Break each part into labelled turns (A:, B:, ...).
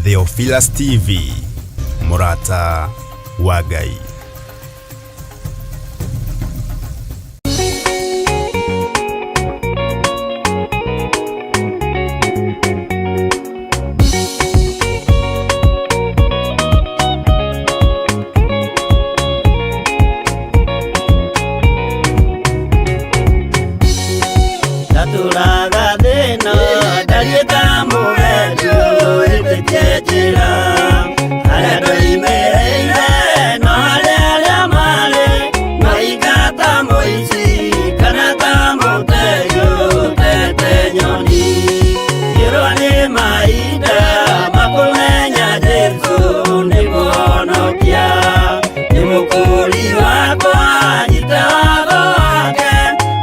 A: Theophilus TV, mũrata wa Ngai.
B: Ndatũraga thĩna ndariĩ ta mũgendi ũhĩtĩtie njĩra harĩa ndoimĩrĩire no harĩa arĩa marĩ mahinga ta mũici kana ta mũtegi ũtete nyoni ngĩrwo nĩ mahinda makũmenya Jesũ nĩ mũhonokia nĩ mũkũri wakwa nyita watho wake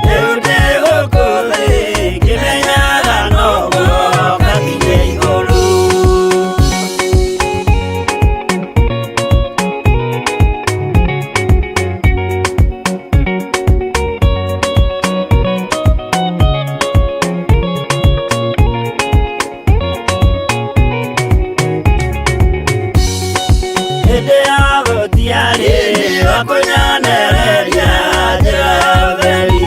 B: rĩu ndĩ gũkũ thĩ ngĩmenyaga noguo ngakinye igũrũ. Hĩndĩ ya gũtiarĩ wa kũnyonereria njĩra ya ũtheri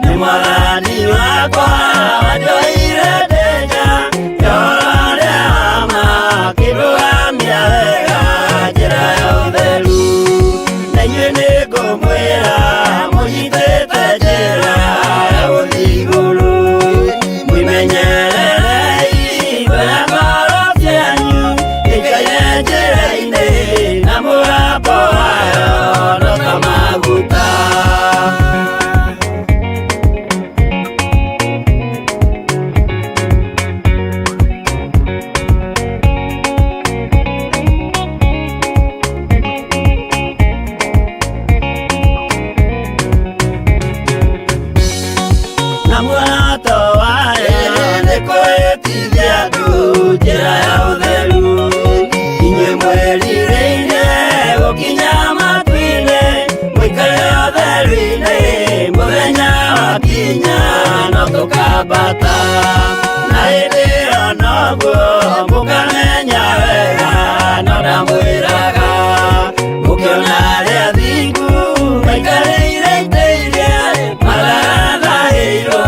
B: nĩ mwathani wakwa wanjoire ndĩ nja ya ũhoro ũrĩa wa ma akĩndũgamia wega njĩra ya ũtheru na inyuĩ nĩngũmwĩra mũnyitĩte njĩra ya gũthiĩ igũrũ mwĩmenyererei ngoro ngoro cianyu ikaire njĩra-inĩ na mũgambo wayo no ta maguta. Na muoroto wayo nĩ kwĩhĩtithia andũ njĩra ya ũtheru inyuĩ mwĩrirĩire gũkinya matu-inĩ mũikare ũtheru-inĩ mũthenya wakinya no tũkambata na hĩndĩ ĩyo noguo mũkamenya wega no ndamwĩraga mũkĩona arĩa athingu maikarĩire itĩ iria matarathahĩirwo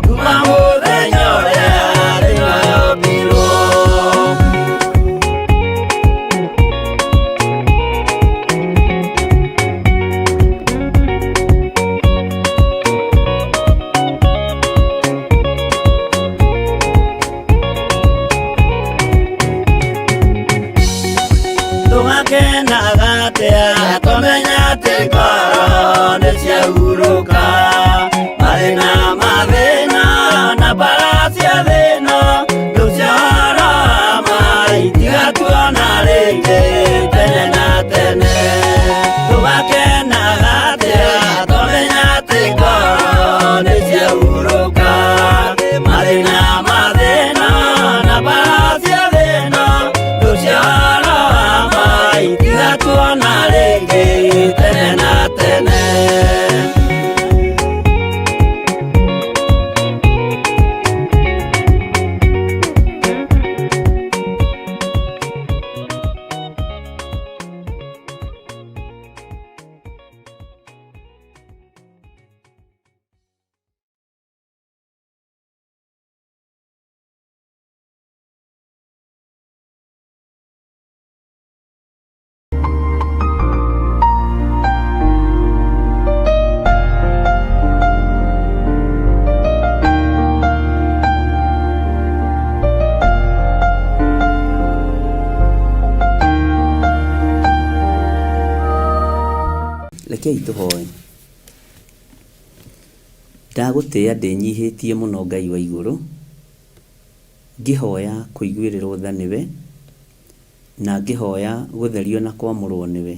B: kuma mũthenya ũrĩa thĩ yombirwo. Tũgakenaga atĩa twamenya atĩ ngoro nĩ ciahurũka mathĩna mathĩna na mbara cia thĩna rĩu cia ũhoro wa ma itigatuona rĩngĩ tene na tene. Tũgakenaga atĩa twamenya atĩ ngoro nĩ ciahurũka mathĩna mathĩna na mbara cia thĩna rĩu cia ũhoro wa ma itigatuona rĩngĩ tene na tene.
C: Rekei tũhoe. Ndagũtĩĩa ndĩnyihĩtie mũno Ngai wa igũrũ, ngĩhoya kũiguĩrĩrwo tha nĩwe, na ngĩhoya gũtherio na kwamũrwo nĩwe.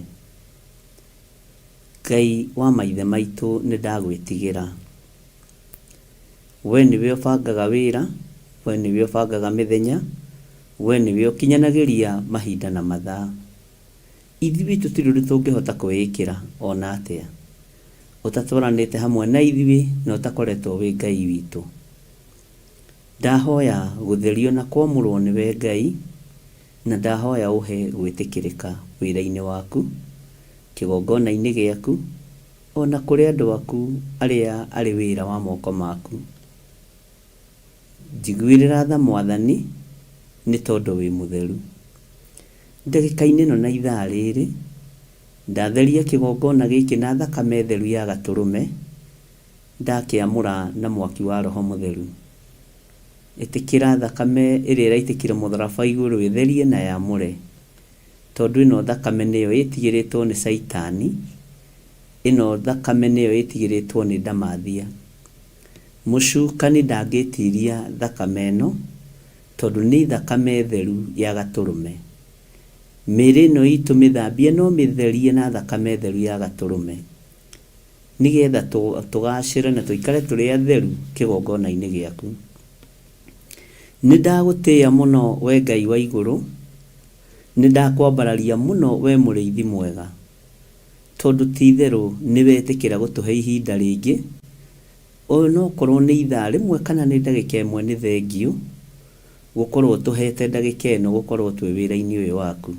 C: Ngai wa maithe maitũ nĩ ndagwĩtigĩra. We nĩwe ũbangaga wĩra, we nĩwe ũbangaga mĩthenya, we nĩwe ũkinyanagĩria mahinda na mathaa. Ithuĩ tũtirĩ ũndũ tũngĩhota kwĩĩkĩra o na atĩa, ũtatwaranĩte hamwe na ithuĩ na ũtakoretwo wĩ Ngai witũ. Ndahoya gũtherio na kwamũrwo nĩwe Ngai, Na ndahoya ũhe gwĩtĩkĩrĩka wĩra-inĩ waku, kĩgongona-inĩ gĩaku, o na kũrĩ andũ aku arĩa arĩ wĩra wa moko maku. Njiguĩrĩra tha Mwathani, nĩ tondũ wĩ mũtheru. Ndagĩka-inĩ ĩno na ithaa rĩrĩ, ndatheria kĩgongona gĩkĩ na thakame theru ya Gatũrũme, ndakĩamũra na mwaki wa Roho Mũtheru. Ĩtĩkĩra thakame ĩrĩa ĩraitĩkire mũtharaba igũrũ ĩtherie na yamũre, tondũ ĩno thakame nĩyo ĩtigĩrĩtwo nĩ Caitani, ĩno thakame nĩyo ĩtigĩrĩtwo nĩ ndamathia. Mũcukani ndangĩtiria thakame ĩno, tondũ nĩ thakame theru ya Gatũrũme. Mĩĩrĩ ĩno itũ mĩthambie no mĩtherie na thakame theru ya Gatũrũme, nĩgetha tũgacĩre na tũikare tũrĩ atheru kĩgongona-inĩ gĩaku. Nĩ ndagũtĩĩa mũno we Ngai wa igũrũ, nĩ ndakwambararia mũno we mũrĩithi mwega, tondũ ti itherũ nĩ wetĩkĩra gũtũhe ihinda rĩngĩ, onokorwo nĩ ithaa rĩmwe kana nĩ ndagĩka ĩmwe nĩ thengiũ, gũkorwo ũtũhete ndagĩka ĩno gũkorwo twĩ wĩra-inĩ ũyũ waku.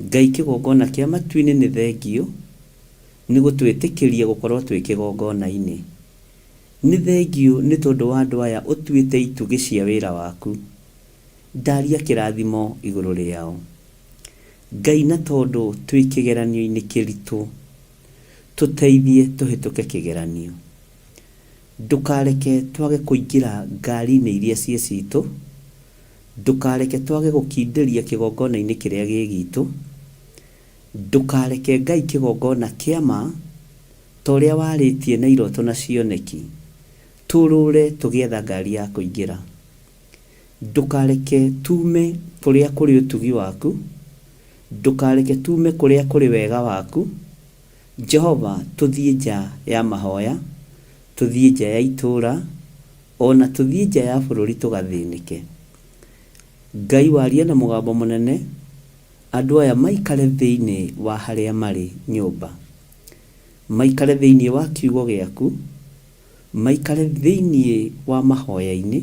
C: Ngai kĩgongona kĩa matu-inĩ nĩ thengiũ nĩ gũtwĩtĩkĩria gũkorwo twĩ kĩgongona-inĩ. Nĩ thengiũ nĩ tondũ wa andũ aya ũtuĩte itugĩ cia wĩra waku. Ndaria kĩrathimo igũrũ rĩao. Ngai na tondũ twĩ kĩgeranio-inĩ kĩritũ, tũteithie tũhĩtũke kĩgeranio. Ndũkareke twage kũingĩra ngari-inĩ iria ciĩ citũ, ndũkareke twage gũkindĩria kĩgongona-inĩ kĩrĩa gĩ gitũ, ndũkareke Ngai kĩgongona kĩa ma, ta ũrĩa warĩtie na iroto na cioneki, tũrũre tũgĩetha ngari ya kũingĩra. Ndũkareke tume kũrĩa kũrĩ ũtugi waku, ndũkareke tume kũrĩa kũrĩ wega waku, Jehova tũthiĩ nja ya mahoya, tũthiĩ nja ya itũũra, o na tũthiĩ nja ya bũrũri tũgathĩnĩke. Ngai waria na mũgambo mũnene, andũ aya maikare thĩinĩ wa harĩa marĩ nyũmba, maikare thĩinĩ wa kiugo gĩaku, maikare thĩinĩ wa mahoya-inĩ,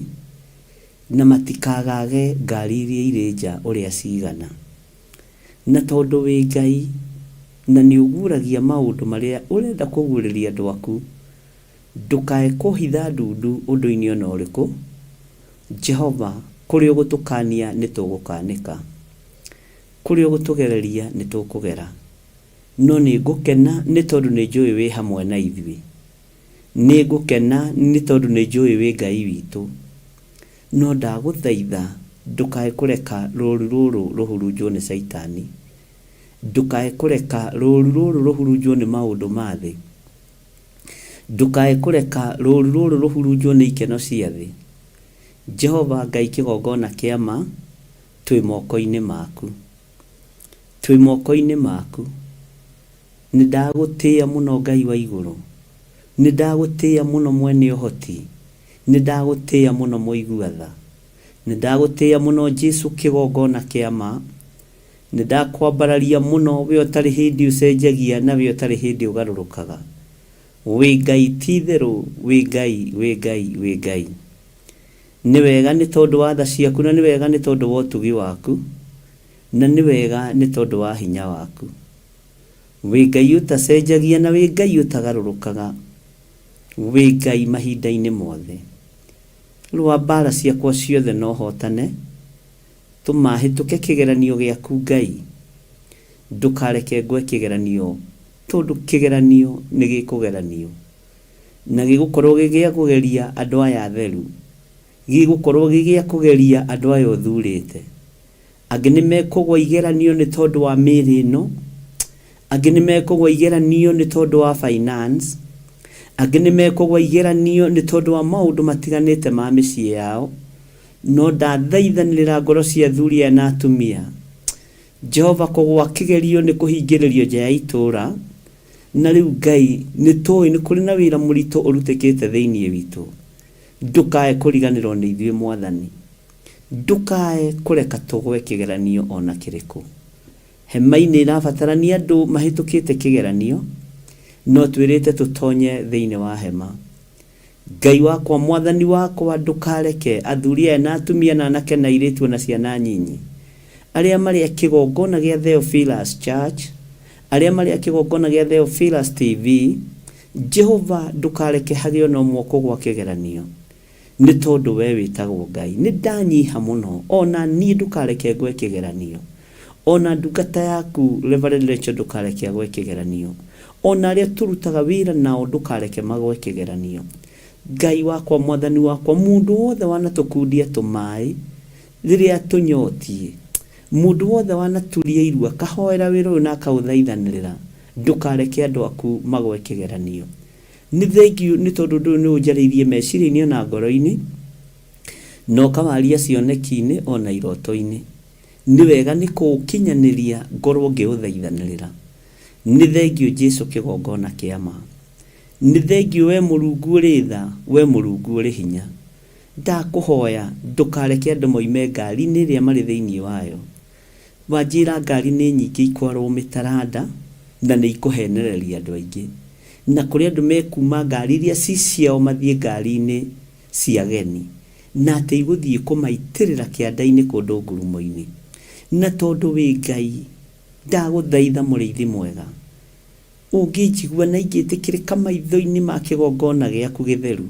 C: na matikagage ngari iria irĩ nja ũrĩa cigana. Na tondũ wĩ Ngai, na nĩ ũguũragia maũndũ marĩa ũrenda kũguũrĩria andũ aku, ndũkae kũhitha ndundu ũndũ-inĩ o na ũrĩkũ. Jehova, kũrĩa ũgũtũkaania nĩ tũgũkaanĩka, kũrĩa ũgũtũgereria nĩ tũkũgera. No nĩ ngũkena nĩ tondũ nĩ njũĩ wĩ hamwe na ithuĩ. Nĩ ngũkena nĩ tondũ nĩ njũĩ wĩ Ngai witũ. No ndagũthaitha ndũkae kũreka rũũru rũrũ rũhurunjwo nĩ Caitani. Ndũkae kũreka rũũru rũrũ rũhurunjwo nĩ maũndũ ma thĩ. Ndũkae kũreka rũũru rũrũ rũhurunjwo nĩ ikeno cia thĩ. Jehova Ngai kĩgongona kĩa ma, twĩ moko-inĩ maku. Twĩ moko-inĩ maku. Nĩ ndagũtĩĩa mũno Ngai wa igũrũ. Nĩ ndagũtĩĩa mũno mwene ũhoti. Nĩ ndagũtĩĩa mũno mũigua tha. Nĩ ndagũtĩĩa mũno Jesu kĩgongona kĩa ma. Nĩ ndakwambararia mũno we ũtarĩ hĩndĩ ũcenjagia na we ũtarĩ hĩndĩ ũgarũrũkaga. Wĩ Ngai ti itherũ wĩ Ngai wĩ Ngai wĩ Ngai. Nĩ wega nĩ tondũ wa tha ciaku na nĩ wega nĩ tondũ wa ũtugi waku na nĩ wega nĩ tondũ wa hinya waku. Wĩ Ngai ũtacenjagia na wĩ Ngai ũtagarũrũkaga. Wĩ Ngai mahinda-inĩ mothe. Rũa mbaara ciakwa ciothe na ũhootane. Tũma hĩtũke kĩgeranio gĩaku Ngai. Ndũkareke ngwe kĩgeranio tondũ kĩgeranio nĩ gĩkũgeranio. Na gĩgũkorwo gĩ gĩa kũgeria andũ aya atheru. Gĩgũkorwo gĩ gĩa kũgeria andũ aya ũthurĩte. Angĩ nĩ mekũgwa igeranio nĩ tondũ wa mĩĩrĩ ĩno, angĩ nĩ mekũgwa igeranio nĩ tondũ wa finance, angĩ nĩ mekũgwa igeranio nĩ tondũ wa maũndũ matiganĩte ma mĩciĩ yao, no ndathaithanĩrĩra ngoro cia athuri aya na atumia. Jehova kũgwa kĩgerio nĩ kũhingĩrĩrio nja ya itũũra, na rĩu Ngai nĩ tũĩ nĩ kũrĩ na wĩra mũritũ ũrutĩkĩte thĩinĩ witũ. Ndũkae kũriganĩrwo nĩ ithuĩ Mwathani. Ndũkae kũreka tũgwe kĩgeranio o na kĩrĩkũ. Hema-inĩ ĩrabatarania andũ mahĩtũkĩte kĩgeranio, no twĩrĩte tũtonye thĩinĩ wa hema. Ngai wakwa, Mwathani wakwa, ndũkareke athuri aya na atumia na anake na airĩtu o na ciana nyinyi, Arĩa marĩ a kĩgongona gĩa Theophilus Church, arĩa marĩ a kĩgongona gĩa Theophilus TV, Jehova ndũkareke hagĩe ona ũmwe ũkũgwa kĩgeranio, nĩ tondũ we wĩtagwo Ngai. Nĩ ndanyiha mũno, o na niĩ ndũkareke ngwe kĩgeranio. O na ndungata yaku Reverend Rachel ndũkareke agwe kĩgeranio. O na arĩa tũrutaga wĩra nao ndũkareke magwe kĩgeranio. Ngai wakwa, Mwathani wakwa, mũndũ wothe wanatũkundia tũmaĩ rĩrĩa tũnyotiĩ, mũndũ wothe wanaturia iru akahoera wĩra ũyũ na akaũthaithanĩrĩra, ndũkareke andũ aku magwe kĩgeranio. Nĩ thengiũ nĩ tondũ ũndũ ũyũ nĩ ũnjarĩirie meciria-inĩ ona ngoro-inĩ, na ũkawaria cioneki-inĩ ona iroto-inĩ. Nĩ wega nĩ kũũkinyanĩria ngorwo ngĩũthaithanĩrĩra. Nĩ thengiũ Jesu kĩgongona kĩa ma. Nĩ thengiũ we Mũrungu ũrĩ tha, we Mũrungu ũrĩ hinya. Ndakũhoya ndũkareke andũ moime ngari-inĩ ĩrĩa marĩ thĩinĩ wayo. Wanjĩra ngari nĩ nyingĩ ikwarwo mĩtaranda na nĩ ikũhenereria andũ aingĩ. Na kũrĩ andũ mekuma ngari iria ci ciao mathiĩ ngari-inĩ cia ageni. Na atĩ igũthiĩ kũmaitĩrĩra kĩanda-inĩ kũndũ ngurumo-inĩ. Na tondũ wĩ Ngai, ndagũthaitha mũrĩithi mwega, Ũngĩnjigua na ingĩtĩkĩrĩka maitho-inĩ ma kĩgongona gĩaku gĩtheru,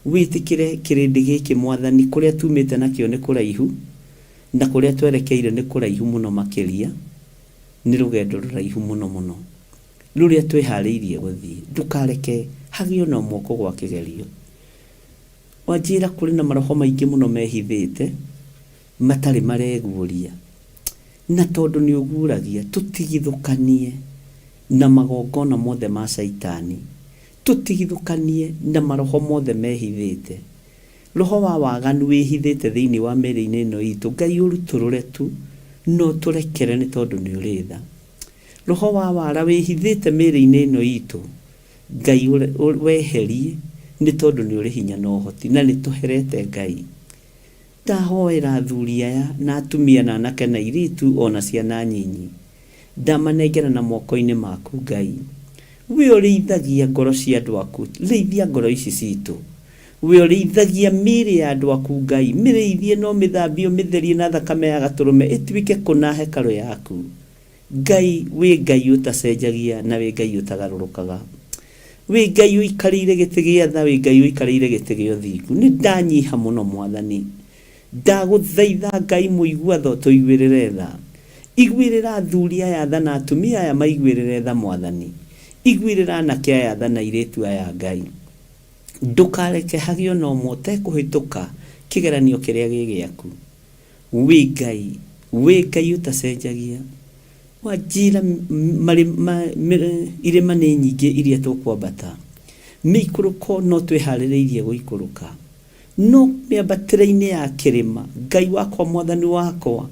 C: wĩtĩkĩre kĩrĩndĩ gĩkĩ, Mwathani, kũrĩa tuumĩte nakĩo nĩ kũraihu, na kũrĩa twerekeire nĩ kũraihu mũno makĩria, nĩ rũgendo rũraihu mũno mũno, rũrĩa twĩhaarĩirie gũthiĩ. Ndũkareke hagĩe o na ũmwe ũkũgũa kĩgerio. Wanjĩra kũrĩ na maroho maingĩ mũno mehithĩte, matarĩ mareguũria. Na tondũ nĩ ũguũragia, tũtigithũkanie na magongona mothe ma Caitani, tũtigithũkanie na maroho mothe mehithĩte. Roho wa waganu wĩhithĩte thĩinĩ wa mĩĩrĩ-inĩ ĩno itũ, Ngai ũrutũrũre tu na ũtũrekere nĩ tondũ nĩ ũrĩ tha. Roho wa wara wĩhithĩte mĩĩrĩ-inĩ ĩno itũ, Ngai weherie nĩ tondũ nĩ ũrĩ hinya na ũhoti na nĩ tũherete Ngai. Ndahoera athuri aya, na atumia, na anake, na airĩtu, o na ciana nyinyi. Ndamanengera na moko-inĩ maku, Ngai. We ũrĩithagia ngoro cia andũ aku, rĩithia ngoro ici ciitũ. We ũrĩithagia mĩĩrĩ ya andũ aku, Ngai, mĩrĩithie na ũmĩthambie ũmĩtherie na thakame ya Gatũrũme ĩtuĩke kũna hekarũ yaku. Ngai, wĩ Ngai ũtacenjagia na wĩ Ngai ũtagarũrũkaga. Wĩ Ngai ũikarĩire gĩtĩ gĩa tha, wĩ Ngai ũikarĩire gĩtĩ gĩa ũthingu. Nĩ ndanyiha mũno Mwathani. Ndagũthaitha Ngai mũigua tha ũtũiguĩrĩre tha. Iguĩrĩra athuri aya tha na atumia aya maiguĩrĩre tha Mwathani. Iguĩrĩra anake aya tha na airĩtu aya Ngai. Ndũkareke hagĩe ona ũmwe ũtekũhĩtũka kĩgeranio kĩrĩa gĩ gĩaku. Wĩ Ngai, wĩ Ngai ũtacenjagia. Wanjĩra irĩma nĩ nyingĩ iria tũkwambata, mĩikũrũko no twĩharĩrĩirie gũikũrũka, no mĩambatĩre-inĩ ya kĩrĩma, Ngai wakwa, Mwathani wakwa,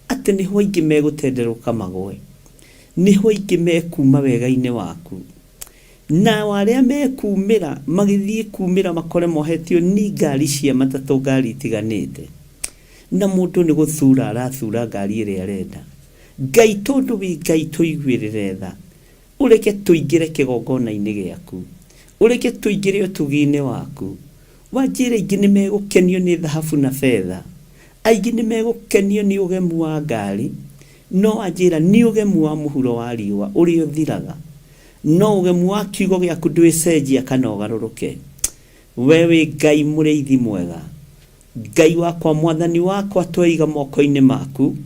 C: atĩ nĩho aingĩ megũtenderũka magwe, nĩho aingĩ mekuuma wega-inĩ waku. Nao arĩa mekumĩra magĩthiĩ kumĩra makore mohetio ni ngari cia matatũ ngari itiganĩte. Na mũndũ nĩ gũthura arathura ngari ĩrĩa arenda. Ngai tondũ wĩ Ngai tũiguĩrĩre tha. Ũreke tũingĩre kĩgongona-inĩ gĩaku. Ũreke tũingĩre ũtugi-inĩ waku. Wanjĩra aingĩ nĩ megũkenio nĩ thahabu na betha. Aingĩ nĩ megũkenio nĩ ũgemu wa ngari. No wanjĩra nĩ ũgemu wa mũhuro wa riũa ũrĩa ũthiraga. No ũgemu wa kiugo gĩaku ndwĩcenjia kana ũgarũrũke. We wĩ Ngai mũrĩithi mwega. Ngai wakwa, Mwathani wakwa, tweiga moko-inĩ maku.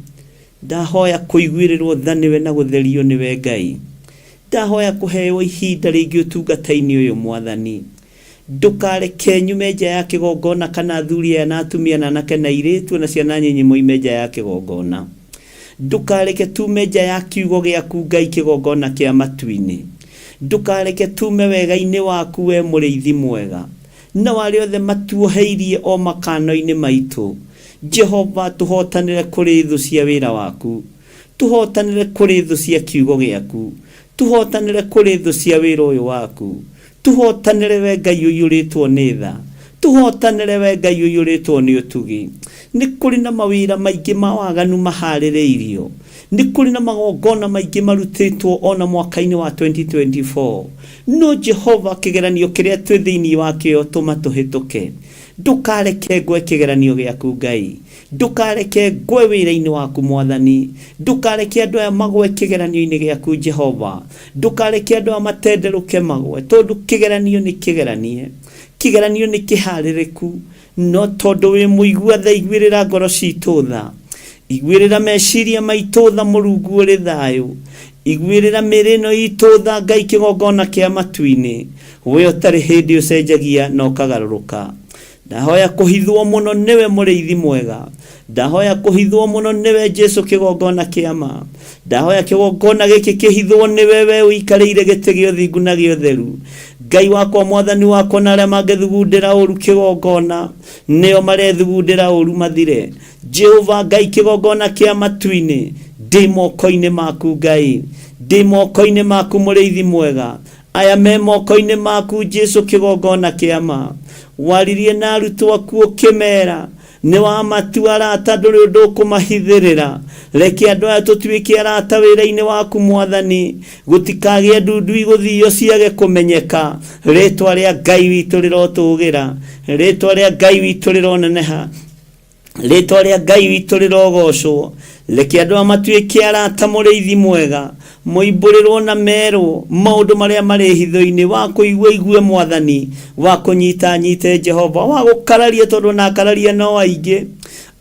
C: Ndahoya kũiguĩrĩrwo tha nĩwe na gũtherio nĩwe Ngai. Ndahoya kũheo ihinda rĩngĩ ũtungata-inĩ ũyũ Mwathani. Ndũkareke nyume nja ya kĩgongona kana athuri aya na atumia na anake na airĩtu na ciana nyinyi moime nja ya kĩgongona. Ndũkareke tume nja ya kiugo gĩaku Ngai kĩgongona kĩa matu-inĩ. Ndũkareke tume wega-inĩ waku we mũrĩithi mwega. Nao arĩa othe matuoheirie o makano-inĩ maitũ, Jehova, tũhootanĩre kũrĩ thũ cia wĩra waku. Tũhootanĩre kũrĩ thũ cia kiugo gĩaku. Tũhootanĩre kũrĩ thũ cia wĩra ũyũ waku. Tũhootanĩre we Ngai ũiyũrĩtwo nĩ tha. Tũhootanĩre we Ngai ũiyũrĩtwo nĩ ũtugi. Nĩ kũrĩ na mawĩra maingĩ ma waganu maharĩrĩirio. Nĩ kũrĩ na magongona maingĩ marutĩtwo o na mwaka-inĩ wa 2024. No Jehova, kĩgeranio kĩrĩa twĩ thĩinĩ wakĩo tũma tũhĩtũke. Ndũkareke ngwe kĩgeranio gĩaku Ngai, ndũkareke ngwe wĩra-inĩ waku Mwathani, ndũkareke andũ aya magwe kĩgeranio-inĩ gĩaku Jehova, ndũkareke andũ aya matenderũke magwe, tondũ kĩgeranio nĩ kĩgeranie, kĩgeranio nĩ kĩharĩrĩku, no tondũ wĩ mũigua tha, iguĩrĩra ngoro citũ tha, iguĩrĩra meciria maitũ tha, Mũrungu ũrĩ thayũ, iguĩrĩra mĩĩrĩ ĩno itũ tha, Ngai kĩgongona kĩa matu-inĩ, we ũtarĩ hĩndĩ ũcenjagia na ũkagarũrũka. Ndahoya kũhithwo mũno nĩwe mũrĩithi mwega, ndahoya kũhithwo mũno nĩwe Jesu kĩgongona kĩa ma, ndahoya kĩgongona gĩkĩ kĩhithwo nĩwe we ũikarĩire gĩtĩ gĩa ũthingu na gĩa ũtheru. Ngai wakwa, Mwathani wakwa, na arĩa mangĩthugundĩra ũru kĩgongona nĩo marethugundĩra ũru mathire. Jehova Ngai kĩgongona kĩa matu-inĩ, ndĩ moko-inĩ maku Ngai, ndĩ moko-inĩ maku mũrĩithi mwega, aya me moko-inĩ maku Jesu kĩgongona kĩa ma. Waririe na arutwo aku ũkĩmera nĩ wamatua arata, ndũrĩ ũndũ ũkũmahithĩrĩra. Reke andũ aya tũtuĩke arata wĩra-inĩ waku Mwathani, gũtikagĩe ndundu igũthio ciage kũmenyeka. Rĩtwa rĩa Ngai witũ rĩrotũgĩra, rĩtwa rĩa Ngai witũ rĩroneneha, rĩtwa rĩa Ngai witũ rĩrogocwo. Reke andũ aya matuĩke arata mũrĩithi mwega, moimbũrĩrwo na merwo maũndũ marĩa marĩ hitho-inĩ, wa kũigua igue Mwathani, wa kũnyita nyite Jehova, wa gũkararia tondũ ona akararia no aingĩ,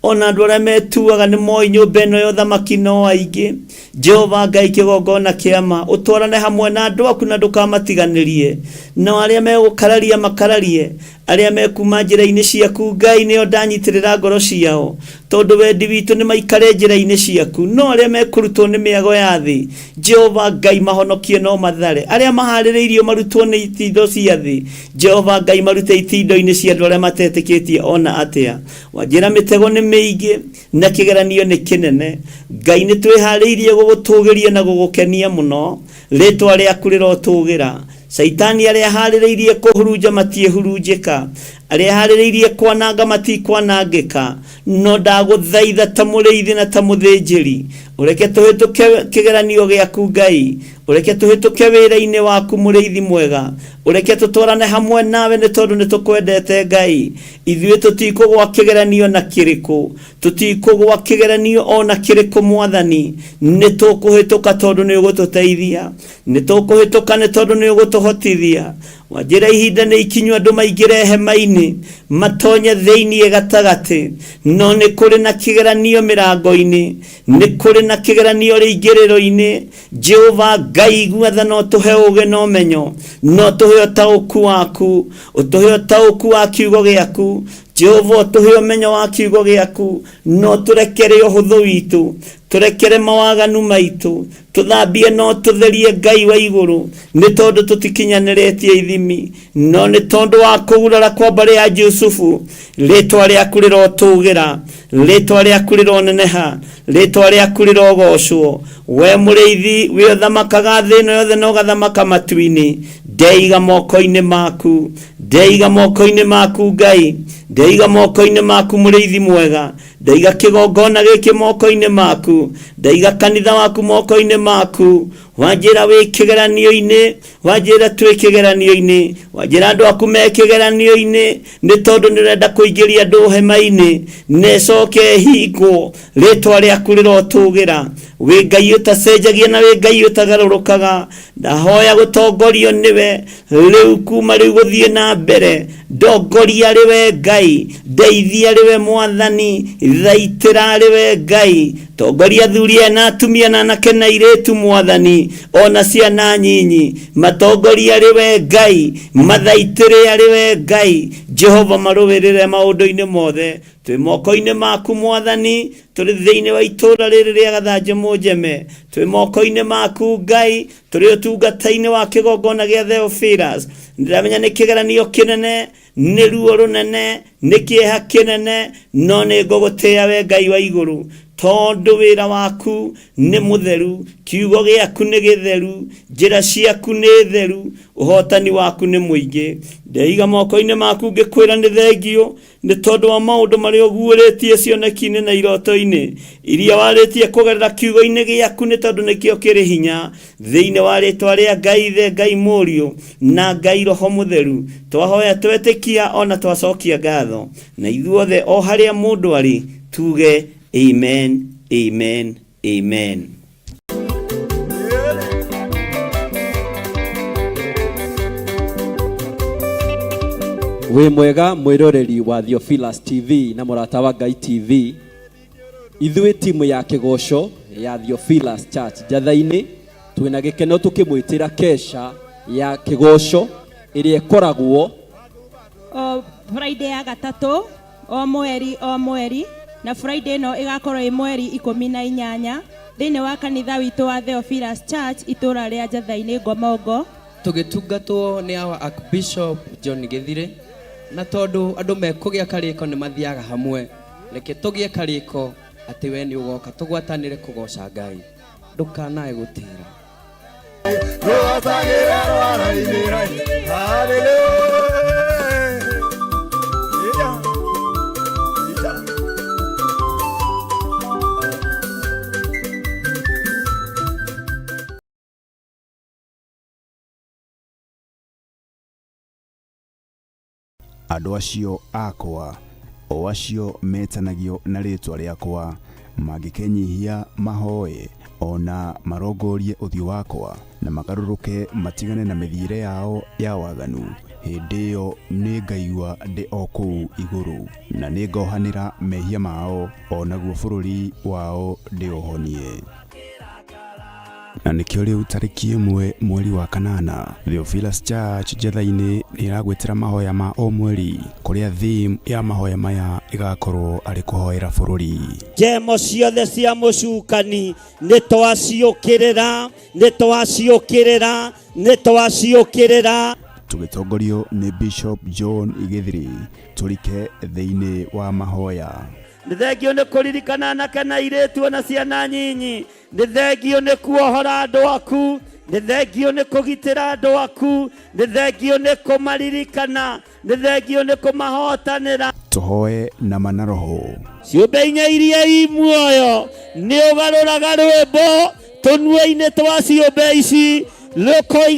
C: ona andũ arĩa metuaga nĩ moĩ nyũmba ĩno ya ũthamaki no aingĩ. Jehova Ngai kĩgongona kĩa ma, ũtwarane hamwe na andũ aku na ndũkamatiganĩrie. Nao arĩa megũkararia makararie, arĩa mekuma njĩra-inĩ ciaku Ngai nĩo ndanyitĩrĩra ngoro ciao, tondũ wendi witũ nĩ maikare njĩra-inĩ ciaku. No arĩa mekũrutwo nĩ mĩago ya thĩ, Jehova Ngai mahonokie no mathare. Arĩa maharĩrĩirio marutwo nĩ itindo cia thĩ, Jehova Ngai marute itindo-inĩ cia andũ arĩa matetĩkĩtie ona atĩa. Wanjĩra mĩtego nĩ mĩingĩ na kĩgeranio nĩ kĩnene. Ngai nĩ twĩharĩirie gũgũtũgĩria na gũgũkenia mũno, rĩtwa rĩaku rĩrotũgĩra. Caitani arĩa aharĩrĩirie kũhurunja matiĩhurunjĩka, arĩa aharĩrĩirie kwananga matikwanangĩka, no ndagũthaitha ta mũrĩithi na ta mũthĩnjĩri, ũreke tũhĩtũke kĩgeranio gĩaku Ngai, ũreke tũhĩtũke wĩra-inĩ waku mũrĩithi mwega, ũreke tũtwarane hamwe nawe nĩ tondũ nĩ tũkwendete Ngai. Ithuĩ tũtikũgwa kĩgeranio na kĩrĩkũ, tũtikũgwa kĩgeranio o na kĩrĩkũ Mwathani, nĩ tũkũhĩtũka tondũ nĩ ũgũtũteithia, nĩ tũkũhĩtũka nĩ tondũ nĩ ũgũtũhotithia. Wanjĩra ihinda nĩ ikinyu andũ maingĩre hema-inĩ, matonye thĩinĩ gatagatĩ, no nĩ kũrĩ na kĩgeranio mĩrango-inĩ, nĩ kũrĩ na kĩgeranio rĩingĩrĩro-inĩ. Jehova Ngai igua tha na ũtũhe ũũgĩ na ũmenyo, na ũtũhe ũtaũku waku, ũtũhe ũtaũku wa kiugo gĩaku. Jehova ũtũhe ũmenyo wa kiugo gĩaku, na ũtũrekere ũhũthũ witũ, tũrekere mawaganu maitũ, tũthambie na ũtũtherie Ngai wa igũrũ, nĩ tondũ tũtikinyanĩrĩtie ithimi, no nĩ tondũ wa kũgurara kwa mbarĩ ya Jusufu, rĩtwa rĩaku rĩrotũgĩra, rĩtwa rĩaku rĩroneneha, rĩtwa rĩaku rĩrogocwo. We mũrĩithi, we ũthamakaga thĩ ĩno yothe na ũgathamaka matu-inĩ, ndeiga moko-inĩ maku, ndeiga moko-inĩ maku Ngai, ndeiga moko-inĩ maku mũrĩithi mwega, ndaiga kĩgongona gĩkĩ moko-inĩ maku, ndaiga kanitha waku moko-inĩ maku. Wanjĩra wĩ kĩgeranio-inĩ, wanjĩra twĩ kĩgeranio-inĩ, wanjĩra andũ aku me kĩgeranio-inĩ, nĩ tondũ nĩ ũrenda kũingĩria andũ hema-inĩ na ĩcoke ĩhingwo. Rĩtwa rĩaku rĩrotũgĩra. Wĩ Ngai ũtacenjagia na wĩ Ngai ũtagarũrũkaga. Ndahoya gũtongorio nĩwe rĩu kuma rĩu gũthiĩ na mbere. Ndongoria arĩ we Ngai, ndeithia arĩ we Mwathani, thaitĩra arĩ we Ngai. Tongoria athuri aya na atumia na anake na airĩtu Mwathani, ona ciana nyinyi, matongoria arĩ we Ngai, mathaitĩre arĩ we Ngai. Jehova marũĩrĩre maũndũ-inĩ mothe. Twĩ moko-inĩ maku Mwathani, tũrĩ thĩinĩ wa itũũra rĩrĩ rĩa Gathanjĩ Mũnjeme, twĩ moko-inĩ maku Ngai, tũrĩ ũtungata-inĩ wa kĩgongona gĩa Theophilus. Ndĩramenya nĩ kĩgeranio kĩnene, nĩ ruo rũnene, nĩ kĩeha kĩnene, no nĩ ngũgũtĩĩa we Ngai wa igũrũ. Tondũ wĩra waku nĩ mũtheru, kiugo gĩaku nĩ gĩtheru, njĩra ciaku nĩ theru, ũhotani waku nĩ mũingĩ. Ndeiga moko-inĩ maku ngĩkwĩra nĩ thengio nĩ tondũ wa maũndũ marĩa ũguũrĩtie cioneki-inĩ na iroto-inĩ iria warĩtie kũgerera kiugo-inĩ gĩaku, nĩ tondũ nĩkĩo kĩrĩ hinya. Thĩinĩ wa rĩtwa rĩa Ngai Ithe, Ngai Mũriũ na Ngai Roho Mũtheru, twahoya twetĩkia ona twacokia ngatho, na ithuothe o harĩa mũndũ arĩ tuge amen, amen, amen.
D: Wĩ mwega mwĩroreri wa Theophilus TV na mũrata wa Ngai TV. Ithuĩ timu ya kĩgoco ya Theophilus Church Njatha-inĩ twĩna gĩkeno tũkĩmwĩtĩra kesha ya kĩgoco ĩrĩa ĩkoragwo
E: o Friday ya gatatũ o mweri o mweri, na Friday ĩno ĩgakorwo ĩ mweri 18 thĩinĩ wa kanitha witũ wa Theophilus Church itũra rĩa Njatha-inĩ Ngomongo.
F: Tũgĩtungatwo nĩ our Archbishop John Gĩthirĩ, na tondũ andũ mekũgĩa karĩko nĩ mathiaga hamwe, reke tũgĩe karĩko atĩ we nĩ ũgoka tũgwatanĩre kũgoca Ngai. Ndũkanae gũtĩra.
A: Andũ acio akwa, o acio metanagio na rĩĩtwa rĩakwa, mangĩkenyihia mahoe, o na marongorie ũthiũ wakwa, na magarũrũke matigane na mĩthiĩre yao ya waganu, hĩndĩ ĩyo nĩngaigua ndĩ o kũu igũrũ, na nĩngohanĩra mehia mao, o naguo bũrũri wao ndĩũhonie. Na nĩkĩo rĩu tarĩki 1 mweri wa kanana Theophilus Church Njatha-inĩ nĩ ĩragwĩtĩra mahoya ma o mweri, kũrĩa theme ya mahoya maya ĩgakorwo arĩ kũhoera bũrũri.
C: Njemo ciothe cia mũcukani nĩ twaciũkĩrĩra, nĩ twaciũkĩrĩra, nĩ twaciũkĩrĩra.
A: Tũgĩtongorio nĩ Bishop John Gĩthiri tũrike thĩinĩ wa mahoya.
C: Nĩ thengio nĩ kũririkana anake na airĩtu ona ciana nyinyi. Nĩ thengio nĩ kuohora andũ aku. Nĩ thengio nĩ kũgitĩra andũ aku. Nĩ thengio nĩ kũmaririkana. Nĩ thengio nĩ kũmahotanĩra.
A: Tũhoe na ma na roho.
C: Ciũmbe inya iria i muoyo nĩ ũgarũraga rwĩmbo tũnua-inĩ twa ciũmbe ici.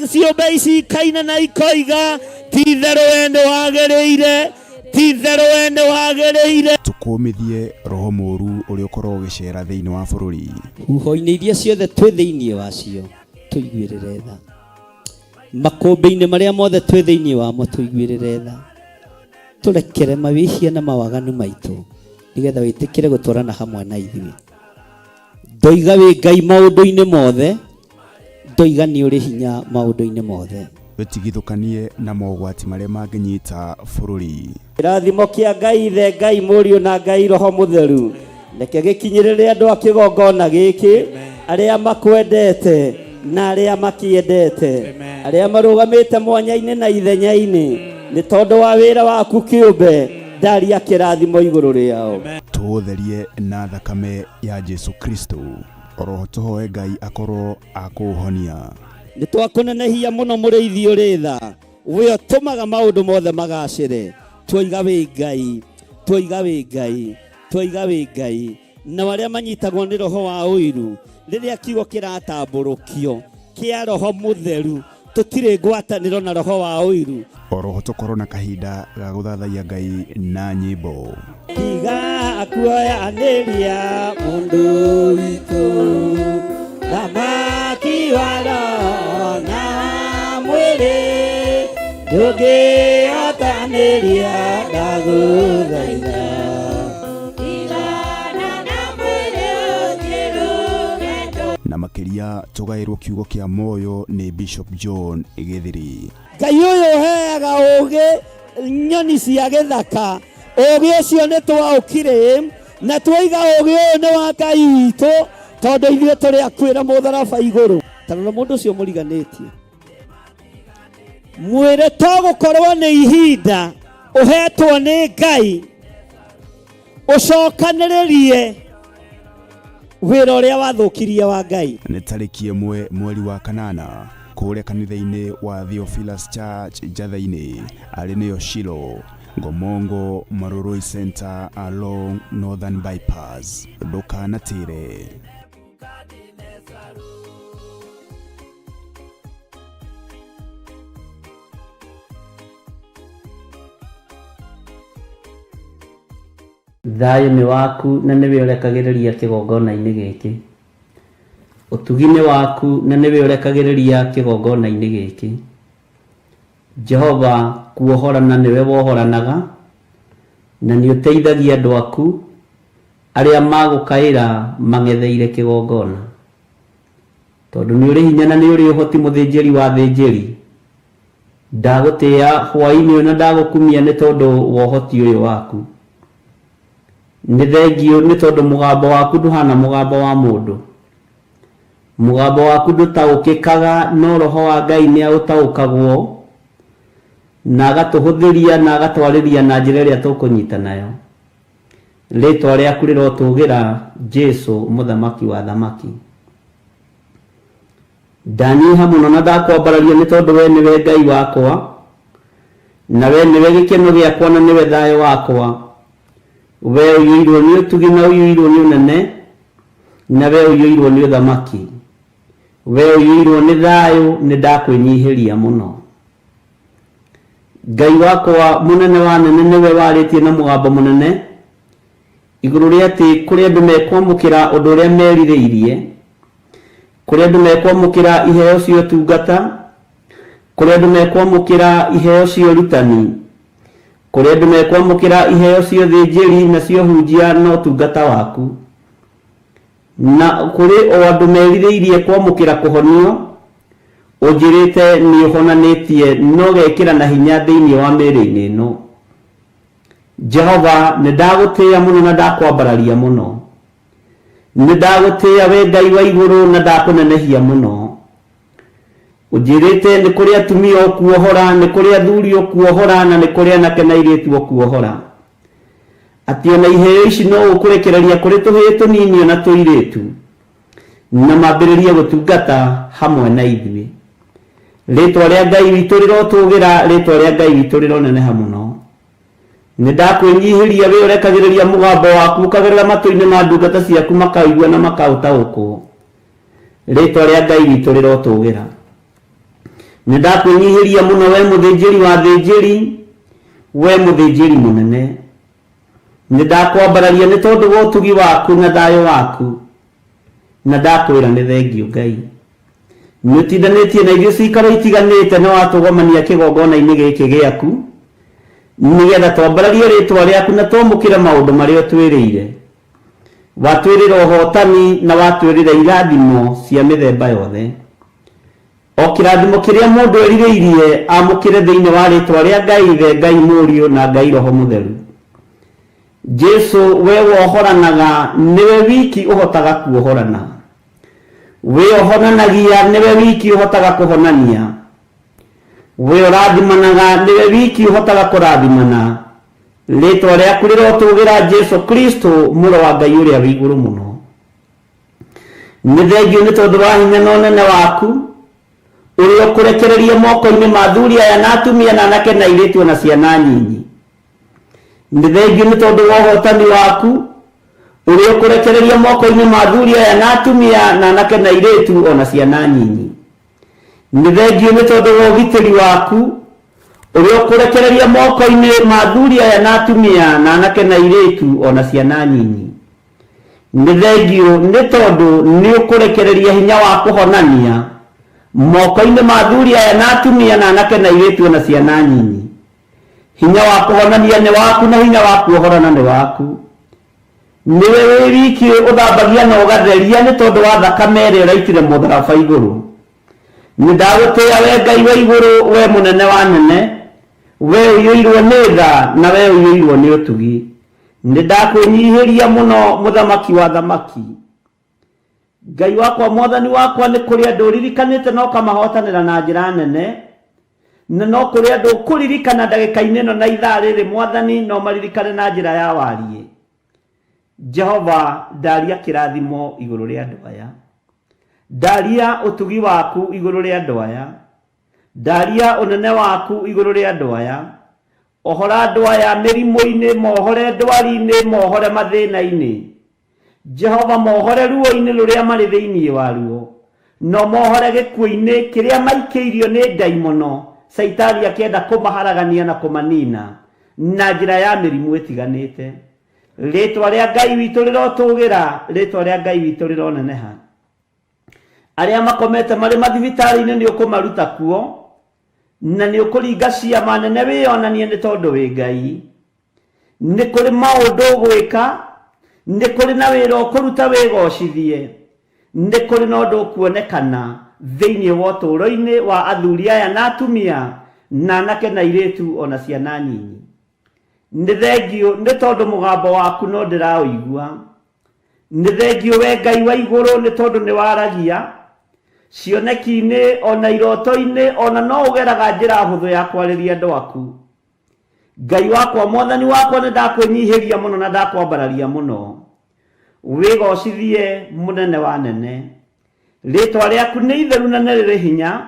C: Ciũmbe ici ikaina na ikoiga, ti itherũ we nĩ wagĩrĩire, ti itherũ we nĩ wagĩrĩire.
A: Tũkũmithie roho mũũru ũrĩa ũkoragwo ũgĩcera thĩinĩ wa bũrũri.
C: Huho-inĩ iria ciothe twĩ thĩinĩ wacio tũiguĩrĩre tha. Makũmbĩ-inĩ marĩa mothe twĩ thĩinĩ wamo tũiguĩrĩre tha. Tũrekere mawĩhia na mawaganu maitũ, nĩgetha wĩtĩkĩre gũtwarana hamwe na ithuĩ. Ndoiga wĩ Ngai maũndũ-inĩ mothe, ndoiga nĩ ũrĩ hinya maũndũ-inĩ mothe.
A: Wĩtigithũkanie na mogwati marĩa mangĩnyita bũrũri.
C: Kĩrathimo kĩa Ngai Ithe, Ngai Mũriũ na Ngai Roho Mũtheru reke gĩkinyĩrĩre andũ a kĩgongona gĩkĩ, arĩa makwendete na arĩa makĩendete, arĩa marũgamĩte mwanya-inĩ na ithenya-inĩ nĩ tondũ wa wĩra waku kĩũmbe, ndaria kĩrathimo igũrũ rĩao.
A: Tũũtherie na thakame ya Jesu Kristo, oroho tũhoe Ngai akorwo akũũhonia.
C: Nĩ twakũnenehia mũno mũrĩithi ũrĩ tha, we ũtũmaga maũndũ mothe magacĩre. Twoiga wĩ Ngai, twoiga wĩ Ngai, twoiga wĩ Ngai. Na arĩa manyitagwo nĩ roho wa ũiru, rĩrĩa kiugo kĩratambũrũkio kĩa roho mũtheru, tũtirĩ ngwatanĩro na roho wa ũiru.
A: Oroho tũkorwo na kahinda ga gũthathaiya Ngai na nyĩmbo.
C: Tiga kuoyanĩria mũndũ witũ, thamaki wa roho na mwĩrĩ, ndũngĩhotanĩria ndagũthaitha.
A: Na makĩria tũgaĩrwo kiugo kĩa muoyo nĩ Bishop John Gĩthiri.
C: Ngai ũyũ ũheaga ũũgĩ nyoni cia gĩthaka, ũũgĩ ũcio nĩ twaũkire na twoiga ũũgĩ ũyũ nĩ wa Ngai witũ, tondũ ithuĩ tũrĩ akuĩra mũtharaba igũrũ. Ta rora mũndũ ũcio mũriganĩtie, mwĩre to gũkorwo nĩ ihinda ũhetwo nĩ Ngai ũcokanĩrĩrie
G: Wĩra ũrĩa wathũkirie wa Ngai.
A: Nĩ tarĩki 1 mweri wa kanana kũrĩa kanitha-inĩ wa Theophilus Church Njatha-inĩ, arĩ nĩyo Shilo, Ngomongo Marurui Center along Northern Bypass. Ndũkanatĩre.
C: Thayũ nĩ waku na nĩwe ũrekagĩrĩria kĩgongona-inĩ gĩkĩ. Ũtugi nĩ waku na nĩwe ũrekagĩrĩria kĩgongona-inĩ gĩkĩ. Jehova kuohorana nĩwe wohoranaga, na nĩ ũteithagia andũ aku arĩa magũkaĩra mang'etheire kĩgongona. Tondũ nĩ ũrĩ hinya na nĩ ũrĩ ũhoti mũthĩnjĩri wa athĩnjĩri, ndagũtĩĩa hwaĩ-inĩ ũyũ na ndagũkumia nĩ tondũ wa ũhoti ũyũ waku. Nĩ thengiũ nĩ tondũ mũgambo waku ndũhana mũgambo wa mũndũ. Mũgambo waku ndũtaũkĩkaga no Roho wa Ngai nĩ aũtaũkagwo na agatũhũthĩria na agatwarĩria na njĩra ĩrĩa tũkũnyita nayo. Rĩtwa rĩaku rĩrotũgĩra Jesu mũthamaki wa athamaki. Ndanyiha mũno na ndakwambararia nĩ tondũ we nĩwe Ngai wakwa, na we nĩwe gĩkeno gĩakwa na nĩwe thayũ wakwa. We ũiyũirwo nĩ ũtugi na ũiyũirwo nĩ ũnene, na we ũiyũirwo nĩ ũthamaki. We ũiyũirwo nĩ thayũ, nĩ ndakwĩnyihĩria mũno. Ngai wakwa mũnene wa anene nĩwe warĩtie na mũgambo mũnene igũrũ rĩa atĩ kũrĩ andũ mekwamũkĩra ũndũ ũrĩa merirĩirie, kũrĩ andũ mekwamũkĩra iheo cia ũtungata, kũrĩ andũ mekwamũkĩra iheo cia ũrutani, kũrĩ andũ mekwamũkĩra iheo cia ũthĩnjĩri na cia ũhunjia na ũtungata waku. Na kũrĩ o andũ merirĩirie kwamũkĩra kũhonio, ũnjĩrĩte nĩ ũhonanĩtie na ũgekĩra na hinya thĩinĩ wa mĩĩrĩ-inĩ ĩno. Jehova, nĩ ndagũtĩĩa mũno na ndakwambararia mũno. Nĩ ndagũtĩĩa we Ngai wa igũrũ na ndakũnenehia mũno. Ũnjĩrĩte nĩ kũrĩ atumia ũkuohora, nĩ kũrĩ athuri ũkuohora, na nĩ kũrĩ anake na airĩtu ũkuohora. Atĩ ona iheo ici no ũkũrekereria kũrĩ tũhĩĩ tũnini ona tũirĩtu, na mambĩrĩrie gũtungata hamwe na ithuĩ. Rĩtwa rĩa Ngai witũ rĩrotũgĩra, rĩtwa rĩa Ngai witũ rĩroneneha mũno. Nĩ ndakwĩnyihĩria wĩ ũrekagĩrĩria mũgambo waku ũkagerera matũ-inĩ ma ndungata ciaku makaũigua na makaũtaũkwo. Rĩtwa rĩa Ngai witũ rĩrotũgĩra. Nĩ ndakwĩnyihĩria mũno we mũthĩnjĩri wa athĩnjĩri, we mũthĩnjĩri mũnene. Nĩ ndakwambararia nĩ tondũ wa ũtugi waku na thayũ waku, na ndakwĩra nĩ thengiũ Ngai. Nĩ ũtindanĩtie na ithuĩ ciikaro itiganĩte na watũgomania kĩgongona-inĩ gĩkĩ gĩaku, nĩgetha twambararie rĩtwa rĩaku na twamũkĩre maũndũ marĩa ũtwĩrĩire. Watwĩrĩra ũhotani na watwĩrĩra irathimo cia mĩthemba yothe. O kĩrathimo kĩrĩa mũndũ erirĩirie amũkĩre thĩinĩ wa rĩtwa rĩa Ngai Ithe, Ngai Mũriũ, na Ngai Roho Mũtheru. Jesu, we wohoranaga, nĩwe wiki ũhotaga kuohorana. We ũhonanagia, nĩwe wiki ũhotaga kũhonania. We ũrathimanaga, nĩwe wiki ũhotaga kũrathimana. Rĩtwa rĩaku rĩrotũgĩra Jesu Kristo, Mũrũ wa Ngai ũrĩa wĩ igũrũ mũno. Nĩ thengiũ nĩ tondũ wa hinya na ũnene waku, ũrĩa ũkũrekereria moko-inĩ ma athuri aya na atumia na anake na airĩtu o na ciana nyinyi. Nĩ thengiũ nĩ tondũ wa ũhotani waku, ũrĩa ũkũrekereria moko-inĩ ma athuri aya na atumia na anake na airĩtu o na ciana nyinyi. Nĩ thengiũ nĩ tondũ wa ũgitĩri waku, ũrĩa ũkũrekereria moko-inĩ ma athuri aya na atumia na anake na airĩtu o na ciana nyinyi. Nĩ thengiũ nĩ tondũ nĩ ũkũrekereria hinya wa kũhonania moko-inĩ ma athuri aya na atumia na anake na airĩtu o na ciana nyinyi. Hinya wa kũhonania nĩ waku na hinya wa kuohorana nĩ waku. Nĩwe wĩ wiki ũthambagia na ũgatheria nĩ tondũ wa thakame ĩrĩa ũraitire mũtharaba igũrũ. Nĩ ndagũtĩĩa we Ngai wa igũrũ, we mũnene wa anene, we ũiyũirwo nĩ tha na we ũiyũirwo nĩ ũtugi. Nĩ ndakwĩnyihĩria mũno mũthamaki wa athamaki. Ngai wakwa mwathani wakwa nĩ kũrĩ andũ ũririkanĩte na ũkamahotanĩra na njĩra nene. Na no kũrĩ andũ ũkũririkana ndagĩka-inĩ ĩno na ithaa rĩrĩ mwathani no maririkane na njĩra ya wariĩ.
G: Jehova, ndaria kĩrathimo igũrũ rĩa andũ aya, ndaria ũtugi waku igũrũ rĩa andũ aya, ndaria ũnene waku igũrũ rĩa andũ aya. Ohora andũ aya mĩrimũ-inĩ, mohore ndwari-inĩ, mohore mathĩna-inĩ. Jehova, mohore ruo-inĩ rũrĩa marĩ thĩinĩ waruo, no mohore gĩkuũ-inĩ kĩrĩa maikĩirio nĩ ndaimono, Caitani akĩenda kũmaharagania na kũmanina na njĩra ya mĩrimũ ĩtiganĩte. Rĩtwa rĩa Ngai witũ rĩrotũgĩra, rĩtwa rĩa Ngai witũ rĩroneneha. Arĩa makomete marĩ mathibitarĩ-inĩ nĩ ũkũmaruta kuo, na nĩ ũkũringa ciama nene wĩyonanie nĩ tondũ wĩ Ngai. Nĩ kũrĩ maũndũ ũgwĩka, nĩ kũrĩ na wĩra ũkũruta wĩgocithie, nĩ kũrĩ na ũndũ ũkuonekana thĩinĩ wa ũtũũro-inĩ wa athuri aya na atumia, na anake na airĩtu ona ciana nyinyi. Nĩ thengiũ nĩ tondũ mũgambo waku no ndĩraũigua. Nĩ thengiũ we Ngai wa igũrũ nĩ tondũ nĩ waragia cioneki-inĩ ona iroto-inĩ, ona no ũgeraga njĩra hũthũ ya kwarĩria andũ aku. Ngai wakwa, Mwathani wakwa, nĩ ndakwĩnyihĩria mũno na ndakwambararia mũno. Wĩgocithie mũnene wa nene. Rĩtwa rĩaku nĩ itheru na nĩ rĩrĩ hinya,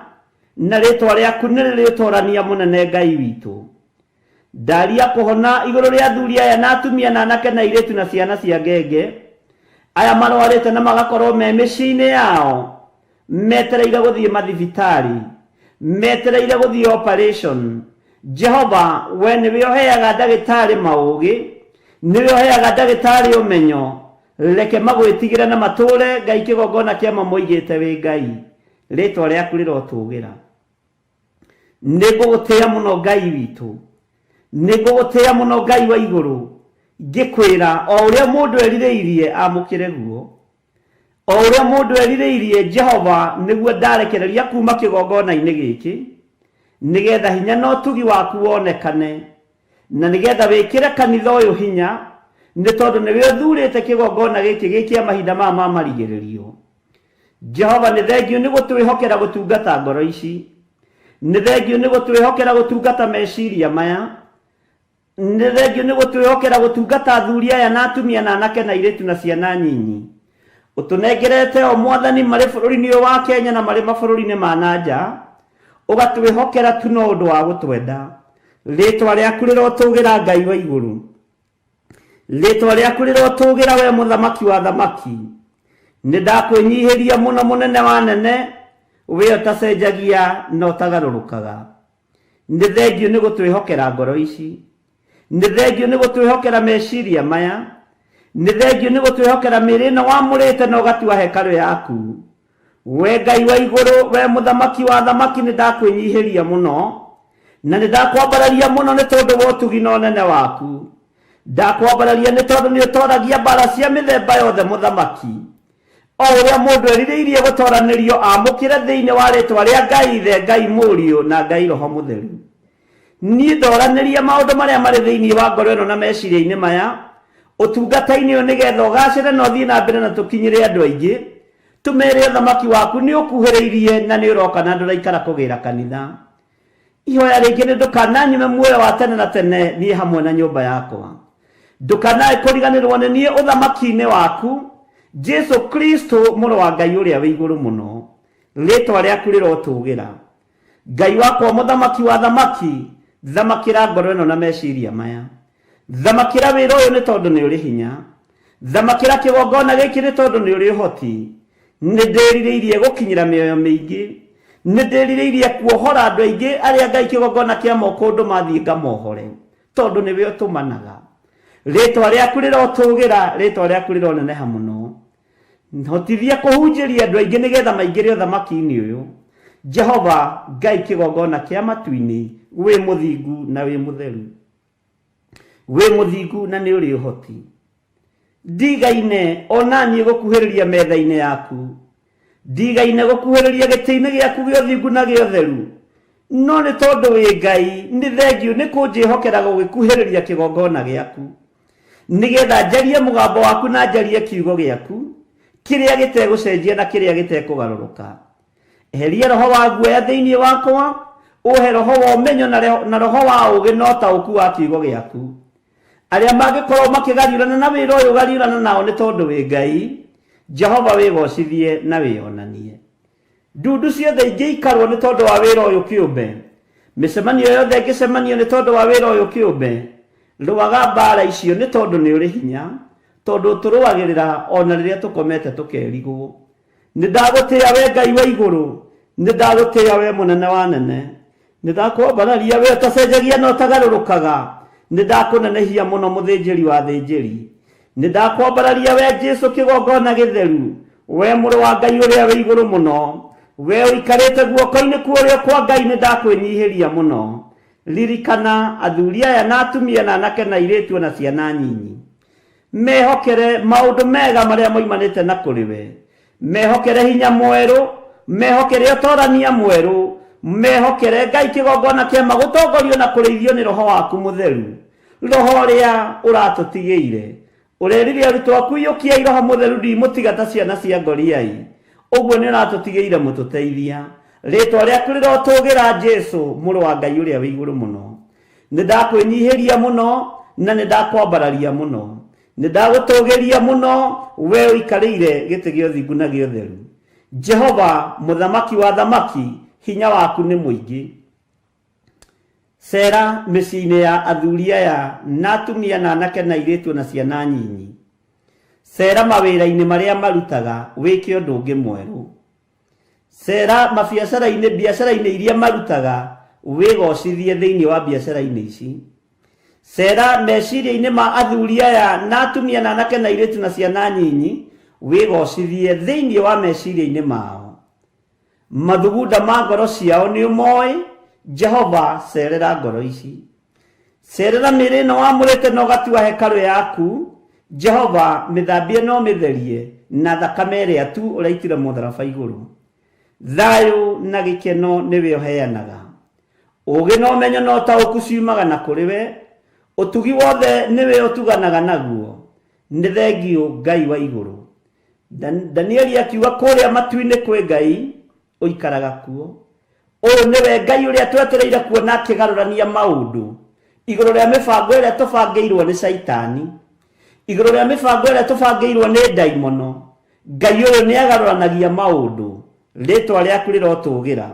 G: na rĩtwa rĩaku nĩ rĩrĩ ũtorania mũnene Ngai witũ. Ndaria kũhona igũrũ rĩa athuri aya na atumia na anake na airĩtu na ciana cia ngenge, aya marwarĩte na magakorwo me mĩciĩ-inĩ yao, metereire gũthiĩ mathibitarĩ, metereire gũthiĩ operation. Jehova, we nĩwe ũheaga ndagĩtarĩ maũgĩ, nĩwe ũheaga ndagĩtarĩ ũmenyo, reke magwĩtigĩre na matũũre Ngai kĩgongona kĩa mamoigĩte wĩ Ngai. Rĩtwa rĩaku rĩrotũgĩra. Nĩ ngũgũtĩĩa mũno Ngai witũ, nĩ ngũgũtĩĩa mũno Ngai wa igũrũ, ngĩkwĩra o ũrĩa mũndũ erirĩirie amũkĩre guo. O ũrĩa mũndũ erirĩirie Jehova nĩguo ndarekereria kuma kĩgongona-inĩ gĩkĩ, nĩgetha hinya na ũtugi waku wonekane, na nĩgetha wĩkĩre kanitha ũyũ hinya, nĩ tondũ nĩwe ũthurĩte kĩgongona gĩkĩ gĩ kĩa mahinda maya ma marigĩrĩrio. Jehova, nĩ thengiũ nĩ gũtwĩhokera gũtungata ngoro ici, nĩ thengiũ nĩ gũtwĩhokera gũtungata meciria maya, nĩ thengiũ nĩ gũtwĩhokera gũtungata athuri aya na atumia na anake na airĩtu na ciana nyinyi. Ũtũnengerete o Mwathani marĩ bũrũri-inĩ ũyũ wa Kenya na marĩ mabũrũri-inĩ ma na nja, ũgatwĩhokera tu no ũndũ wa gũtwenda. Rĩtwa rĩaku rĩrotũgĩra Ngai wa igũrũ. Rĩtwa rĩaku rĩrotũgĩra we mũthamaki wa thamaki. Nĩ ndakwĩnyihĩria mũno mũnene wa nene, we ũtacenjagia na ũtagarũrũkaga. Nĩ thengiũ nĩ gũtwĩhokera ngoro ici. Nĩ thengiũ nĩ gũtwĩhokera meciria maya. Nĩ thengiũ nĩ gũtwĩhokera mĩĩrĩ ĩno wamũrĩte na ũgatua hekarũ yaku. We Ngai wa igũrũ, we mũthamaki wa thamaki, nĩ ndakwĩnyihĩria mũno na nĩ ndakwambararia mũno nĩ tondũ wa ũtugi na ũnene waku. Ndakwambararia nĩ tondũ nĩ ũtoragia mbara cia mĩthemba yothe mũthamaki. O ũrĩa mũndũ erirĩirie gũtoranĩrio amũkĩre thĩinĩ wa rĩtwa rĩa Ngai Ithe, Ngai Mũriũ na Ngai Roho Mũtheru. Niĩ ndoranĩria maũndũ marĩa marĩ thĩinĩ wa ngoro ĩno na meciria-inĩ maya ũtungata-inĩ ũyũ nĩgetha ũgacĩre na ũthiĩ na mbere na tũkinyĩre andũ aingĩ, tũmere ũthamaki waku nĩ ũkuhĩrĩirie na nĩ ũroka na ndũraikara kũgĩra kanitha. Ihoya rĩngĩ nĩ ndũkananyime muoyo wa tene na tene niĩ hamwe na nyũmba yakwa. Ndũkanae kũriganĩrwo nĩ niĩ ũthamaki-inĩ waku, Jesu Kristo mũrũ wa Ngai ũrĩa wĩ igũrũ mũno. Rĩtwa rĩaku rĩrotũgĩra. Ngai wakwa mũthamaki wa thamaki, thamakĩra ngoro ĩno na meciria maya. Thamakĩra wĩra ũyũ nĩ tondũ nĩ ũrĩ hinya. Thamakĩra kĩgongona gĩkĩ nĩ tondũ nĩ ũrĩ ũhoti. Nĩ ndĩrirĩirie gũkinyĩra mĩoyo mĩingĩ. Nĩ ndĩrirĩirie kuohora andũ aingĩ arĩa Ngai kĩgongona kĩa moko ũndũ mathiĩ ngamohore, tondũ nĩwe ũtũmanaga. Rĩtwa rĩaku rĩrotũgĩra, rĩtwa rĩaku rĩroneneha mũno. Hotithia kũhunjĩria andũ aingĩ nĩgetha maingĩre ũthamaki-inĩ ũyũ. Jehova Ngai kĩgongona kĩa matu-inĩ, wĩ mũthingu na wĩ mũtheru. Wĩ mũthingu na nĩ ũrĩ ũhoti. Ndigaine ona niĩ gũkuhĩrĩria metha-inĩ yaku. Ndigaine gũkuhĩrĩria gĩtĩ-inĩ gĩaku gĩa ũthingu na gĩa ũtheru. No nĩ tondũ wĩ Ngai, nĩ thengiũ nĩ kũnjĩhokera gũgĩkuhĩrĩria kĩgongona gĩaku. Nĩgetha njarie mũgambo waku na njarie kiugo gĩaku, kĩrĩa gĩtegũcenjia na kĩrĩa gĩtekũgarũrũka. Eheria roho wa guoya thĩinĩ wakwa, ũhe roho wa ũmenyo na roho wa ũũgĩ na ũtaũku wa kiugo gĩaku. Arĩa mangĩkorwo makĩgariũrana na wĩra ũyũ gariũrana nao nĩ tondũ wĩ Ngai. Jehova wĩgocithie na wĩonanie. Ndundu ciothe ingĩikarwo nĩ tondũ wa wĩra ũyũ kĩũmbe, mĩcemanio yothe ĩngĩcemanio nĩ tondũ wa wĩra ũyũ kĩũmbe, rũaga mbara icio nĩ tondũ nĩ ũrĩ hinya, tondũ ũtũrũagĩrĩra ona rĩrĩa tũkomete tũkerigwo. Nĩ ndagũtĩĩa we Ngai wa igũrũ, nĩ ndagũtĩĩa we mũnene wa nene. Nĩ ndakwambararia we ũtacenjagia na ũtagarũrũkaga, nĩ ndakũnenehia mũno mũthĩnjĩri wa athĩnjĩri. Nĩ ndakwambararia we Jesu kĩgongona gĩtheru, we mũrũ wa Ngai ũrĩa wĩ igũrũ mũno, we ũikarĩte guoko-inĩ kwa ũrĩo kwa Ngai, nĩ ndakwĩnyihĩria mũno. Ririkana athuri aya na atumia na anake na airĩtu o na ciana nyinyi. Mehokere maũndũ mega marĩa moimanĩte na kũrĩ we, mehokere hinya mwerũ, mehokere ũtorania mwerũ, mehokere Ngai kĩgongona kĩama gũtongorio na kũrĩithio nĩ Roho waku mũtheru, Roho ũrĩa ũratũtigĩire. Ũrerire arutwo aku, iyũkiai Roho mũtheru, ndimũtiga ta ciana cia ngoriai. Ũguo nĩ ũratũtigĩire mũtũteithia. Rĩtwa rĩaku rĩrotũgĩra, Jesu, mũrũ wa Ngai ũrĩa wĩ igũrũ mũno. Nĩ ndakwĩnyihĩria mũno na nĩ ndakwambararia mũno, nĩ ndagũtũgĩria mũno, we ũikarĩire gĩtĩ gĩa ũthingu na gĩa ũtheru. Jehova mũthamaki wa thamaki, hinya waku nĩ mũingĩ. Cera mĩciĩ-inĩ ya athuri aya na atumia na anake na airĩtu na ciana nyinyi. Cera mawĩra-inĩ marĩa marutaga, wĩke ũndũ ũngĩ mwerũ. Cera mabiacara-inĩ, biacara-inĩ iria marutaga, wĩgocithie thĩinĩ wa biacara-inĩ ici. Cera meciria-inĩ ma athuri aya na atumia na anake na airĩtu na ciana nyinyi, wĩgocithie thĩinĩ wa meciria-inĩ mao. Mathugunda ma ngoro ciao nĩ ũmoĩ, Jehova cerera ngoro ici. Cerera mĩĩrĩ ĩno wamũrĩte na ũgatua hekarũ yaku, Jehova mĩthambie na ũmĩtherie na thakame ĩrĩa tu ũraitire mũtharaba igũrũ. Thayũ na gĩkeno nĩwe ũheanaga. Ũũgĩ na ũmenyo na ũtaũku ciumaga na kũrĩ we, ũtugi wothe nĩwe ũtuganaga naguo. Nĩ thengiũ Ngai wa igũrũ. Danieli akiuga kũrĩa matu-inĩ kwĩ Ngai ũikaraga kuo. Ũyũ nĩwe Ngai ũrĩa twetereire kuona akĩgarũrania maũndũ igũrũ rĩa mĩbango ĩrĩa tũbangĩirwo nĩ Caitani, igũrũ rĩa mĩbango ĩrĩa tũbangĩirwo nĩ ndaimono. Ngai ũyũ nĩ agarũranagia maũndũ, rĩtwa rĩaku rĩrotũgĩra.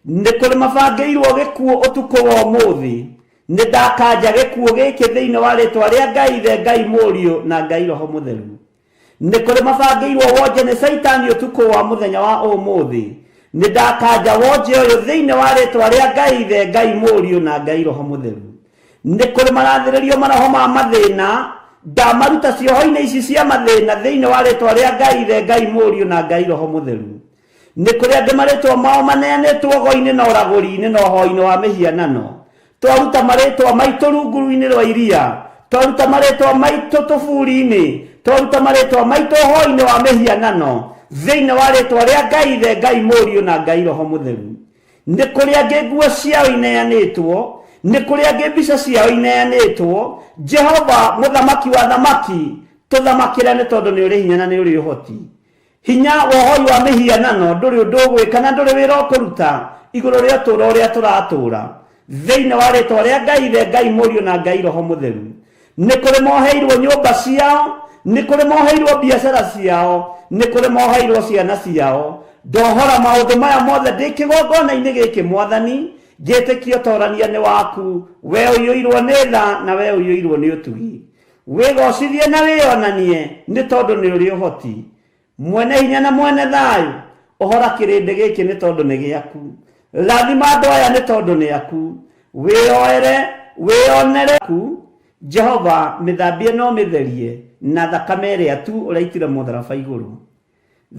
G: Nĩ kũrĩ mabangĩirwo gĩkuũ ũtukũ wa ũmũthĩ, nĩ ndakanja gĩkuũ gĩkĩ thĩinĩ wa rĩtwa rĩa Ngai Ithe, Ngai Mũriũ na Ngai Roho Mũtheru. Nĩ kũrĩ mabangĩirwo wonje nĩ Caitani ũtukũ wa mũthenya wa ũmũthĩ, nĩ ndakanja wonje ũyũ thĩinĩ wa rĩtwa rĩa Ngai Ithe, Ngai Mũriũ na Ngai Roho Mũtheru. Nĩ kũrĩ marathĩrĩrio maroho ma mathĩna, ndamaruta cioho-inĩ ici cia mathĩna thĩinĩ wa rĩtwa rĩa Ngai Ithe, Ngai Mũriũ na Ngai Roho Mũtheru. Nĩ kũrĩ angĩ marĩtwa mao maneanĩtwo ũgo-inĩ na ũragũri-inĩ na ũhoi-inĩ wa mĩhianano. Twaruta marĩtwa maitũ runguru-inĩ rwa iria, twaruta marĩtwa maitũ tũburi-inĩ, twaruta marĩtwa maitũ ũhoi-inĩ wa mĩhianano, thĩinĩ wa rĩtwa rĩa Ngai Ithe, Ngai Mũriũ na Ngai Roho Mũtheru. Nĩ kũrĩ angĩ nguo ciao ineanĩtwo, nĩ kũrĩ angĩ mbica ciao ineanĩtwo. Jehova mũthamaki wa thamaki, tũthamakĩre nĩ tondũ nĩ ũrĩ hinya na nĩ ũrĩ ũhoti. Hinya wa ũhoi wa mĩhianano ndũrĩ ũndũ ũgwĩka na ndũrĩ wĩra ũkũruta igũrũ rĩa ũtũũro ũrĩa tũratũũra. Thĩinĩ wa rĩtwa rĩa Ngai Ithe, Ngai Mũriũ na Ngai Roho Mũtheru. Nĩ kũrĩ moheirwo nyũmba ciao, nĩ kũrĩ moheirwo biacara ciao, nĩ kũrĩ moheirwo ciana ciao. Ndohora maũndũ maya mothe ndĩ kĩgongona-inĩ gĩkĩ Mwathani, ngĩtĩkia ũtorania nĩ waku, we ũiyũirwo nĩ tha na we ũiyũirwo nĩ ũtugi. Wĩgocithie na wĩonanie nĩ tondũ nĩ ũrĩ ũhoti. Mwene hinya na mwene thayũ, ũhora kĩrĩndĩ gĩkĩ nĩ tondũ nĩ gĩaku. Rathima andũ aya nĩ tondũ nĩ aku. Wĩyoere, wĩyonere ku. Jehova, mĩthambie na ũmĩtherie na thakame ĩrĩa tu ũraitire mũtharaba igũrũ.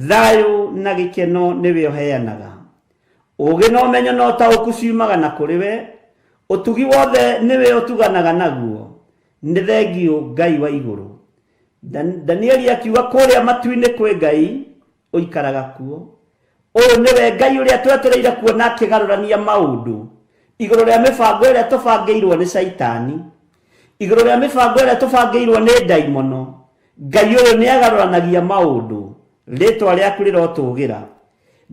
G: Thayũ na gĩkeno nĩwe ũheanaga. Ũũgĩ na ũmenyo na ũtaũku ciumaga na kũrĩ we. Ũtugi wothe nĩwe ũtuganaga naguo. Nĩ thengiũ Ngai wa igũrũ. Danieli akiuga kũrĩa matu-inĩ kwĩ Ngai ũikaraga kuo. Ũyũ nĩwe Ngai ũrĩa twetereire kuona akĩgarũrania maũndũ igũrũ rĩa mĩbango ĩrĩa tũbangĩirwo nĩ Caitani, igũrũ rĩa mĩbango ĩrĩa tũbangĩirwo nĩ ndaimono. Ngai ũyũ nĩ agarũranagia maũndũ, rĩtwa rĩaku rĩrotũgĩra.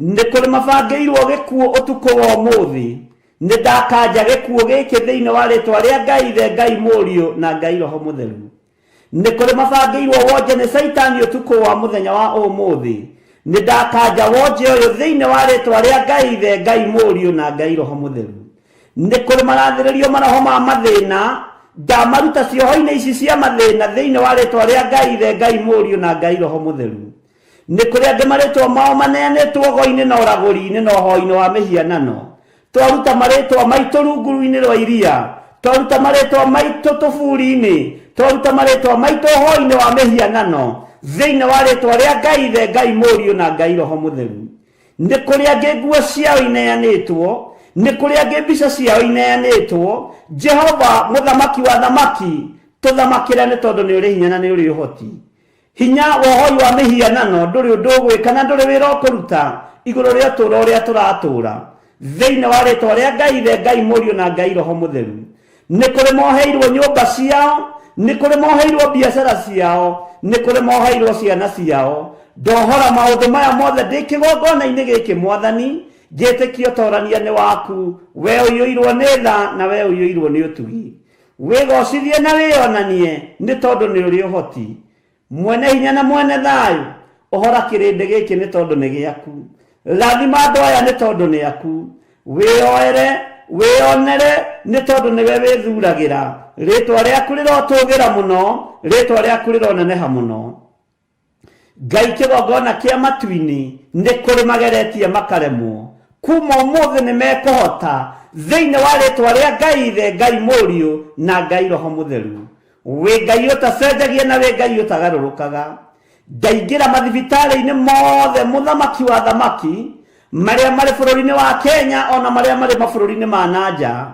G: Nĩ kũrĩ mabangĩirwo gĩkuũ ũtukũ wa ũmũthĩ, Nĩ ndakanja gĩkuũ gĩkĩ thĩinĩ wa rĩtwa rĩa Ngai Ithe, Ngai Mũriũ na Ngai Roho Mũtheru. Nĩ kũrĩ mabangĩirwo wonje nĩ Caitani ũtukũ wa mũthenya wa ũmũthĩ. Nĩ ndakanja wonje ũyũ thĩinĩ wa rĩtwa rĩa Ngai Ithe, Ngai Mũriũ na Ngai Roho Mũtheru. Nĩ kũrĩ marathĩrĩrio maroho ma mathĩna, ndamaruta cioho-inĩ ici cia mathĩna thĩinĩ wa rĩtwa rĩa Ngai Ithe, Ngai Mũriũ na Ngai Roho Mũtheru. Nĩ kũrĩ angĩ marĩtwa mao maneanĩtwo ũgo-inĩ na ũragũri-inĩ na ũhoi-inĩ wa mĩhianano. Twaruta marĩtwa maitũ rungu-inĩ rwa iria, twaruta marĩtwa maitũ tũburi-inĩ, twaruta marĩtwa maitũ ũhoi-inĩ wa mĩhianano, thĩinĩ wa rĩtwa rĩa Ngai Ithe, Ngai Mũriũ na Ngai Roho Mũtheru. Nĩ kũrĩ angĩ nguo ciao ineanĩtwo, nĩ kũrĩ angĩ mbica ciao ineanĩtwo. Jehova, Mũthamaki wa athamaki, tũthamakĩre nĩ tondũ nĩ ũrĩ hinya na nĩ ũrĩ ũhoti. Hinya wa ũhoi wa mĩhianano ndũrĩ ũndũ ũgwĩka na ndũrĩ wĩra ũkũruta igũrũ rĩa ũtũũro ũrĩa tũratũũra. Thĩinĩ wa rĩtwa rĩa Ngai Ithe, Ngai Mũriũ na Ngai Roho Mũtheru. Nĩ kũrĩ moheirwo nyũmba ciao, nĩ kũrĩ moheirwo biacara ciao, nĩ kũrĩ moheirwo ciana ciao. Ndohora maũndũ maya mothe ndĩ kĩgongona-inĩ gĩkĩ Mwathani, ngĩtĩkia ũtorania nĩ waku, we ũiyũirwo nĩ tha na we ũiyũirwo nĩ ũtugi. Wĩgocithie na wĩonanie nĩ tondũ nĩ ũrĩ ũhoti. Mwene hinya na mwene thayũ, ũhora kĩrĩndĩ gĩkĩ nĩ tondũ nĩ gĩaku. Rathima andũ aya nĩ tondũ nĩ aku. Wĩyoere, wĩyonere nĩ tondũ nĩwe wĩthuragĩra. Rĩtwa rĩaku rĩrotũgĩra mũno, rĩtwa rĩaku rĩroneneha mũno. Ngai kĩgongona kĩa matu-inĩ nĩ kũrĩ mageretie makaremwo. Kuma ũmũthĩ nĩ mekũhota thĩinĩ wa rĩtwa rĩa Ngai Ithe, Ngai Mũriũ na Ngai Roho Mũtheru. Wĩ Ngai ũtacenjagia na wĩ Ngai ũtagarũrũkaga. Ndaingĩra mathibitarĩ-inĩ mothe mũthamaki wa thamaki marĩa marĩ bũrũri-inĩ wa Kenya ona marĩa marĩ mabũrũri-inĩ ma na nja.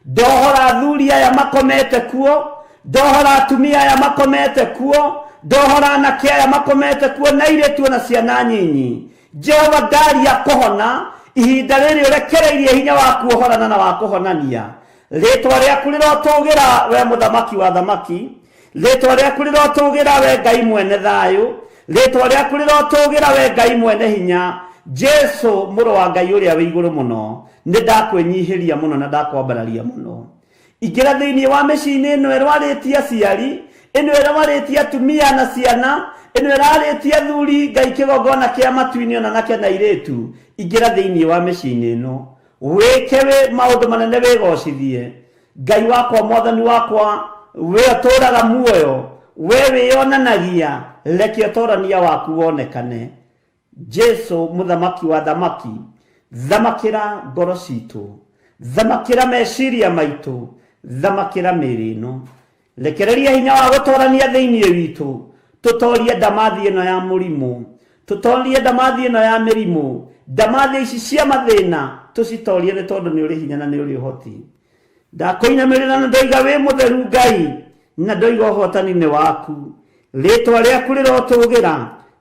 G: Ndohora athuri aya makomete kuo, ndohora atumia aya makomete kuo, ndohora anake aya makomete kuo na airĩtu ona ciana nyinyi. Jehova ndaria kũhona ihinda rĩrĩ ũrekereirie hinya waku ũhorana na wa kũhonania. Rĩtwa rĩaku rĩrotũgĩra we mũthamaki wa thamaki, rĩtwa rĩaku rĩrotũgĩra we Ngai mwene thayũ, rĩtwa rĩaku rĩrotũgĩra we Ngai mwene hinya, Jesu mũrũ wa Ngai ũrĩa wĩ igũrũ mũno. Nĩ ndakwĩnyihĩria mũno na ndakwambararia mũno. Ingĩra thĩinĩ wa mĩciĩ-inĩ ĩno ĩrwarĩtie aciari, ĩno ĩrwarĩtie atumia na ciana, ĩno ĩrarĩtie athuri, Ngai kĩgongona kĩa matu-inĩ ona anake na airĩtu. Ingĩra thĩinĩ wa mĩciĩ-inĩ ĩno, wĩke wĩ maũndũ manene wĩgocithie. Ngai wakwa, Mwathani wakwa, we ũtũũraga muoyo, we wĩyonanagia, reke ũtorania waku wonekane. Jesu mũthamaki wa thamaki, thamakĩra ngoro citũ, thamakĩra meciria maitũ, thamakĩra mĩĩrĩ ĩno. Rekereria hinya wa gũtorania thĩinĩ witũ, tũtorie ndamathi ĩno ya mũrimũ, tũtorie ndamathi ĩno ya mĩrimũ, ndamathi ici cia mathĩna, tũcitorie nĩ tondũ nĩ ũrĩ hinya na nĩ ũrĩ ũhoti. Ndakũinamĩrĩra na ndoiga wĩ mũtheru Ngai, na ndoiga ũhotani nĩ waku. Rĩtwa rĩaku rĩrotũgĩra,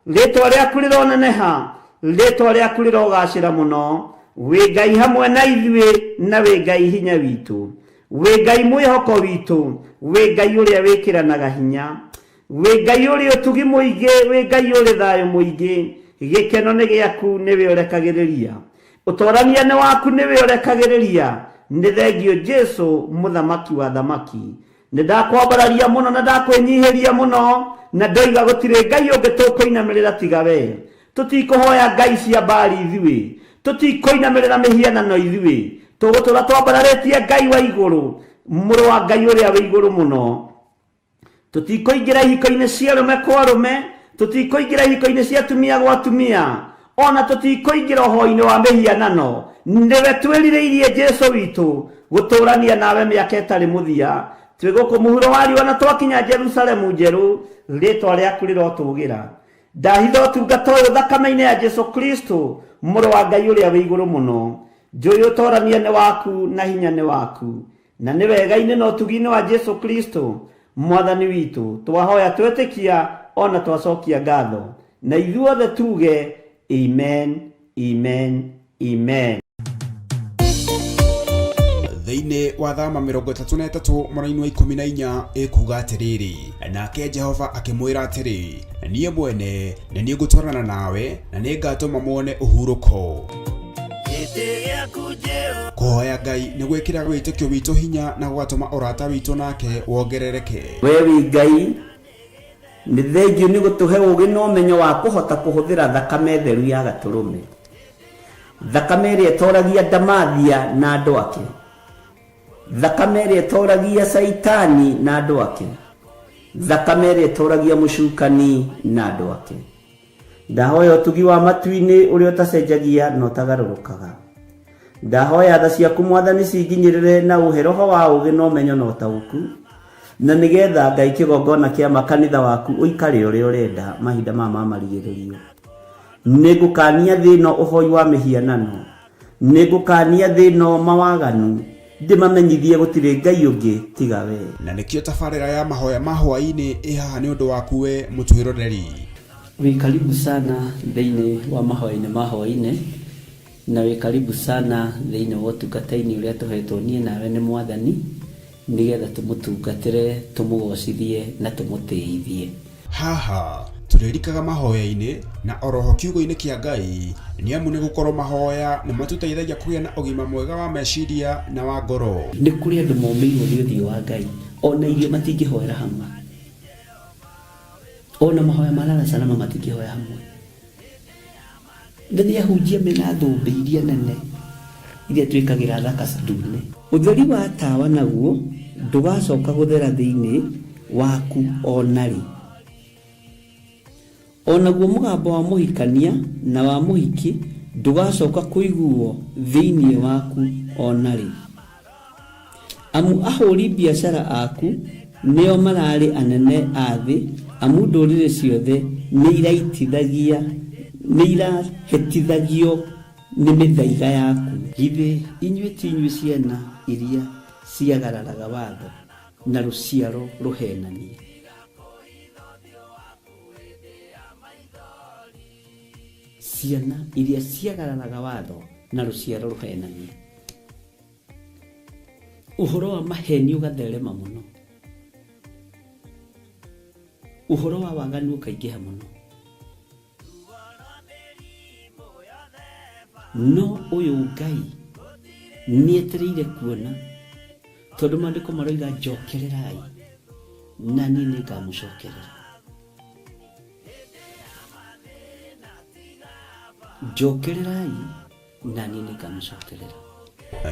G: rĩtwa rĩaku rĩroneneha, rĩtwa rĩaku rĩrogacĩra mũno. Wĩ Ngai hamwe na ithuĩ na wĩ Ngai hinya witũ. Wĩ Ngai mwĩhoko witũ, wĩ Ngai ũrĩa wĩkĩranaga hinya. Wĩ Ngai ũrĩ ũtugi mũingĩ, wĩ Ngai ũrĩ thayũ mũingĩ. Gĩkeno nĩ gĩaku nĩwe ũrekagĩrĩria. Ũtorania nĩ waku nĩwe ũrekagĩrĩria. Nĩ thengio Jesu mũthamaki wa thamaki. Nĩ ndakwambararia mũno na ndakwĩnyihĩria mũno na ndoiga gũtirĩ Ngai ũngĩ tũkũinamĩrĩra tiga we. Tũtikũhoya ngai cia Baali ithuĩ, tũtikũinamĩrĩra mĩhianano ithuĩ. Tũgũtũra twambararĩtie Ngai wa igũrũ, mũrũ wa Ngai ũrĩa wĩ igũrũ mũno. Tũtikũingĩra ihiko-inĩ cia arũme kwa arũme, tũtikũingĩra ihiko-inĩ cia atumia gwa atumia, ona tũtikũingĩra ũhoi-inĩ wa mĩhianano. Nĩwe twĩrirĩirie Jesu witũ, gũtũũrania nawe mĩaka ĩtarĩ mũthia. Twĩ gũkũ mũhuro wa riũa na twakinya Jerusalemu njerũ, rĩtwa rĩaku rĩrotũgĩra. Ndahitha ũtungata ũyũ thakame-inĩ ya Jesu Kristo, mũrũ wa Ngai ũrĩa wĩ igũrũ mũno. Njũĩ ũtorania nĩ waku na hinya nĩ waku. Na nĩ wega-inĩ na ũtugi-inĩ wa Jesu Kristo Mwathani witũ, twahoya twetĩkia ona twacokia ngatho. Na ithuothe tuge amen, amen, amen.
A: Thĩinĩ wa Thama 33 mũraini wa 14 ĩkuga atĩrĩrĩ, nake Jehova akĩmwĩra atĩrĩ, niĩ mwene nĩ niĩ ngũtwarana nawe na nĩ ngatũma muone ũhurũko.
B: Gĩtĩ gĩaku Jehova.
A: Kũhoya Ngai nĩ gwĩkĩraga wĩtĩkio witũ hinya na gũgatũma ũrata witũ nake wongerereke.
G: We wĩ Ngai, nĩ thengiũ nĩ gũtũhe ũũgĩ na ũmenyo wa kũhota kũhũthĩra thakame theru ya Gatũrũme, thakame ĩrĩa ĩtoragia ndamathia na andũ ake, thakame ĩrĩa ĩtoragia Caitani na andũ ake, thakame ĩrĩa ĩtoragia mũcukani na andũ ake. Ndahoya ũtugi wa matu-inĩ ũrĩa ũtacenjagia na ũtagarũrũkaga. Ndahoya tha ciaku Mwathani cinginyĩrĩre na ũhe roho wa ũũgĩ na ũmenyo na ũtaũku, na nĩgetha Ngai kĩgongona kĩa makanitha waku ũikare ũrĩa ũrenda mahinda maya ma marigĩrĩrio. Nĩngũkania thĩ ĩno ũhoi wa mĩhianano, nĩngũkania thĩ ĩno mawaganu, ndĩmamenyithie gũtirĩ Ngai ũngĩ tiga we.
A: Na nĩkĩo tabarĩra ya mahoya ma hwaĩ-inĩ ĩ haha nĩ ũndũ waku we mũtwĩroreri.
C: Wĩ karibu sana thĩinĩ wa mahoya-inĩ ma hwaĩ-inĩ, na wĩ karibu sana thĩinĩ wa ũtungata-inĩ ũrĩa tũhetwo niĩ nawe nĩ Mwathani, nĩgetha tũmũtungatĩre, tũmũgocithie na tũmũtĩithie.
A: Haha tũrĩrikaga mahoya-inĩ na oroho kiugo-inĩ kĩa Ngai, nĩ amu nĩ gũkorwo mahoya nĩ matũteithagia kũgĩa na ũgima mwega wa meciria na wa ngoro.
C: Nĩ kũrĩ andũ momĩirwo nĩ ũthiũ wa Ngai, ona irio matingĩhoera hamwe, ona mahoya ma lala salama matingĩhoya hamwe. Na nĩ ahunjia mena thũmbĩ iria nene iria twĩkagĩra thaka ndune. Ũtheri wa tawa naguo ndũgacoka gũthera thĩinĩ waku o na rĩ. O naguo mũgambo wa mũhikania na wa mũhiki ndũgacoka kũiguo thĩinĩ waku o na rĩ. Amu ahũri biacara aku nĩo mararĩ anene a thĩ, amu ndũrĩrĩ ciothe nĩ irahĩtithagio nĩ mĩthaiga yaku. Githĩ inyuĩ ti inyuĩ ciana iria ciagararaga watho na rũciaro rũhenanie? Ciana iria ciagararaga watho na rũciaro rũhenanie. Ũhoro wa maheni ũgatherema mũno, ũhoro wa waganu ũkaingĩha mũno, no ũyũ Ngai nĩetereire kuona, tondũ maandĩko maroiga njokererai na niĩ nĩngamũcokerera. Njokererai na niĩ nĩngamũcokerera.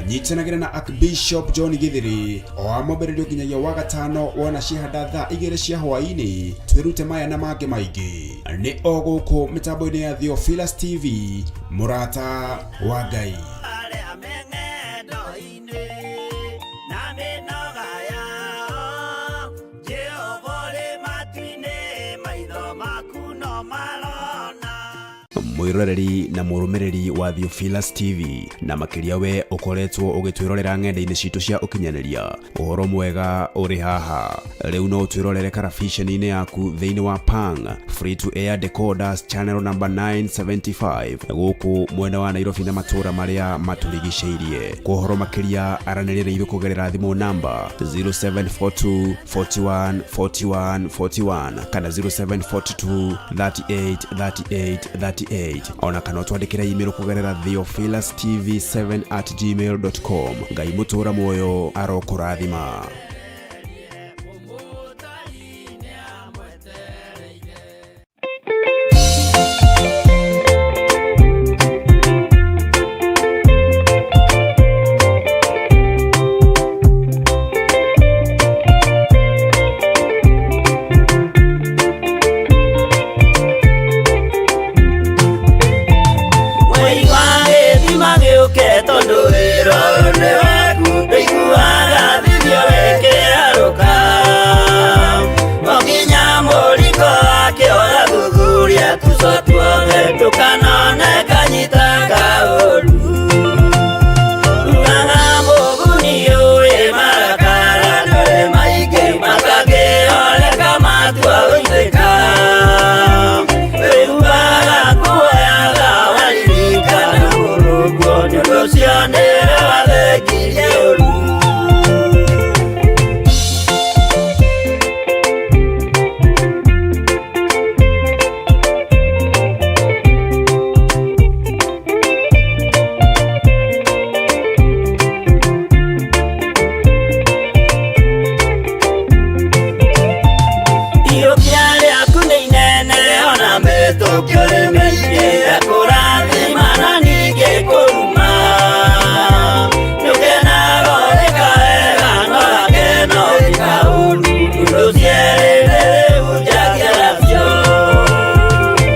A: Nyitanagĩra na Archbishop John Githiri o wa mwambĩrĩrio nginyagia wa gatano wona ciahanda thaa igĩrĩ cia hwaĩ-inĩ, twĩrute maya na mangĩ maingĩ. Nĩ o gũkũ mĩtambo-inĩ ya Theophilus TV, mũrata wa Ngai.
B: Arĩa me ng'endo-inĩ na mĩnoga yao, Jehova ũrĩ matu-inĩ, maitho maku no marona.
A: Mwĩroreri na mũrũmĩrĩri wa Theophilus TV, na makĩria we ũkoretwo ũgĩtwĩrorera ng'enda-inĩ citũ cia ũkinyanĩria, ũhoro mwega ũrĩ haha. Rĩu no ũtwĩrorere karabiceni-inĩ yaku thĩinĩ wa Pang Free to Air Decoders channel number 975 gũkũ mwena wa Nairobi na matũũra marĩa matũrigicĩirie. Kwa ũhoro makĩria aranĩria na ithuĩ kũgerera thimũ namba 0742 41 41 41 kana 0742 38 38 38, ona kana ũtwandĩkĩre email kũgerera theophilustv7@gmail.com. Ngai mũtũũra muoyo arokũrathima.
B: Mwei wa gĩthima gĩũke tondũ wĩra ũyũ nĩ waku, ndũiguaga thithio wĩkĩarũka. O nginya mũringo wake ũgathuthuria tuco tuothe, ndũkanone kanyita kaũru. Rugaga mũguni ũĩ marakara ndũrĩ maingĩ, matangĩoleka matua gũitĩka. Wĩhuhaga kuoyaga waririkana mũrũguo, nĩ ũndũ ũcio nĩwe wathengirie ũru. Tũrĩ mĩingĩ ya kũrathima na ningĩ kũruma. Nĩũkenaga ũrĩka wega no gakena ũrĩka ũru. Indo cierĩ nĩrĩhunjagia nacio.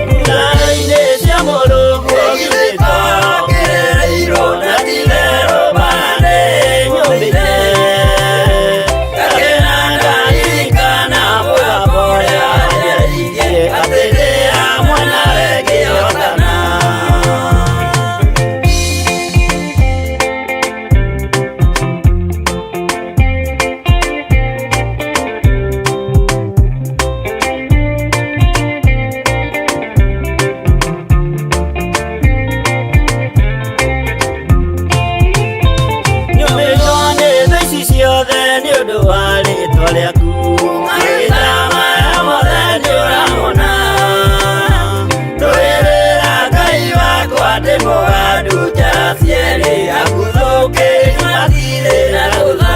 B: Thutha-inĩ cia Mũrungu githĩ to kĩrĩrĩirwo na ti-itherũ mbara nĩnyũmĩte. Ngakena ndaririkana mũgambo ũrĩa wanjarĩirie atĩ ndĩ hamwe nawe ngĩhotana. Nyũmĩtwo nĩ thũ ici ciothe nĩ ũndũ wa rĩtwa rĩaku. Mahinda maya mothe nĩũramona. Ndũĩrĩra Ngai wakwa ndĩ mũgandu njara cierĩ, aguthũkĩri matirĩ na rũtha.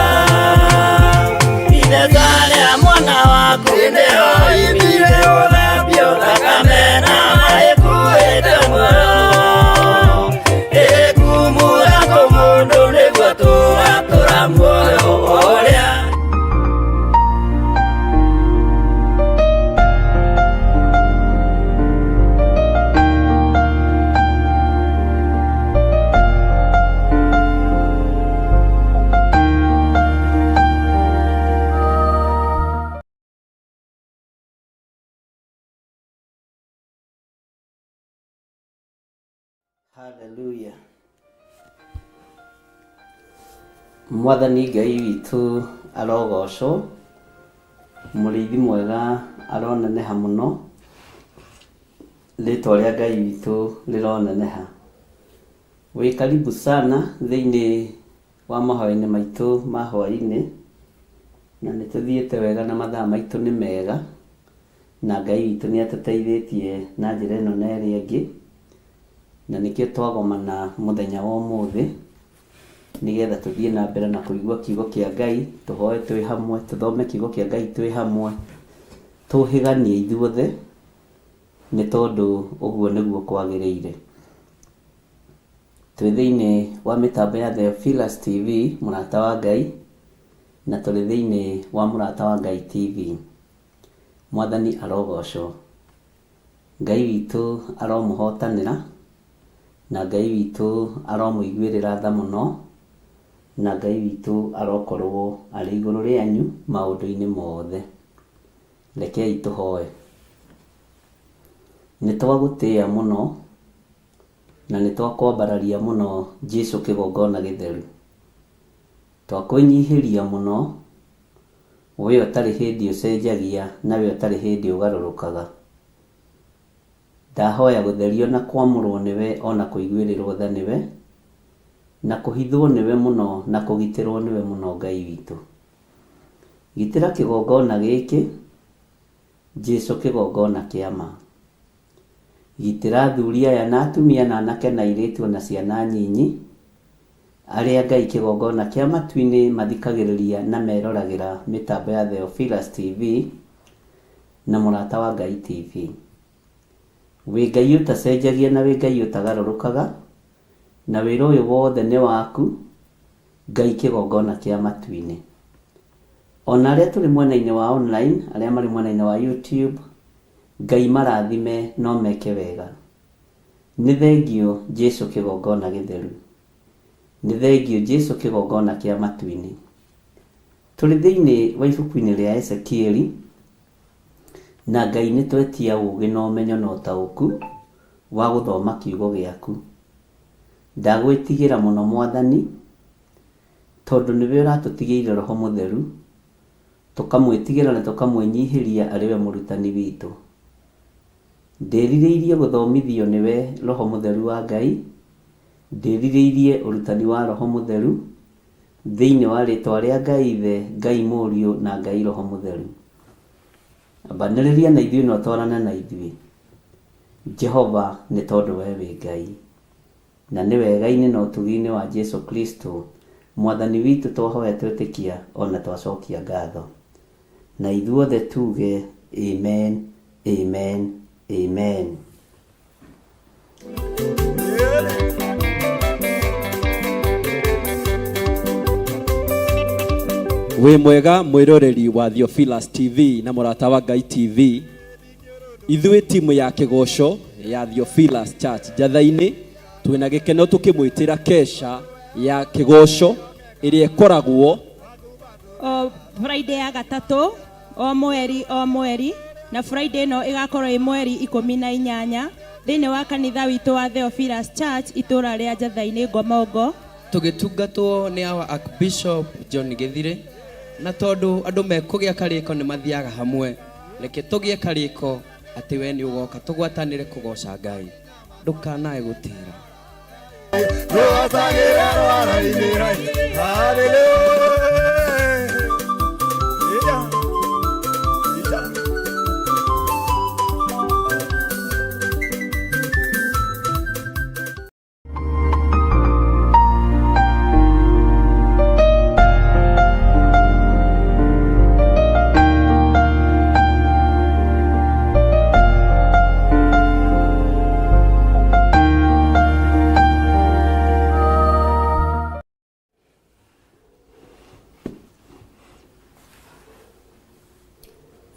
B: Itheka rĩa mwana waku nĩho oimire gũthambio thakame na maĩ kuĩte muoyo. Ĩkumura kũmũndũ nĩguo tũgatũra muoyo ũrĩa.
C: Hallelujah. Mwathani Ngai witũ arogocwo, mũrĩithi mwega aroneneha mũno, rĩtwa rĩa Ngai witũ rĩroneneha. Wĩ karibu sana thĩinĩ wa mahoya-inĩ maitũ ma hwaĩ-inĩ, na nĩ tũthiĩte wega na mathaa maitũ nĩ mega, na Ngai witũ nĩ atũteithĩtie na njĩra ĩno na ĩrĩa ĩngĩ, na nĩkĩo twagomana mũthenya wa ũmũthĩ, nĩgetha tũthiĩ na mbere na kũigua kiugo kĩa Ngai, tũhoe twĩ hamwe, tũthome kiugo kĩa Ngai twĩ hamwe, tũhĩganie ithuothe, nĩ tondũ ũguo nĩguo kwagĩrĩire. Twĩ thĩinĩ wa mĩtambo ya Theophilus TV, mũrata wa Ngai, na tũrĩ thĩinĩ wa mũrata wa Ngai TV. Mwathani arogocwo. Ngai witũ aromũhotanĩra, na Ngai witũ aromũiguĩrĩra tha mũno, na Ngai witũ arokorwo arĩ igũrũ rĩanyu maũndũ-inĩ mothe. Rekei tũhoe. Nĩ twagũtĩĩa mũno, na nĩ twakwambararia mũno Jesu kĩgongona gĩtheru. Twakwĩnyihĩria mũno, we ũtarĩ hĩndĩ ũcenjagia na we ũtarĩ hĩndĩ ũgarũrũkaga. Ndahoya gũtherio na kwamũrwo nĩwe ona kũiguĩrĩrwo tha nĩwe, na kũhithwo nĩwe mũno na kũgitĩrwo nĩwe mũno Ngai witũ. Gitĩra kĩgongona gĩkĩ, Jesu kĩgongona kĩa ma. Gitĩra athuri aya na atumia na anake na airĩtu ona ciana nyinyi, arĩa Ngai kĩgongona kĩa matu-inĩ mathikagĩrĩria na meroragĩra mĩtambo ya Theophilus TV na Mũrata wa Ngai TV. Wĩ Ngai ũtacenjagia na wĩ Ngai ũtagarũrũkaga, na wĩra ũyũ wothe nĩ waku, Ngai kĩgongona kĩa matu-inĩ. Ona arĩa tũrĩ mwena-inĩ wa online, arĩa marĩ mwena-inĩ wa YouTube, Ngai marathime no meke wega. Nĩ thengio Jesu kĩgongona gĩtheru. Nĩ thengio Jesu kĩgongona kĩa matu-inĩ. Tũrĩ thĩinĩ wa ibuku-inĩ rĩa Ezekieli, na Ngai nĩ twetia ũũgĩ na ũmenyo na ũtaũku wa gũthoma kiugo gĩaku. Ndagwĩtigĩra mũno Mwathani, tondũ nĩwe ũratũtigĩire Roho Mũtheru, tũkamwĩtigĩra na tũkamwĩnyihĩria arĩ we mũrutani witũ. Ndĩrirĩirie gũthomithio nĩwe Roho Mũtheru wa Ngai, ndĩrirĩirie ũrutani wa Roho Mũtheru, thĩinĩ wa rĩtwa rĩa Ngai Ithe, Ngai Mũriũ na Ngai Roho Mũtheru. Ambanĩrĩria na ithuĩ na ũtwarane na ithuĩ, Jehova, nĩ tondũ we wĩ Ngai. Na nĩ wega-inĩ na ũtugi-inĩ wa Jesu Kristo, Mwathani witũ twahoya twetĩkia ona twacokia ngatho. Na ithuothe tuge, Amen, Amen, Amen.
D: Wĩ mwega mwĩroreri wa Theophilus TV na mũrata wa Ngai TV. Ithuĩ timu ya kĩgoco ya Theophilus Church Njatha-inĩ twĩna gĩkeno tũkĩmwĩtĩra kesha ya kĩgoco ĩrĩa ĩkoragwo
E: O Friday ya gatatũ o mweri o mweri, na Friday ĩno ĩgakorwo ĩ mweri 18 thĩinĩ wa kanitha witũ wa Theophilus Church itũra rĩa Njatha-inĩ Ngomongo.
F: Tũgĩtungatwo nĩ our Archbishop John Gĩthirĩ, na tondũ andũ mekũgĩa karĩko nĩ mathiaga hamwe, reke tũgĩe karĩko atĩ we nĩ ũgoka tũgwatanĩre kũgoca Ngai. Ndũkanae gũtĩra.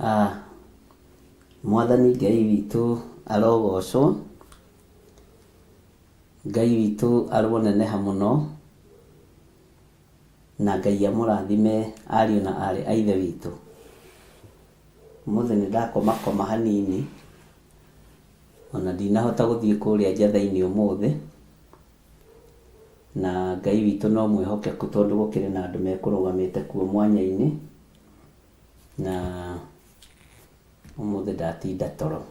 C: Ah, Mwathani Ngai witũ arogocwo, Ngai witũ aroneneha mũno, na Ngai amũrathime ariũ na aarĩ a Ithe witũ. Ũmũthĩ nĩ ndakomakoma hanini, ona ndinahota gũthiĩ kũrĩa njatha-inĩ ũmũthĩ, na Ngai witũ no mwĩhokeku tondũ gũkĩrĩ na andũ mekũrũgamĩte kuo mwanya-inĩ, na ũmũthĩ ndatinda toro.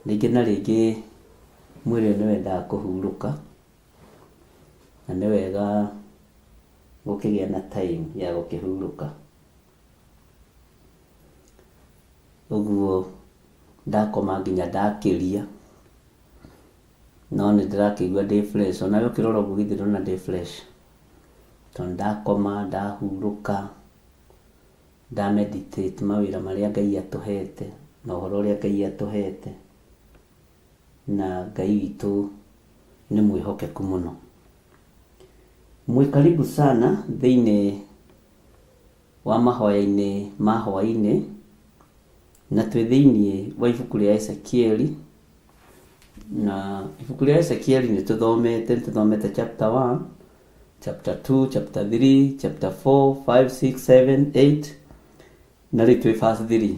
C: Rĩngĩ na rĩngĩ mwĩrĩ nĩ wendaga kũhurũka, na nĩ wega gũkĩgĩa na time ya gũkĩhurũka. Ũguo ndakoma nginya ndakĩria, no nĩ ndĩrakĩigua ndĩ fresh, onawe ũkĩrora ũguo githĩ ndũrona ndĩ fresh, tondũ ndakoma ndahurũka, nda meditate mawĩra marĩa Ngai atũhete na ũhoro ũrĩa Ngai atũhete, na Ngai witũ nĩ mwĩhokeku mũno. Mwĩ karibu sana thĩinĩ wa mahoya-inĩ ma hwaĩ-inĩ, na twĩ thĩinĩ wa ibuku rĩa Ezekieli, na ibuku rĩa Ezekieli nĩ tũthomete, nĩ tũthomete chapter 1, chapter 2, chapter 3, chapter 4, 5, 6, 7, 8, na rĩu twĩ verse 3.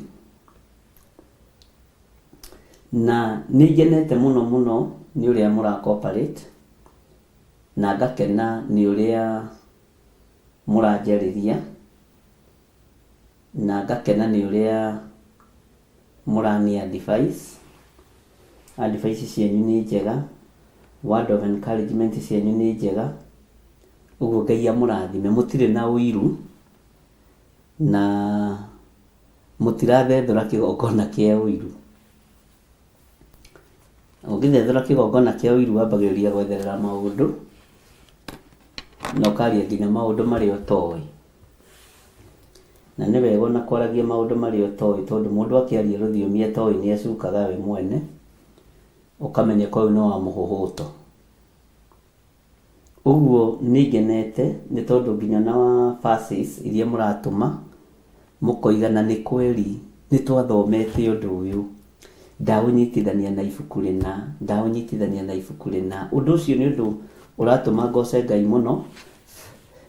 C: Na nĩ ngenete mũno mũno nĩ ũrĩa mũra cooperate, na ngakena nĩ ũrĩa mũranjarĩria, na ngakena nĩ ũrĩa mũrani advice. Advice cianyu nĩ njega, word of encouragement cianyu nĩ njega, ũguo Ngai amũrathime. Mũtirĩ na ũiru, na mũtirathethũra kĩgongona kĩa ũiru. Ũngĩthethũra kĩgongona kĩa ũiru wambagĩrĩria gwetherera maũndũ, na ũkaria nginya maũndũ marĩa ũtoĩ. Na nĩ wega ona kwaragia maũndũ marĩa ũtoĩ tondũ mũndũ akĩaria rũthiomi atoĩ nĩ acukaga we mwene, ũkamenyeka ũyũ nĩ wa mũhũhũto. Ũguo nĩ ngenete nĩ tondũ nginya na verses iria mũratũma mũkoiga na nĩ kweri nĩ twathomete ũndũ ũyũ, ndaũnyitithania na ibuku rĩna, ndaũnyitithania na ibuku rĩna. Ũndũ ũcio nĩ ũndũ ũratũma ngoce Ngai mũno,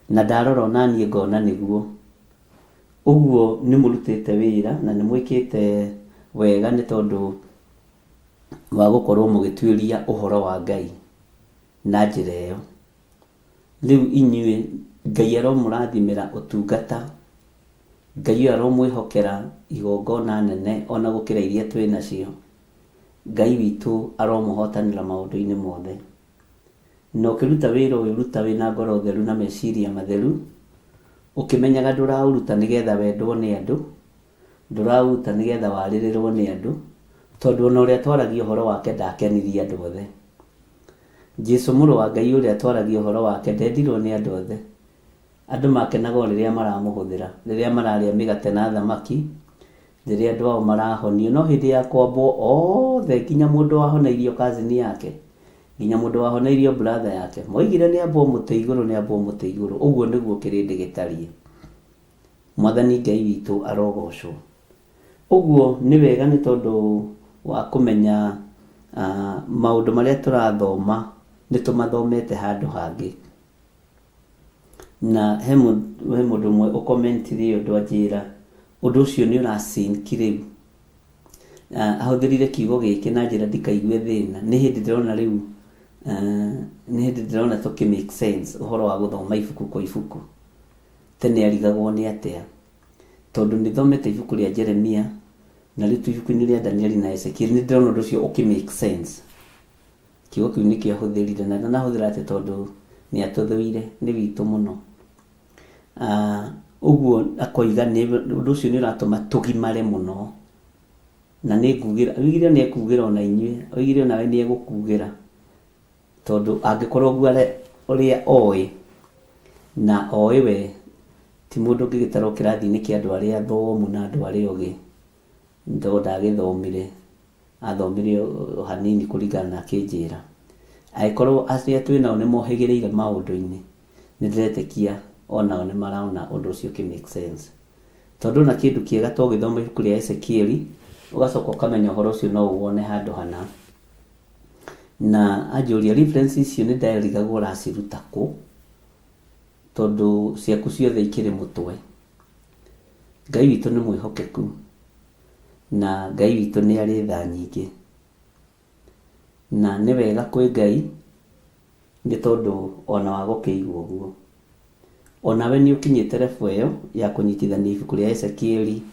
C: na ndarora ona niĩ ngona nĩguo. Ũguo nĩ mũrutĩte wĩra na nĩ mwĩkĩte wega nĩ tondũ wa gũkorwo mũgĩtuĩria ũhoro wa Ngai na njĩra ĩyo. Rĩu inyuĩ Ngai aromũrathimĩra ũtungata, Ngai ũyũ aromwĩhokera igongona nene ona gũkĩra iria twĩ nacio. Ngai witũ aromũhotanĩra maũndũ-inĩ mothe. Na ũkĩruta wĩra ũyũ ruta wĩna ngoro theru na meciria matheru, ũkĩmenyaga ndũraũruta nĩgetha wendwo nĩ andũ, ndũraũruta nĩgetha warĩrĩrwo nĩ andũ, tondũ ona ũrĩa twaragia ũhoro wake ndakenirie andũ othe. Jesu mũrũ wa Ngai ũrĩa twaragia ũhoro wake ndendirwo nĩ andũ othe. Andũ makenaga o rĩrĩa maramũhũthĩra, rĩrĩa mararĩa mĩgate na thamaki, rĩrĩa andũ ao marahonio. No hĩndĩ ya kwambwo othe nginya mũndũ wahoneirio cousin yake, Nginya mũndũ wahoneirio brother yake moigire nĩ ambwo mũtĩ igũrũ, nĩ ambwo mũtĩ igũrũ. Ũguo nĩguo kĩrĩndĩ gĩtariĩ. Mwathani Ngai witũ arogocwo. Ũguo nĩ wega nĩ tondũ wa kũmenya maũndũ marĩa tũrathoma nĩ tũmathomete handũ hangĩ. Na he mũndũ ũmwe ũkomentire ũndũ anjĩra ũndũ ũcio nĩ ũra sink rĩu. Ahũthĩrire kiugo gĩkĩ na njĩra ndikaigue thĩna. Nĩ hĩndĩ ndĩrona rĩu, nĩ hĩndĩ ndĩrona tũkĩ make sense ũhoro wa gũthoma ibuku kwa ibuku. Tene arigagwo nĩ atĩa. Tondũ nĩ thomete ibuku rĩa Jeremia na rĩu twĩ ibuku-inĩ rĩa Danieli na Ezekiel nĩ ndĩrona ũndũ ũcio ũkĩ make sense. Kiugo kĩu nĩkĩo ahũthĩrire na ndanahũthĩra atĩ tondũ nĩ atũthũire, nĩ witũ mũno. Ũguo akoiga ũndũ ũcio nĩ ũratũma tũgimare mũno. Na nĩ ngugĩra, oigire nĩ ekugĩra ona inyuĩ, oigire onawe nĩ egũkugĩra. Tondũ angĩkorwo ũguo ũrĩa oĩ, na oĩ we ti mũndũ ũngĩgĩtarwo kĩrathi-inĩ kĩa andũ arĩa athomu na andũ arĩa ogĩ, tondũ ndagĩthomire, athomire o hanini kũringana na akĩnjĩra. Angĩkorwo arĩa twĩ nao nĩ mohĩgĩrĩire maũndũ-inĩ, nĩ ndĩretĩkia onao nĩ marona ũndũ ũcio ũkĩ make sense. Tondũ ona kĩndũ kĩega to ũgĩthoma ibuku rĩa Ezekieli, ũgacoka ũkamenya ũhoro ũcio no ũwone handũ hana. Na anjũria reference icio nĩ ndarigagwo ũraciruta kũ, tondũ ciaku ciothe ikĩrĩ mũtwe. Ngai witũ nĩ mwĩhokeku, na Ngai witũ nĩ arĩ tha nyingĩ. Na nĩ wega kwĩ Ngai, nĩ tondũ ona wa gũkĩigua ũguo. Onawe nĩ ũkinyĩte level ĩyo ya kũnyitithania ibuku rĩa Ezekieli,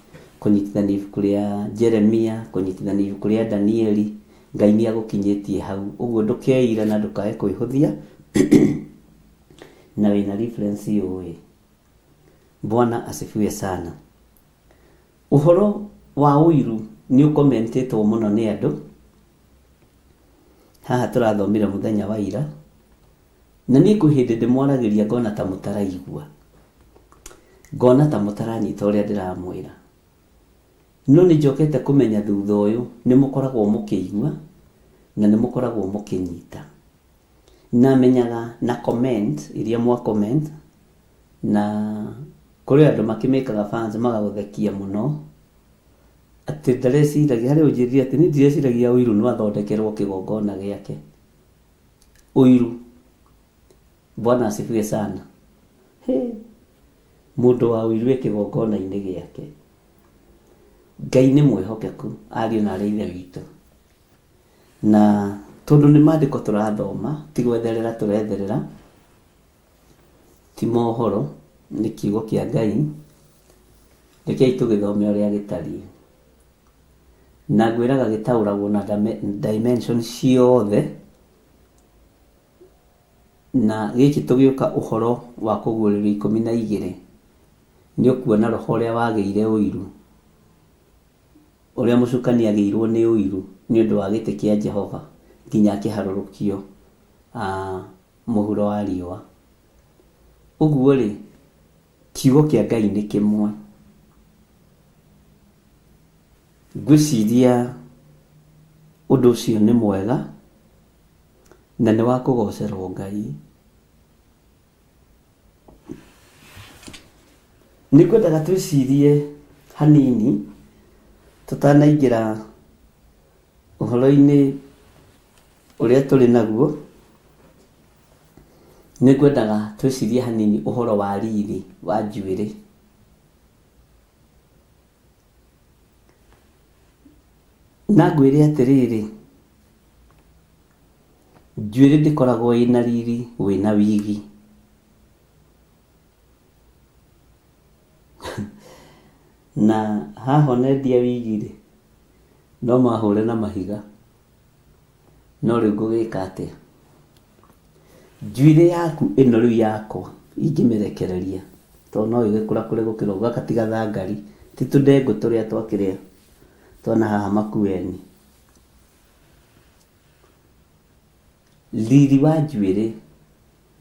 C: kũnyitithania ibuku rĩa Jeremia, kũnyitithania ibuku rĩa Danieli, Ngai nĩ agũkinyĩtie hau. Ũguo ndũkeire na ndũkae kwĩhũthia na wĩna reference ũĩ. Bwana asifiwe sana. Ũhoro wa ũiru nĩ ũkomentĩtwo mũno nĩ andũ. Haha tũrathomire mũthenya wa ira. Na niĩ kwĩ hĩndĩ ndĩmwaragĩria ngona ta mũtaraigua. Ngona ta mũtaranyita ũrĩa ndĩramwĩra. No nĩ njokete kũmenya thutha ũyũ nĩ mũkoragwo mũkĩigua na nĩ mũkoragwo mũkĩnyita. Na menyaga na comment iria mwa comment na kũrĩ andũ makĩmĩkaga fans magagũthekia mũno atĩ ndareciragia, harĩ ũnjĩrire atĩ niĩ ndireciiragia ũiru no athondekerwo kĩgongona gĩake. Ũiru. Bwana asifiwe sana. He, mũndũ wa ũiru e kĩgongona-inĩ gĩake. Ngai nĩ mwĩhokeku ariũ na arĩ ithe witũ. Na tondũ nĩ maandĩko tũrathoma, ti gwetherera tũretherera, ti mohoro, nĩ kiugo kĩa Ngai, rekei tũgĩthome ũrĩa gĩtariĩ. Na ngwĩraga gĩtaũragwo na dimension ciothe, na gĩkĩ tũgĩũka ũhoro wa kũguũrĩrio ikũmi na igĩrĩ, nĩ ũkuona roho ũrĩa wagĩire ũiru, ũrĩa mũcukani agĩirwo nĩ ũiru nĩ ũndũ wa gĩtĩ kĩa Jehova nginya akĩharũrũkio mũhuro wa riũa. Ũguo rĩ, kiugo kĩa Ngai nĩ kĩmwe. Ngwĩciria ũndũ ũcio nĩ mwega na nĩ wa kũgocerwo Ngai. Nĩ ngwendaga twĩcirie hanini tũtanaingĩra ũhoro-inĩ ũrĩa tũrĩ naguo. Nĩ ngwendaga twĩcirie hanini ũhoro wa riri wa njuĩrĩ. Na ngwĩre atĩrĩrĩ, njuĩrĩ ndĩkoragwo ĩna riri wĩna wigi. Na haha ona endia wigi rĩ, no mahũre na mahiga. No rĩu ngũgĩka atĩa? Njuĩrĩ yaku ĩno rĩu yakwa ingĩmĩrekereria, tondũ no ĩgĩkũrakũre gũkĩra ũguo, gaka ti gathangari, ti tũndengũ tũrĩa twakĩrĩa twana haha Makueni. Riri wa njuĩrĩ,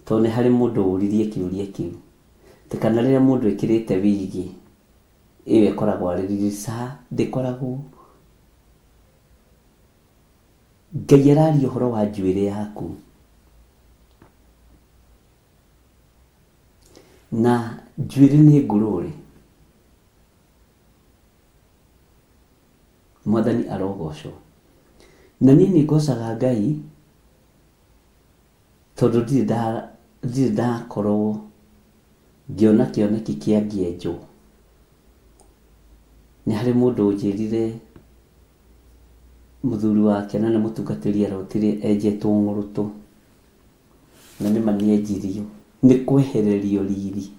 C: tondũ nĩ harĩ mũndũ ũririe kĩũria kĩu, atĩ kana rĩrĩa mũndũ ekĩrĩte wigi, ĩyo ĩkoragwo arĩ riri, ca ndĩkoragwo. Ngai araria ũhoro wa njuĩrĩ yaku. Na njuĩrĩ nĩ ngũrũrĩ. Mwathani arogocwo. Na niĩ nĩ ngocaga Ngai tondũ ndirĩ nda ndirĩ ndakorwo ngĩona kĩoneki kĩa ngĩenjwo. Nĩ harĩ mũndũ ũnjĩrire mũthuri wake na nĩ mũtungatĩri arotire enjetwo ng'ũrũtũ. Na nĩma nĩenjirio nĩ kwehererio riri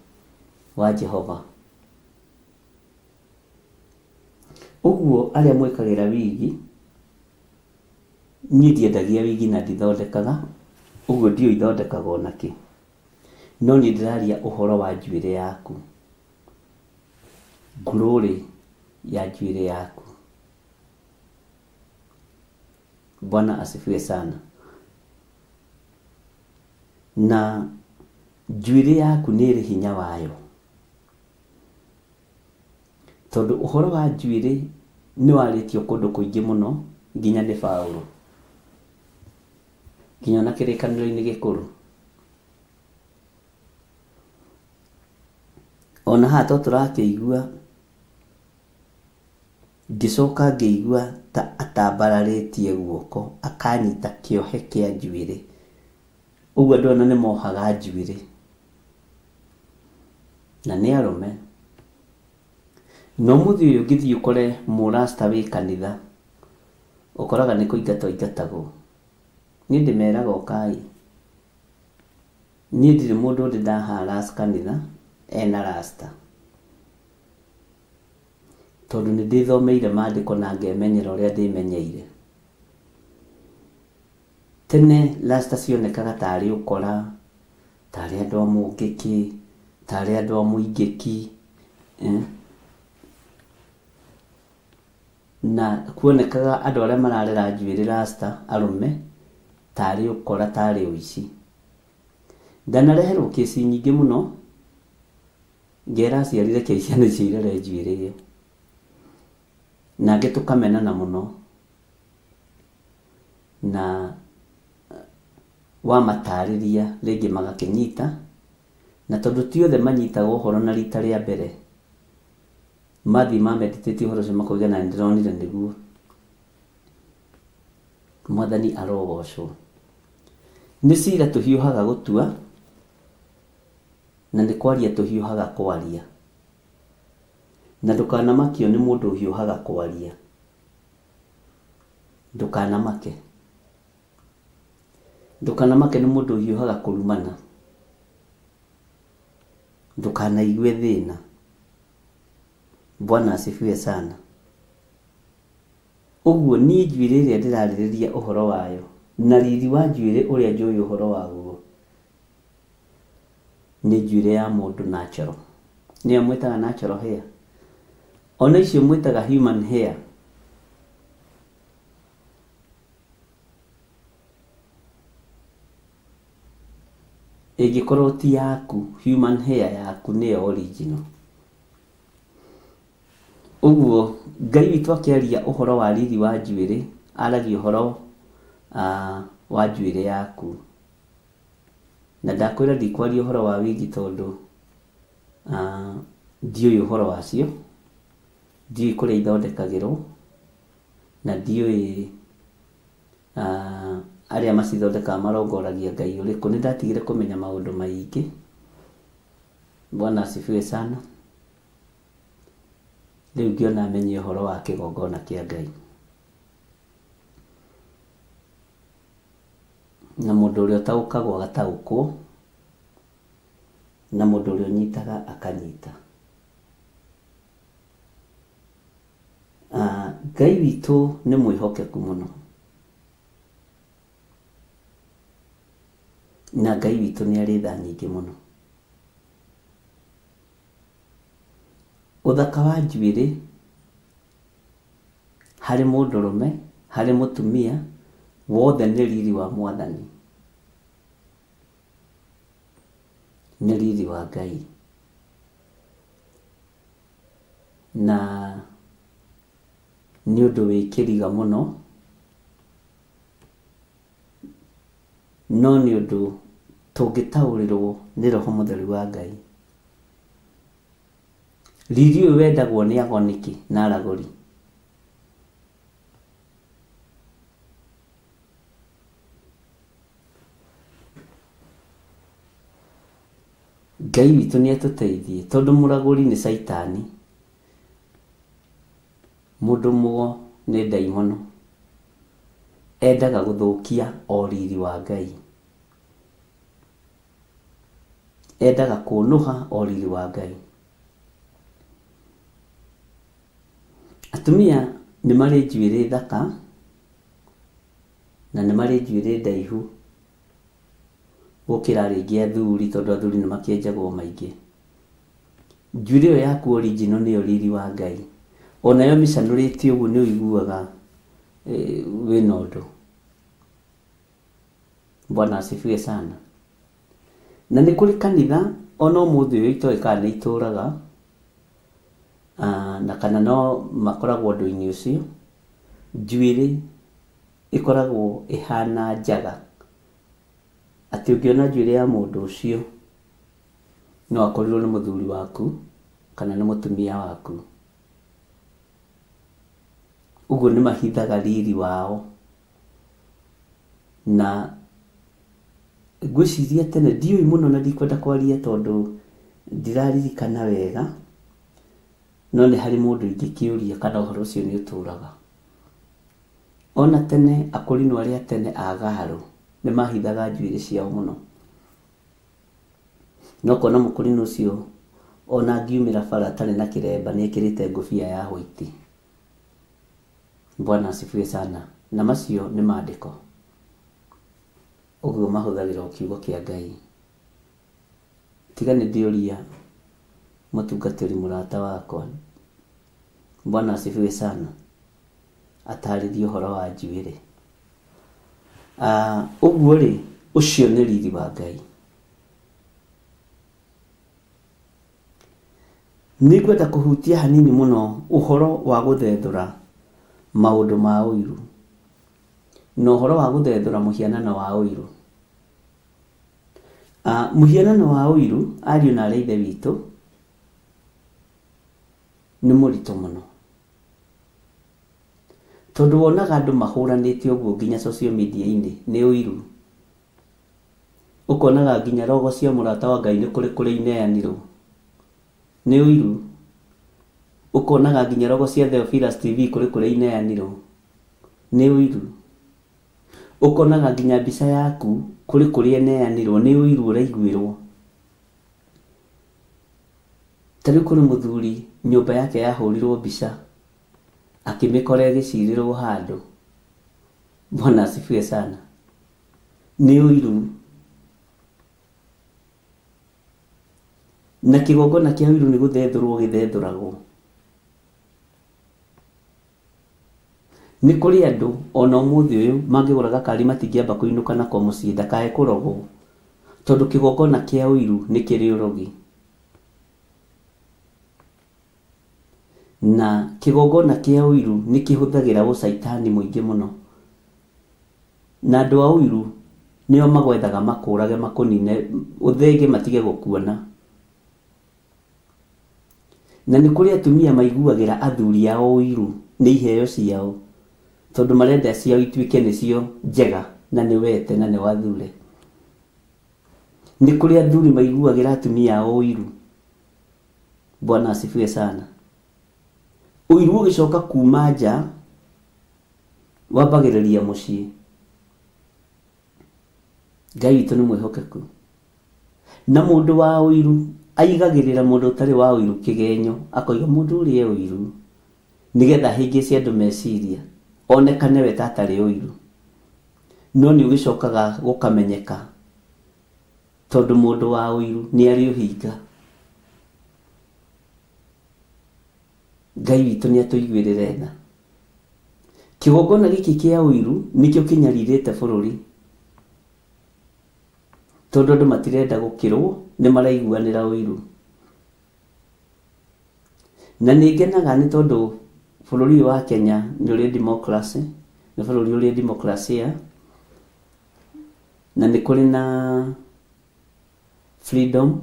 C: wa Jehova. Ũguo arĩa mwĩkagĩra wigi, niĩ ndiendagia wigi na ndithondekaga, ũguo ndiũĩ ithondekagwo nakĩ. No niĩ ndĩraria ũhoro wa njuĩrĩ yaku, ngurũrĩ ya njuĩrĩ yaku. Bwana asifiwe sana. Na njuĩrĩ yaku nĩ ĩrĩ hinya wayo. Tondũ ũhoro wa njuĩrĩ nĩ warĩtio kũndũ kũingĩ mũno nginya nĩ Paũlũ. Nginya ona kĩrĩkanĩro-inĩ gĩkũrũ. Ona haha to tũrakĩigua ngĩcoka ngĩigua ta atambararĩtie guoko akanyita kĩohe kĩa njuĩrĩ. Ũguo andũ aya nĩ mohaga njuĩrĩ. Na nĩ arũme. Na ũmũthĩ ũyũ ũngĩthiĩ ũkore mũrasta wĩ kanitha, ũkoraga nĩ kũingatwo aingatagwo. Niĩ ndĩmeraga ũkai. Niĩ ndirĩ mũndũ ndĩ nda harass kanitha ena rasta. Tondũ nĩ ndĩthomeire mandĩko na ngemenyera ũrĩa ndĩmenyeire. Tene rasta cionekaga tarĩ ũkora, tarĩ andũ a mũngĩkĩ, tarĩ andũ a mũingĩki, eh? Na kuonekaga andũ arĩa mararera njuĩrĩ rasta arũme tarĩ ũkora tarĩ ũici. Ndanareherwo kĩci nyingĩ mũno ngera aciari rekei ciana icio irere njuĩrĩ ĩyo. Na angĩ tũkamenana mũno na wamatarĩria rĩngĩ magakĩnyita, na tondũ ti othe manyitaga ũhoro na rita rĩa mbere, mathiĩ ma meditate ũhoro ũcio makoiga na nĩndĩronire nĩguo. Mwathani arogocwo. Nĩ cira tũhiũhaga gũtua, na nĩ kwaria tũhiũhaga kwaria. Na ndũkanamakio nĩ mũndũ ũhiũhaga kwaria. Ndũkanamake. Ndũkanamake nĩ mũndũ ũhiũhaga kũrumana. Ndũkanaigue thĩna. Bwana asifiwe sana. Ũguo niĩ njuĩrĩ ĩrĩa ndĩrarĩrĩria ũhoro wayo na riri wa njuĩrĩ ũrĩa njũĩ ũhoro waguo nĩ njuĩrĩ ya mũndũ natural. Nĩyo mwĩtaga natural hair. Ona icio mwĩtaga human hair. Ĩngĩkorwo ti yaku, human hair yaku nĩyo original. Ũguo Ngai witũ akĩaria ũhoro wa riri wa njuĩrĩ, aragia ũhoro wa njuĩrĩ yaku. Na ndakwĩra ndikwaria ũhoro wa wigi tondũ ndiũĩ ũhoro wacio, ndiũĩ kũrĩa ithondekagĩrwo, na ndiũĩ arĩa macithondekaga marongoragia Ngai ũrĩkũ. Nĩ ndatigire kũmenya maũndũ maingĩ. Bwana asifiwe sana. Rĩu ngĩona menye ũhoro wa kĩgongona kĩa Ngai. Na mũndũ ũrĩa ũtaũkagwo agataũkwo, na mũndũ ũrĩa ũnyitaga akanyita. Ngai witũ nĩ mwĩhokeku mũno. Na Ngai witũ nĩ arĩ tha nyingĩ mũno. Ũthaka wa njuĩrĩ harĩ mũndũrũme, harĩ mũtumia, wothe nĩ riri wa Mwathani. Nĩ riri wa Ngai. Na nĩ ũndũ wĩ kĩriga mũno. No nĩ ũndũ tũngĩtaũrĩrwo nĩ Roho Mũtheru wa Ngai. Riri ũyũ wendagwo nĩ ago nĩkĩ na aragũri? Ngai witũ nĩ atũteithie tondũ mũragũri nĩ caitani, mũndũ mũgo nĩ ndaimono, endaga gũthũkia o riri wa Ngai, endaga kũnũha o riri wa Ngai. Atumia nĩ marĩ njuĩrĩ thaka na nĩ marĩ njuĩrĩ ndaihu gũkĩra rĩngĩ athuri tondũ athuri nĩ makĩenjagwo maingĩ. Njuĩrĩ ĩyo yaku original nĩyo riri wa Ngai. Onayo mĩcanũrĩte ũguo nĩ ũiguaga wĩna ũndũ. Bwana asifiwe sana. Na nĩ kũrĩ kanitha ona ũmũthĩ ũyũ itoĩ kana nĩ itũraga na kana no makoragwo ũndũ-inĩ ũcio, njuĩrĩ ĩkoragwo ĩhana njaga. Atĩ ũngĩona njuĩrĩ ya mũndũ ũcio no akorirwo nĩ mũthuri waku kana nĩ mũtumia waku. Ũguo nĩ mahithaga riri wao. Na ngwĩciria tene, ndiũĩ mũno na ndikwenda kwaria tondũ ndiraririkana wega, no nĩ harĩ mũndũ ingĩkĩũria kana ũhoro ũcio nĩ ũtũraga. Ona tene akũrinũ arĩa tene a Garo nĩ mahithaga njuĩrĩ ciao mũno. Na ũkona mũkũrinũ ũcio ona angiumĩra bara atarĩ na kĩremba nĩ ekĩrĩte ngũbia ya hwaiti. Bwana asifiwe sana. Na macio nĩ mandĩko. Ũguo mahũthagĩra o kiugo kĩa Ngai. Tiga nĩ ndĩũria mũtungatĩri mũrata wakwa, Bwana asifiwe sana, atarĩrie ũhoro wa njuĩrĩ. Ũguo rĩ, ũcio nĩ riri wa Ngai. Nĩ ngwenda kũhutia hanini mũno ũhoro wa gũthethũra maũndũ ma ũiru na ũhoro wa gũthethũra mũhianano wa ũiru. Mũhianano wa ũiru, ariũ na aarĩ a Ithe witũ, nĩ mũritũ mũno. Tondũ wonaga andũ mahũranĩte ũguo nginya social media-inĩ nĩ ũiru. Ũkonaga nginya rogo cia mũrata wa Ngai nĩ kũrĩ kũrĩa ineanirwo. Nĩ ũiru. Ũkonaga nginya rogo cia Theophilus TV kũrĩ kũrĩa ineanirwo. Nĩ ũiru. Ũkonaga nginya mbica yaku kũrĩ kũrĩa ĩneanirwo. Nĩ ũiru ũraiguĩrwo. Ta rĩu kũrĩ mũthuri nyũmba yake yahũrirwo mbica akĩmĩkora ĩgĩcirĩrwo handũ. Bwana asifiwe sana. Nĩ ũiru. Na kĩgongona kĩa ũiru nĩ gũthethũrwo gĩthethũragwo. Nĩ kũrĩ andũ ona ũmũthĩ ũyũ mangĩgũra gakari matingĩamba kũinũka nako mũciĩ ndakae kũrogwo tondũ kĩgongona kĩa ũiru nĩ kĩrĩ ũrogi. Na kĩgongona kĩa ũiru nĩ kĩhũthagĩra ũcaitani mũingĩ mũno. Na andũ a ũiru nĩo magwethaga makũrage makũnine ũthenge matige gũkuona. Na nĩ kũrĩ atumia maiguagĩra athuri ao ũiru nĩ iheo ciao tondũ marenda ciao ituĩke nĩcio njega na nĩ wete na nĩ wathure. Nĩ kũrĩ athuri maiguagĩra atumia ao ũiru. Bwana asifiwe sana. Ũiru ũgĩcoka kuma nja wambagĩrĩria mũciĩ. Ngai witũ nĩ mwĩhokeku. Na mũndũ wa ũiru aigagĩrĩra mũndũ ũtarĩ wa ũiru kĩgenyo, akoiga mũndũ ũrĩa e ũiru, nĩgetha ahĩngĩce andũ meciria, onekane we ta atarĩ ũiru. No nĩ ũgĩcokaga gũkamenyeka, tondũ mũndũ wa ũiru nĩ arĩ ũhinga. Ngai witũ nĩ atũiguĩrĩre tha. Kĩgongona gĩkĩ kĩa ũiru nĩkĩo kĩnyarirĩte bũrũri. Tondũ andũ matirenda gũkĩrwo nĩ maraiguanĩra ũiru. Na nĩ ngenaga nĩ tondũ bũrũri ũyũ wa Kenya nĩ ũrĩ democracy, nĩ bũrũri ũrĩ demokrasia. Na nĩ kũrĩ na freedom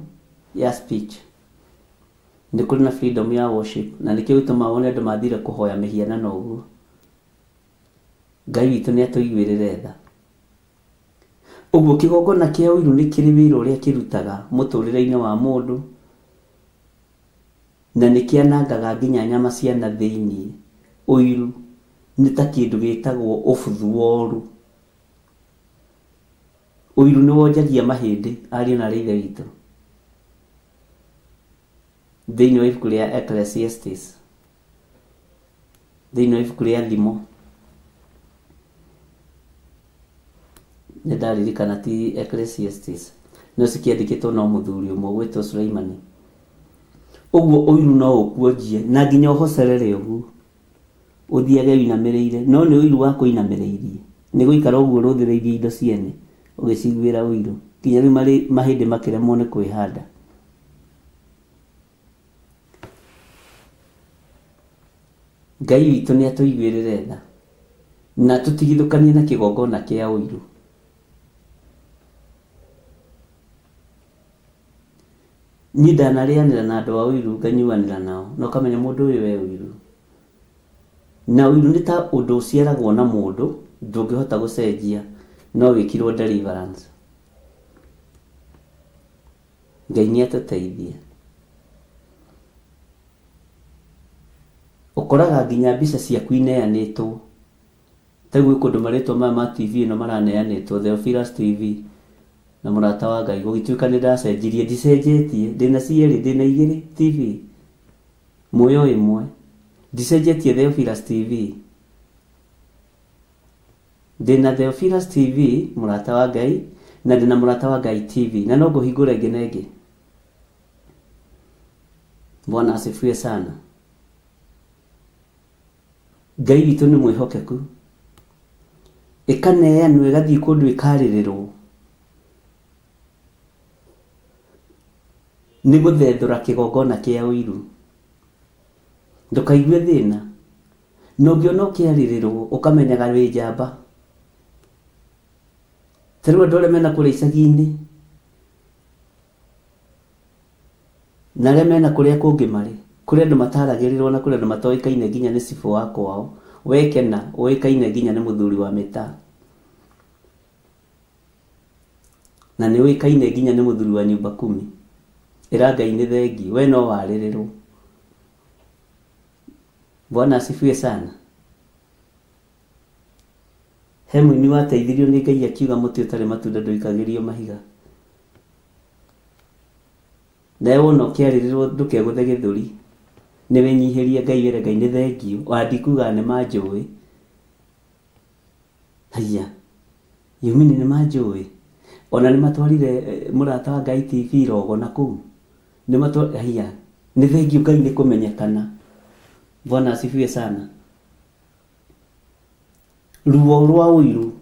C: ya speech. Nĩ kũrĩ na freedom ya worship. Na nĩkĩo gĩtũmaga wone andũ mathire kũhoya mĩhianano ũguo. Ngai witũ nĩ atũiguĩrĩre tha. Ũguo kĩgongona kĩa ũiru nĩ kĩrĩ wĩra ũrĩa kĩrutaga mũtũrĩre-inĩ wa mũndũ, na nĩ kĩanangaga nginya nyama cia na thĩinĩ. Ũiru nĩ ta kĩndũ gĩtagwo ũbuthu woru. Ũiru nĩ wonjagia mahĩndĩ, ariũ na aarĩ a Ithe witũ. Thĩinĩ wa ibuku rĩa Ecclesiastes, thĩinĩ wa ibuku rĩa Thimo, nĩ ndaririkana ti Ecclesiastes, no cikĩandĩkĩtwo no mũthuri ũmwe ũgwĩtwo Suleimani. Ũguo ũiru no ũkuonjie na nginya ũhocerere ũguo, ũthiage ũinamĩrĩire, no nĩ ũiru wa kũinamĩrĩirie, nĩ gũikara ũguo ũrũthĩrĩirie indo ciene ũgĩciguĩra ũiru, nginya rĩu mahĩndĩ makĩremwo nĩ kwĩhanda. Ngai witũ nĩ atũiguĩrĩre tha na tũtigithũkanie na kĩgongona kĩa ũiru. Niĩ ndanarĩanĩra na andũ a ũiru nganyuanĩra nao na ũkamenya mũndũ ũyũ e ũiru. Na ũiru nĩ ta ũndũ ũciaragwo na mũndũ ndũngĩhota gũcenjia no wĩkirwo deliverance. Ngai nĩ atũteithie. Ũkoraga nginya mbica ciaku ineanĩtwo. Ta rĩu gwĩ kũndũ marĩtwa maya ma TV ĩno maraneanĩtwo, Theophilus TV na Mũrata wa Ngai, gũgĩtuĩka nĩ ndacenjirie, ndicenjetie, ndĩna cierĩ, ndĩna igĩrĩ TV, muoyo ĩmwe, ndicenjetie Theophilus TV. Ndĩna Theophilus TV, Mũrata wa Ngai, na ndĩna Mũrata wa Ngai TV, na no ngũhingũra ĩngĩ na ĩngĩ. Bwana asifiwe sana. Ngai witũ nĩ mwĩhokeku. Ĩkaneanwo ĩgathiĩ kũndũ ĩkarĩrĩrwo. Nĩ gũthethũra kĩgongona kĩa ũiru. Ndũkaigue thĩna. Na ũngĩona ũkĩarĩrĩrwo ũkamenyaga wĩ njamba. Ta rĩu andũ arĩa mena kũrĩa icagi-inĩ na arĩa mena kũrĩa kũngĩ marĩ, kũrĩ andũ mataragĩrĩrwo na kũrĩ andũ matoĩkaine nginya nĩ cibũ wa kwao, we kena ũĩkaine nginya nĩ mũthuri wa mĩtaa. Na nĩ ũĩkaine nginya nĩ mũthuri wa nyumba kumi. Ĩra Ngai nĩ thengiũ, we no warĩrĩrwo. Bwana asifiwe sana. He mũini wateithirio nĩ Ngai akiuga mũtĩ ũtarĩ matunda ndũikagĩrio mahiga. Nawe wona ũkĩarĩrĩrwo ndũkegũthe gĩthũri. Nĩ wĩnyihĩrie Ngai wĩre Ngai nĩ thengiũ. Ona ndikuga nĩ manjũĩ. Haiya, yumini nĩ manjũĩ. Ona nĩ matwarire Mũrata wa Ngai TV rogo na kũu. Nĩ matwa haiya, nĩ thengiũ Ngai nĩ kũmenyekana. Bwana asifiwe sana. Ruo rwa ũiru.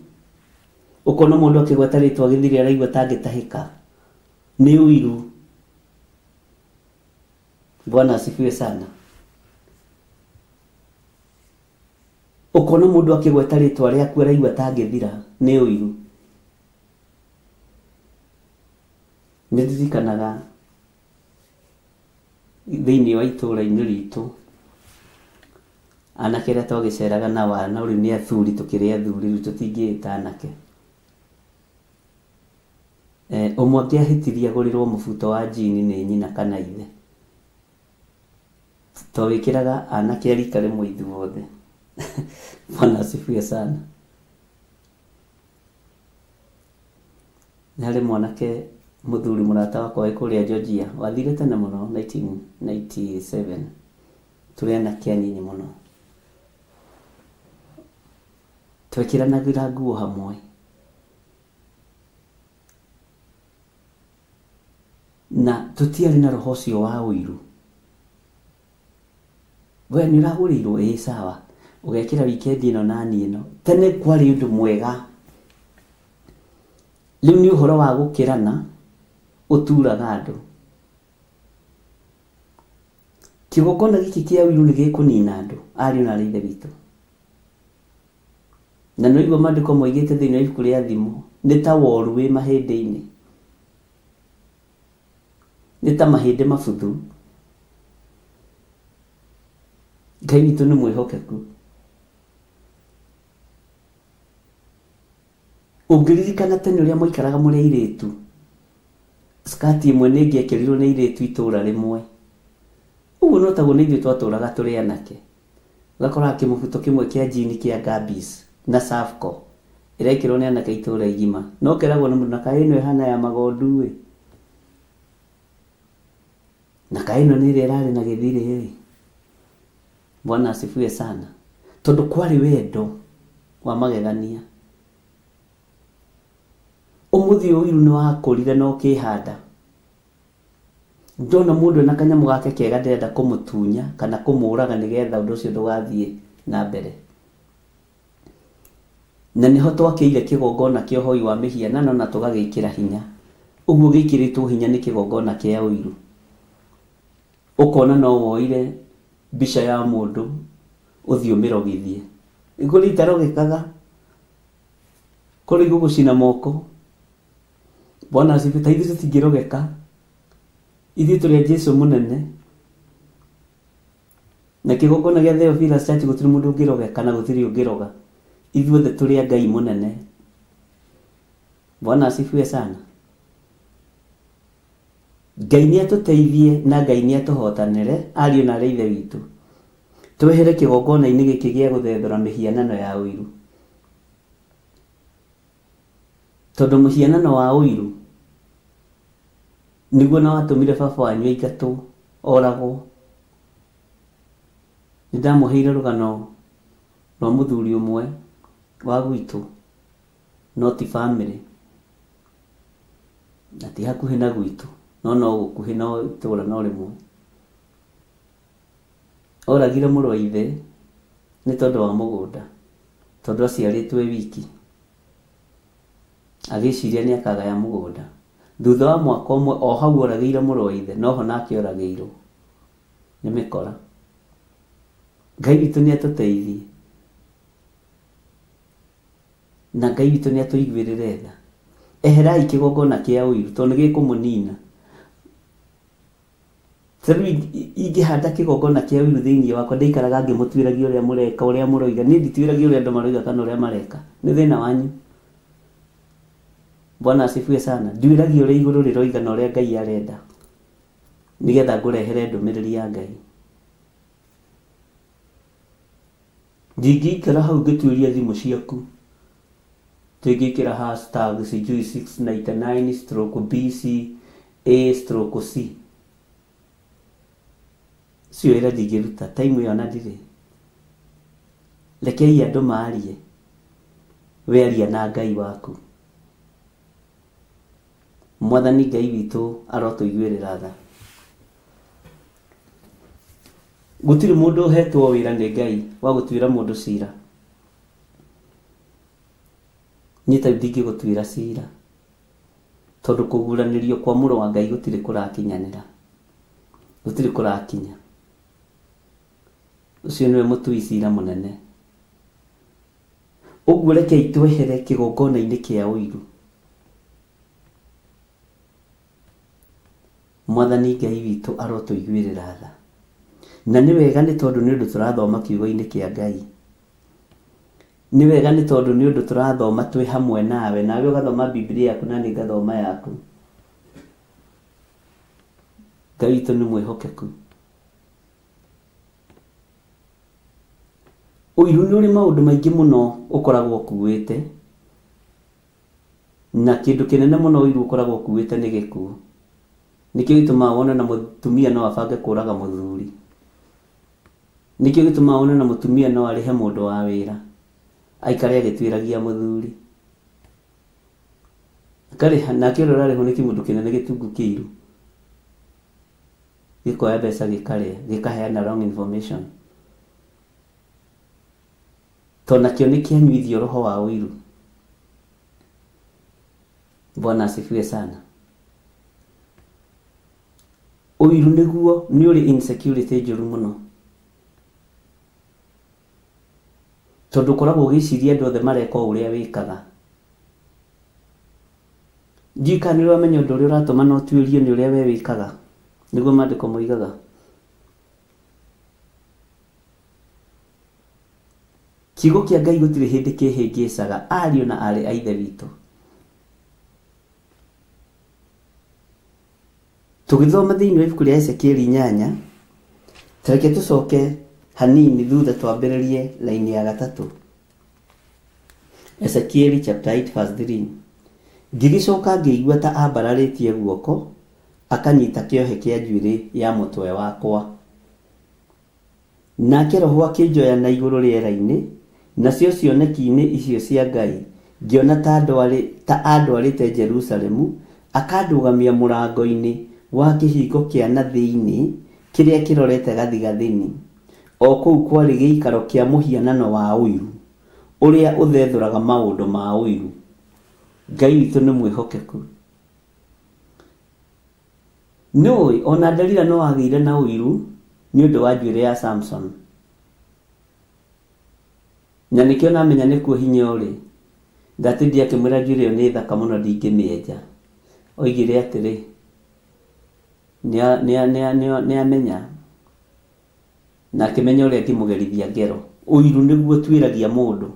C: Ũkona mũndũ akĩgweta rĩtwa gĩthiri araigua ta angĩtahĩka. Nĩ ũiru. Bwana asifiwe sana. Ũkona mũndũ akĩgweta rĩtwa rĩaku araigua ta angĩthira. Nĩ ũiru. Nĩ ndirikanaga thĩinĩ wa itũra-inĩ ritũ, anake arĩa twagĩceraga nao no rĩu nĩ athuri tũkĩrĩ athuri rĩu tũtingĩĩta anake. Ũmwe angĩahĩtirie agũrĩrwo mũbuto wa njini nĩ nyina kana ithe, twawĩkĩraga anake a rika rĩmwe ithuothe. Bwana asifiwe sana. Nĩ harĩ mwanake mũthuri mũrata wakwa wĩ kũrĩa Georgia wathire tene mũno 1997 tũrĩ anake anini mũno. Twekĩranagĩra nguo hamwe. Na tũtiarĩ na roho ũcio wa ũiru. We nĩ ũragũrĩirwo? Ĩĩ sawa. Ũgekĩra wikendi ĩno na niĩ ĩno. Tene kwarĩ ũndũ mwega. Rĩu nĩ ũhoro wa gũkĩrana ũturaga andũ. Kĩgongona gĩkĩ kĩa ũiru nĩ gĩkũnina andũ, ariũ na aarĩ a Ithe witũ. Na nĩwaigua maandĩko moigĩte thĩinĩ wa ibuku rĩa Thimo, nĩ ta woru wĩ mahĩndĩ-inĩ, nĩ ta mahĩndĩ mabuthu. Ngai witũ nĩ mwĩhokeku. Ũngĩririkana tene ũrĩa mwaikaraga mũrĩ airĩtu, skati ĩmwe nĩ ĩngĩekĩrirwo nĩ airĩtu itũũra rĩmwe. Ũguo no taguo na ithuĩ twatũũraga tũrĩ anake. Ũgakoraga kĩmũbuto kĩmwe kĩa njini kĩa Gabby's na Safco ĩrekĩrwo nĩ anake itũũra igima. No ũkeragwo nĩ mũndũ na kaĩ ĩno ĩhana ya magondu ĩ, na kaĩ ĩno nĩ ĩrĩa ĩrarĩ na gĩthirĩ ĩ. Bwana asifiwe sana. Tondũ kwarĩ wendo wa magegania. Ũmũthĩ ũyũ ũiru nĩ wakũrire na ũkĩhanda. Ndona mũndũ ena kanyamũ gake kega ndĩrenda kũmũtunya kana kũmũraga nĩgetha ũndũ ũcio ndũgathiĩ na mbere. Na nĩho twakĩire kĩgongona kĩa ũhoi wa mĩhianano na tũgagĩkĩra hinya. Ũguo gĩkĩrĩtwo hinya nĩ kĩgongona kĩa ũiru. Ũkona no woire mbica ya mũndũ ũthiĩ ũmĩrogithie. Kũrĩ itarogekaga, kũrĩ igũgũcina moko. Bwana asifiwe. Ta ithuĩ tũtingĩrogeka. Ithuĩ tũrĩ a Jesu mũnene. Na kĩgongona gĩa Theophilus Church gũtirĩ mũndũ ũngĩrogeka na gũtirĩ ũngĩroga. Ithuothe tũrĩ a Ngai mũnene. Bwana asifiwe sana. Ngai nĩ atũteithie na Ngai nĩ atũhotanĩre ariũ na arĩ ithe witũ. Twehere kĩgongona-inĩ gĩkĩ gĩa gũthethũra mĩhianano ya ũiru. Tondũ mũhianano wa ũiru nĩguo na watũmire baba wanyu aingatwo oragwo. Nĩ ndamũheire rũgano rwa mũthuri ũmwe wa gwitũ no ti bamĩrĩ na ti hakuhĩ na gwitũ no no gũkuhĩ no itũra no rĩmwe. Oragire mũrũ wa ithe nĩ tondũ wa mũgũnda, tondũ aciarĩtwo e wiki. Agĩciria nĩ akagaya mũgũnda. Thutha wa mwaka ũmwe o hau oragĩire mũrũ wa ithe noho nake oragĩirwo nĩ mĩkora. Ngai witũ nĩ atũteithie na Ngai witũ nĩ atũiguĩrĩre tha. Eherai kĩgongona kĩa ũiru tondũ nĩ gĩkũmũnina. Ta rĩu ingĩhanda kĩgongona kĩa ũiru thĩinĩ wakwa, ndĩikaraga ngĩmũtuĩragia ũrĩa mũreka, ũrĩa mũroiga. Niĩ ndituĩragia ũrĩa andũ maroiga kana ũrĩa mareka. Nĩ thĩna wanyu. Bwana asifiwe sana. Nduĩragia ũrĩa igũrũ rĩroiga na ũrĩa Ngai arenda, nĩgetha ngũrehere ndũmĩrĩri ya Ngai. Ndingĩikara hau ngĩtuĩria thimũ ciaku, tũngĩkĩra hashtag sijui 699 stroke BCA stroke C. Ũcio wĩra ndingĩruta, time ĩyo ona ndirĩ. Rekei andũ marie, we aria na Ngai waku. Mwathani Ngai witũ arotũiguĩrĩra tha. Gũtirĩ mũndũ ũhetwo wĩra nĩ Ngai wa gũtuĩra mũndũ cira. Niĩ ta rĩu ndingĩgũtuĩra cira tondũ kũguũranĩrio kwa mũrũ wa Ngai gũtirĩ kũrakinyanĩra, gũtirĩ kũrakinya. Ũcio nĩwe mũtui cira mũnene. Ũguo rekei twehere kĩgongona-inĩ kĩa ũiru. Mwathani Ngai witũ arotũiguĩrĩra tha. Na nĩ wega nĩ tondũ nĩ ũndũ tũrathoma kiugo-inĩ kĩa Ngai. Nĩ wega nĩ tondũ nĩ ũndũ tũrathoma twĩ hamwe nawe, nawe ũgathoma Bibilia yaku na niĩ ngathoma yaku. Ngai witũ nĩ mwĩhokeku. Ũiru nĩ ũrĩ maũndũ maingĩ mũno ũkoragwo ũkuĩte. Na kĩndũ kĩnene mũno ũiru ũkoragwo ũkuĩte nĩ gĩkuũ. Nĩkĩo gĩtũmaga wone na mũtumia no abange kũraga mũthuri. Nĩkĩo gĩtũmaga wone na mũtumia no arĩhe mũndũ wa wĩra aikare agĩtuĩragia mũthuri. Akarĩha, nake ũrĩa ũrarĩhwo nĩ kĩmũndũ kĩnene gĩtungu kĩiru. Gĩkoya mbeca gĩkarĩa, gĩkaheana wrong information. Tondũ nakĩo nĩ kĩanyuithio roho wa ũiru. Bwana asifiwe sana. Ũiru nĩguo nĩ ũrĩ insecurity njũru mũno. Tondũ ũkoragwo ũgĩciria andũ othe mareka o ũrĩa wĩkaga. Ndiũĩ kana nĩ ũramenya ũndũ ũrĩa ũratũma na ũtuĩrio nĩ ũrĩa we wĩkaga. Nĩguo maandĩko moigaga. Kiugo kĩa Ngai gũtirĩ hĩndĩ kĩhĩngĩcaga, ariũ na aarĩ a Ithe witũ. Tũgĩthoma thĩinĩ wa ibuku rĩa Ezekieli inyanya, ta reke tũcoke hanini thutha twambĩrĩrie raini ya gatatũ. Ezekieli chapter 8 verse 3. Ngĩgĩcoka ngĩigua ta ambararĩtie guoko akanyita kĩohe kĩa njuĩrĩ ya mũtwe wakwa. Nake Roho akĩnjoya na igũrũ rĩera-inĩ, nacio cioneki-inĩ icio cia Ngai ngĩona ta andwarĩte Jerusalemu, akandũgamia mũrango-inĩ wa kĩhingo kĩa na thĩinĩ kĩrĩa kĩrorete gathigathini, o kũu kwarĩ gĩikaro kĩa mũhianano wa ũiru, ũrĩa ũthethũraga maũndũ ma ũiru. Ngai witũ nĩ mwĩhokeku. Nĩũĩ, o na Delila no aagĩire na ũiru nĩ ũndũ wa njuĩrĩ ya Samsoni. Na nĩkĩo namenya nĩkuo hinya ũrĩ. Ndatindire akĩmwĩra njuĩrĩ ĩyo nĩ thaka mũno ndingĩmĩenja. Oigire atĩrĩ, Nĩamenya. Na akĩmenya ũrĩa angĩmũgerithia ngero. Ũiru nĩguo ũtuĩragia mũndũ.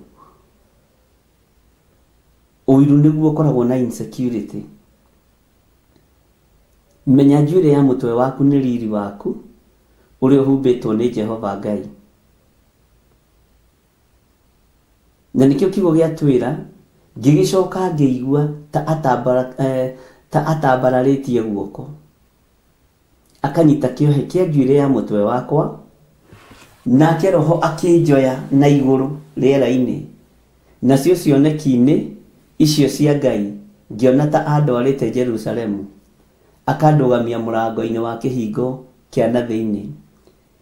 C: Ũiru nĩguo ũkoragwo na insecurity. Menya njuĩrĩ ya mũtwe waku nĩ riri waku ũrĩa ũhumbĩtwo nĩ Jehova Ngai. Na nĩkĩo kiugo gĩatwĩra, ngĩgĩcoka ngĩigua ta atambara, eh, ta atambararĩtie guoko akanyita kĩohe kĩa njuĩrĩ ya mũtwe wakwa, nake Roho akĩnjoya na igũrũ rĩera-inĩ, nacio cioneki-inĩ icio cia Ngai ngĩona ta andwarĩte Jerusalemu, akandũgamia mũrango-inĩ wa kĩhingo kĩa na thĩinĩ,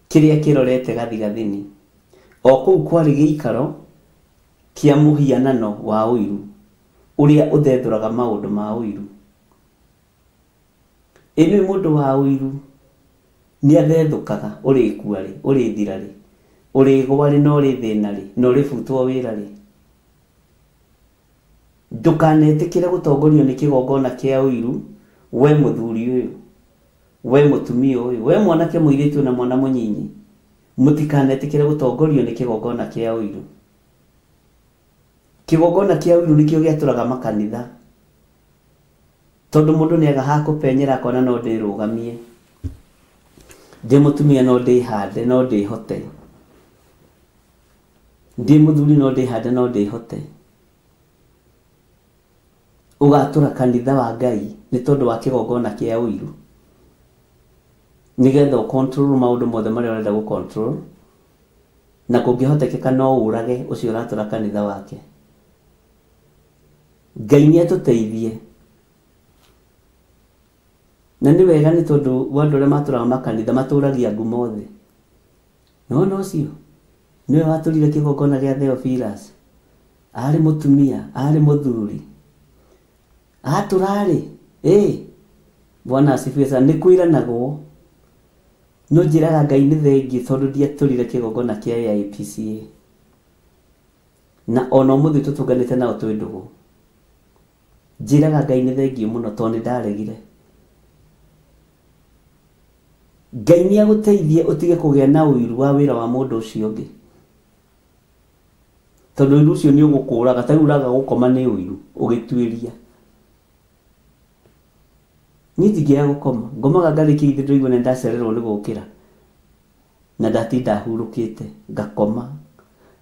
C: kĩrĩa kĩrorete gathigathini. O kũu kwarĩ gĩikaro kĩa mũhianano wa ũiru, ũrĩa ũthethũraga maũndũ ma ũiru. Ĩ nĩũĩ mũndũ wa ũiru nĩathethũkaga, ũrĩkua rĩ, ũrĩthira rĩ, ũrĩgwa rĩ na ũrĩthĩna rĩ, na ũrĩbutwo wĩra rĩ? Ndũkanetĩkĩre gũtongorio nĩ kĩgongona kĩa ũiru we mũthuri ũyũ, we mũtumia ũyũ, we mwanake mũirĩtu na mwana mũnyinyi, mũtikanetĩkĩre gũtongorio nĩ kĩgongona kĩa ũiru. Kĩgongona kĩa ũiru nĩkĩo gĩatũraga makanitha. Tondũ mũndũ nĩaga ha kũpenyera akona no ndĩrũgamie. Ndĩ mũtumia no ndĩhande no ndĩhote. Ndĩ mũthuri no ndĩhande no ndĩhote. Ũgatũra kanitha wa Ngai nĩ tondũ wa kĩgongona kĩa ũiru. Nĩgetha ũ control maũndũ mothe marĩa ũrenda gũ control. Na kũngĩhotekeka no ũrage ũcio ũratũra kanitha wake. Ngai nĩ atũteithie. Na nĩ wega nĩ tondũ wa andũ arĩa matũraga makanitha matũragia ngumo thĩ. Nĩwona ũcio? Nĩwe watũrire kĩgongona gĩa Theophilus. Arĩ mũtumia, arĩ mũthuri. Atũra rĩ, ĩ, Bwana asifiwe sana, nĩ kwĩranagwo. No njĩraga Ngai nĩ thengiũ tondũ ndiatũrire kĩgongona kĩa AIPCA. Na ona ũmũthĩ tũtũnganĩte nao twĩ ndũgũ. Njĩraga Ngai nĩ thengiũ mũno tondũ nĩ ndaregire. Ngai nĩ agũteithie ũtige kũgĩa na ũiru wa wĩra wa mũndũ ũcio ũngĩ. Tondũ ũiru ũcio nĩ ũgũkũraga, ta rĩu ũraga gũkoma nĩ ũiru ũgĩtuĩria. Niĩ ndingĩaga gũkoma, ngomaga ngarĩkia githĩ ndũraigua nĩ ndacererwo nĩ gũkĩra. Na ndatinda hurũkĩte, ngakoma,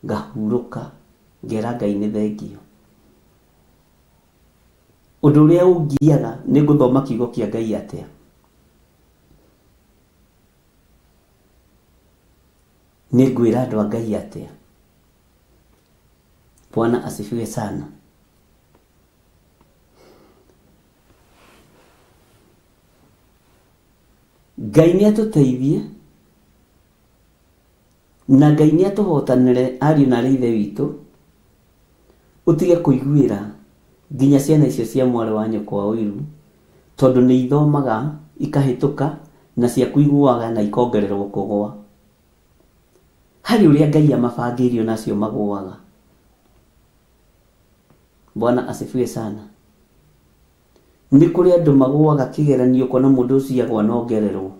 C: ngahurũka, ngera Ngai nĩ thengiũ. Ũndũ ũrĩa ũngiaga nĩ ngũthoma kiugo kĩa Ngai atĩa. Nĩ ngwĩra andũ a Ngai atĩa. Bwana asifiwe sana. Ngai nĩ atũteithie na Ngai nĩ atũhotanĩre ariũ na arĩ ithe witũ, ũtige kũiguĩra nginya ciana icio cia mwarĩ wa nyũkwa ũiru, tondũ nĩ ithomaga ikahĩtũka na ciaku igũaga na ikongererwo kũgũa. Harĩ ũrĩa Ngai amabangĩire ona acio magũaga. Bwana asifiwe sana. Nĩ kũrĩ andũ magũaga kĩgeranio ũkona mũndũ ũcio agwa na ongererwo.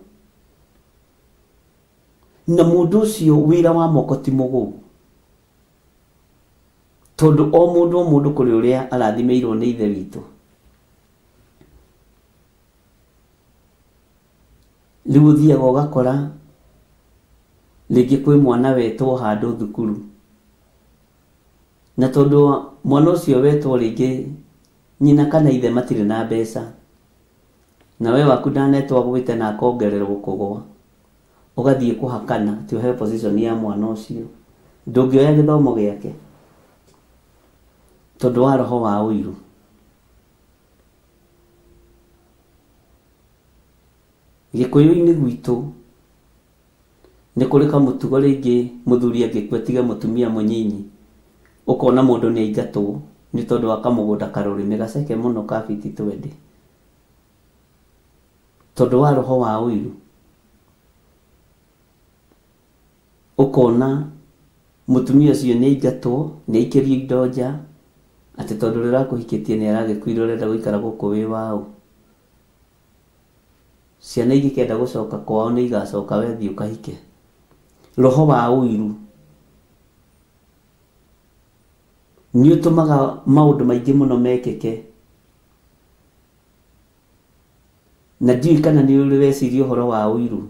C: Na mũndũ ũcio wĩra wa moko ti mũgũu. Tondũ o mũndũ o mũndũ kũrĩ ũrĩa arathimĩirwo nĩ Ithe witũ. Rĩu ũthiaga ũgakora rĩngĩ kwĩ mwana wetwo handũ thukuru. Na tondũ mwana ũcio wetwo rĩngĩ nyina kana ithe matirĩ na mbeca, na we waku ndanetwo agwĩte na akongererwo kũgwa, ũgathiĩ kũhakana atĩ ũheo position ya mwana ũcio. Ndũngĩoya gĩthomo gĩake tondũ wa roho wa ũiru. Gĩkũyũ-inĩ gwitũ nĩ kũrĩ kamũtugo rĩngĩ mũthuri angĩkua atige mũtumia mũnyinyi, ũkona mũndũ nĩ aingatwo nĩ tondũ wa kamũgũnda karũrĩmĩ gaceke mũno ka biti twendi, tondũ wa roho wa ũiru. Ũkona mũtumia ũcio nĩ aingatwo, nĩ aikĩrio indo nja, atĩ tondũ ũrĩa ũrakũhikĩtie nĩ aragĩkuire ũrenda gũikara gũkũ wĩ waũ. Ciana ingĩkenda gũcoka kwao nĩ igacoka we thiĩ ũkahike. Roho wa ũiru nĩ ũtũmaga maũndũ maingĩ mũno mekĩke. Na ndiũĩ kana nĩ ũrĩ weciria ũhoro wa ũiru.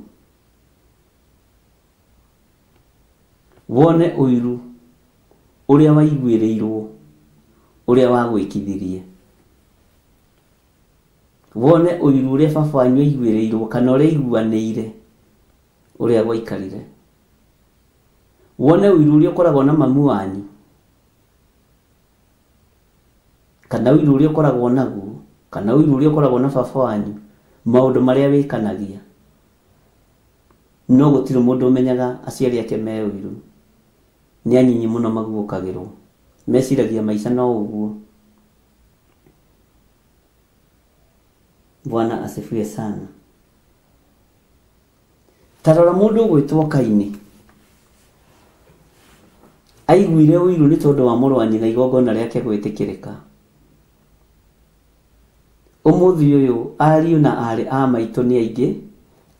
C: Wone ũiru ũrĩa waiguĩrĩirwo, ũrĩa wagwĩkithirie. Wone ũiru ũrĩa baba wanyu aiguĩrĩirwo kana ũrĩa aiguanĩire ũrĩa gwaikarire. Wone ũiru ũrĩa ũkoragwo na mamu wanyu kana ũiru ũrĩa ũkoragwo naguo kana ũiru ũrĩa ũkoragwo na baba wanyu, maũndũ marĩa wĩkanagia. No gũtirĩ mũndũ ũmenyaga aciari ake me ũiru. Nĩ anyinyi mũno maguũkagĩrwo. Meciragia maica no ũguo. Bwana asifiwe sana. Ta rora mũndũ ũgwĩtwo Kaini. Aiguire ũiru nĩ tondũ wa mũrũ wa nyina igongona rĩake gwĩtĩkĩrĩka. Ũmũthĩ ũyũ ariũ na aarĩ a maitũ nĩ aingĩ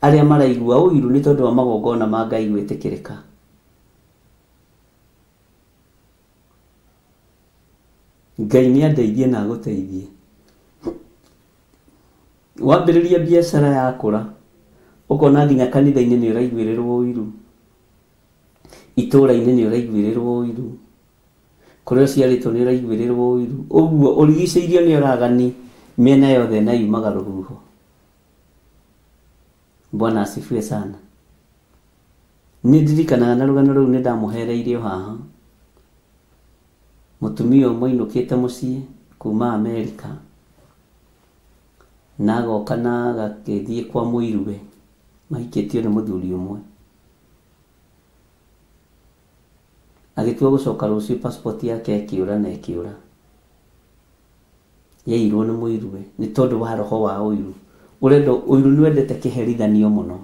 C: arĩa maraigua ũiru nĩ tondũ wa magongona ma Ngai gwĩtĩkĩrĩka. Ngai nĩ andeithie na agũteithie. Wambĩrĩria biacara yakũra, ũkona nginya kanitha-inĩ nĩ ũraiguĩrĩrwo ũiru, itũra-inĩ nĩ ũraiguĩrĩrwo ũiru, kũrĩa ũciarĩtwo nĩ ũraiguĩrĩrwo ũiru. Ũguo ũrigicĩirio nĩ oragani mĩena yothe na yumaga rũhuho. Bwana asifiwe sana. Nĩ ndirikanaga na rũgano rũu nĩ ndamũhereire o haha. Mũtumia ũmwe ainũkĩte mũciĩ kuma Amerika na agoka na agagĩthiĩ kwa mũiruwe mahikĩtio nĩ mũthuri ũmwe. Agĩtua gũcoka rũciũ passport yake ĩkĩũra na ĩkĩũra. Yaiyirwo nĩ mũiruwe nĩ tondũ wa roho wa ũiru. Ũrenda ũiru nĩ wendete kĩherithanio mũno.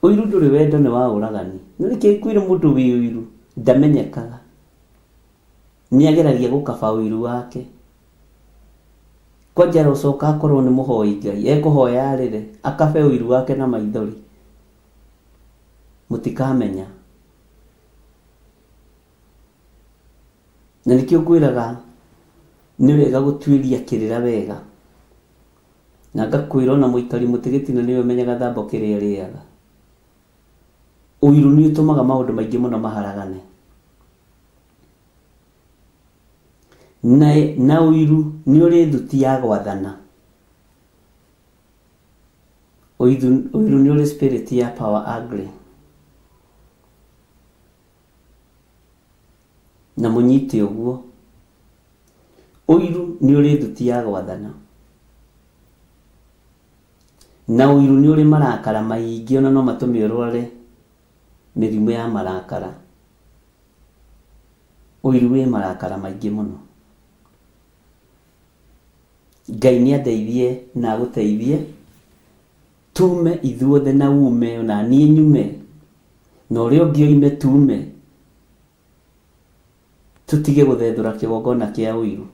C: Ũiru ndũrĩ wendo nĩ wa ũragani. Na nĩkĩ ngwĩre mũndũ wĩ ũiru ndamenyekaga. Nĩ ageragia gũkaba ũiru wake. Kwanja arocoka akorwo nĩ mũhoi Ngai, ekũhoya arĩre, akabe ũiru wake na maithori. Mũtikamenya. Na nĩkĩo ngwĩraga nĩ wega gũtuĩria kĩrĩra wega. Na ngakwĩra ona mũikari mũtĩ gĩtina nĩwe ũmenyaga thambo kĩrĩa ĩrĩaga. Ũiru nĩ ũtũmaga maũndũ maingĩ mũno maharagane. Na, na ũiru nĩ ũrĩ thuti ya gwathana. Ũiru, ũiru nĩ ũrĩ spirit ya power ugly. Na mũnyite ũguo. Ũiru nĩ ũrĩ thuti ya gwathana. Na ũiru nĩ ũrĩ marakara maingĩ ona no matũme ũrware mĩrimũ ya marakara. Ũiru wĩ marakara maingĩ mũno. Ngai nĩ andeithie na agũteithie tume ithuothe na ume ona niĩ nyume na ũrĩa ũngĩ oime tume. Tũtige gũthethũra kĩgongona kĩa ũiru.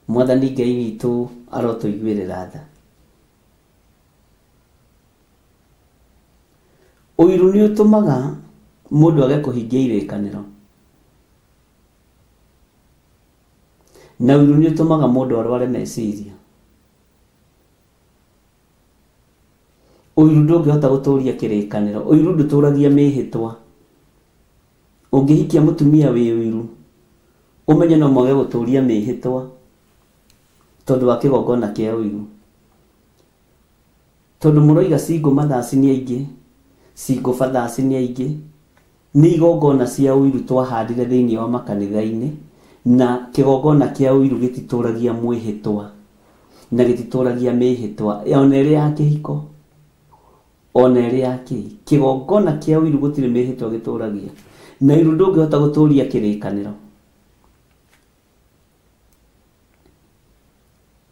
C: Mwathani Ngai witũ arotũiguĩrĩra tha. Ũiru nĩ ũtũmaga mũndũ age kũhingia irĩkanĩro. Na ũiru nĩ ũtũmaga mũndũ arware meciria. Ũiru ndũngĩhota gũtũria kĩrĩkanĩro. Ũiru ndũtũragia mĩhĩtwa. Ũngĩhikia mũtumia wĩ ũiru, ũmenye no mwage gũtũria mĩhĩtwa tondũ wa kĩgongona kĩa ũiru. Tondũ mũroiga single mothers nĩ aingĩ, single fathers nĩ aingĩ, nĩ igongona cia ũiru twahandire thĩinĩ wa makanitha-inĩ, na kĩgongona kĩa ũiru gĩtitũragia mwĩhĩtwa, na gĩtitũragia mĩhĩtwa, ona ĩrĩ ya kĩhiko, ona ĩrĩ ya kĩ. Kĩgongona kĩa ũiru gũtirĩ mĩhĩtwa gĩtũragia, na ũiru ndũngĩhota gũtũria kĩrĩkanĩro.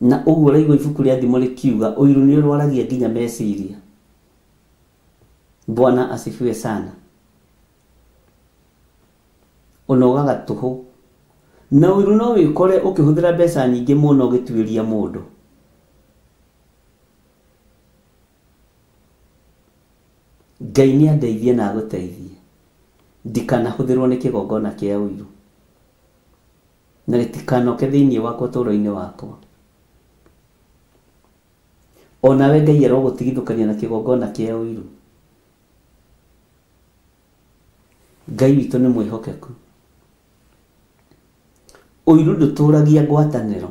C: Na ũguo ũraigua ibuku rĩa Thimo rĩkiuga ũiru nĩ ũrwaragia nginya meciria. Bwana asifiwe sana. Ũnogaga tũhũ. Na ũiru no wĩkore ũkĩhũthĩra mbeca nyingĩ mũno ũgĩtuĩria mũndũ. Ngai nĩ andeithie na agũteithie ndikanahũthĩrwo nĩ kĩgongona kĩa ũiru. Na gĩtikanoke thĩinĩ wakwa ũtũũro-inĩ wakwa. O nawe Ngai arogũtigithũkania na kĩgongona kĩa ũiru. Ngai witũ nĩ mwĩhokeku. Ũiru ndũtũragia ngwatanĩro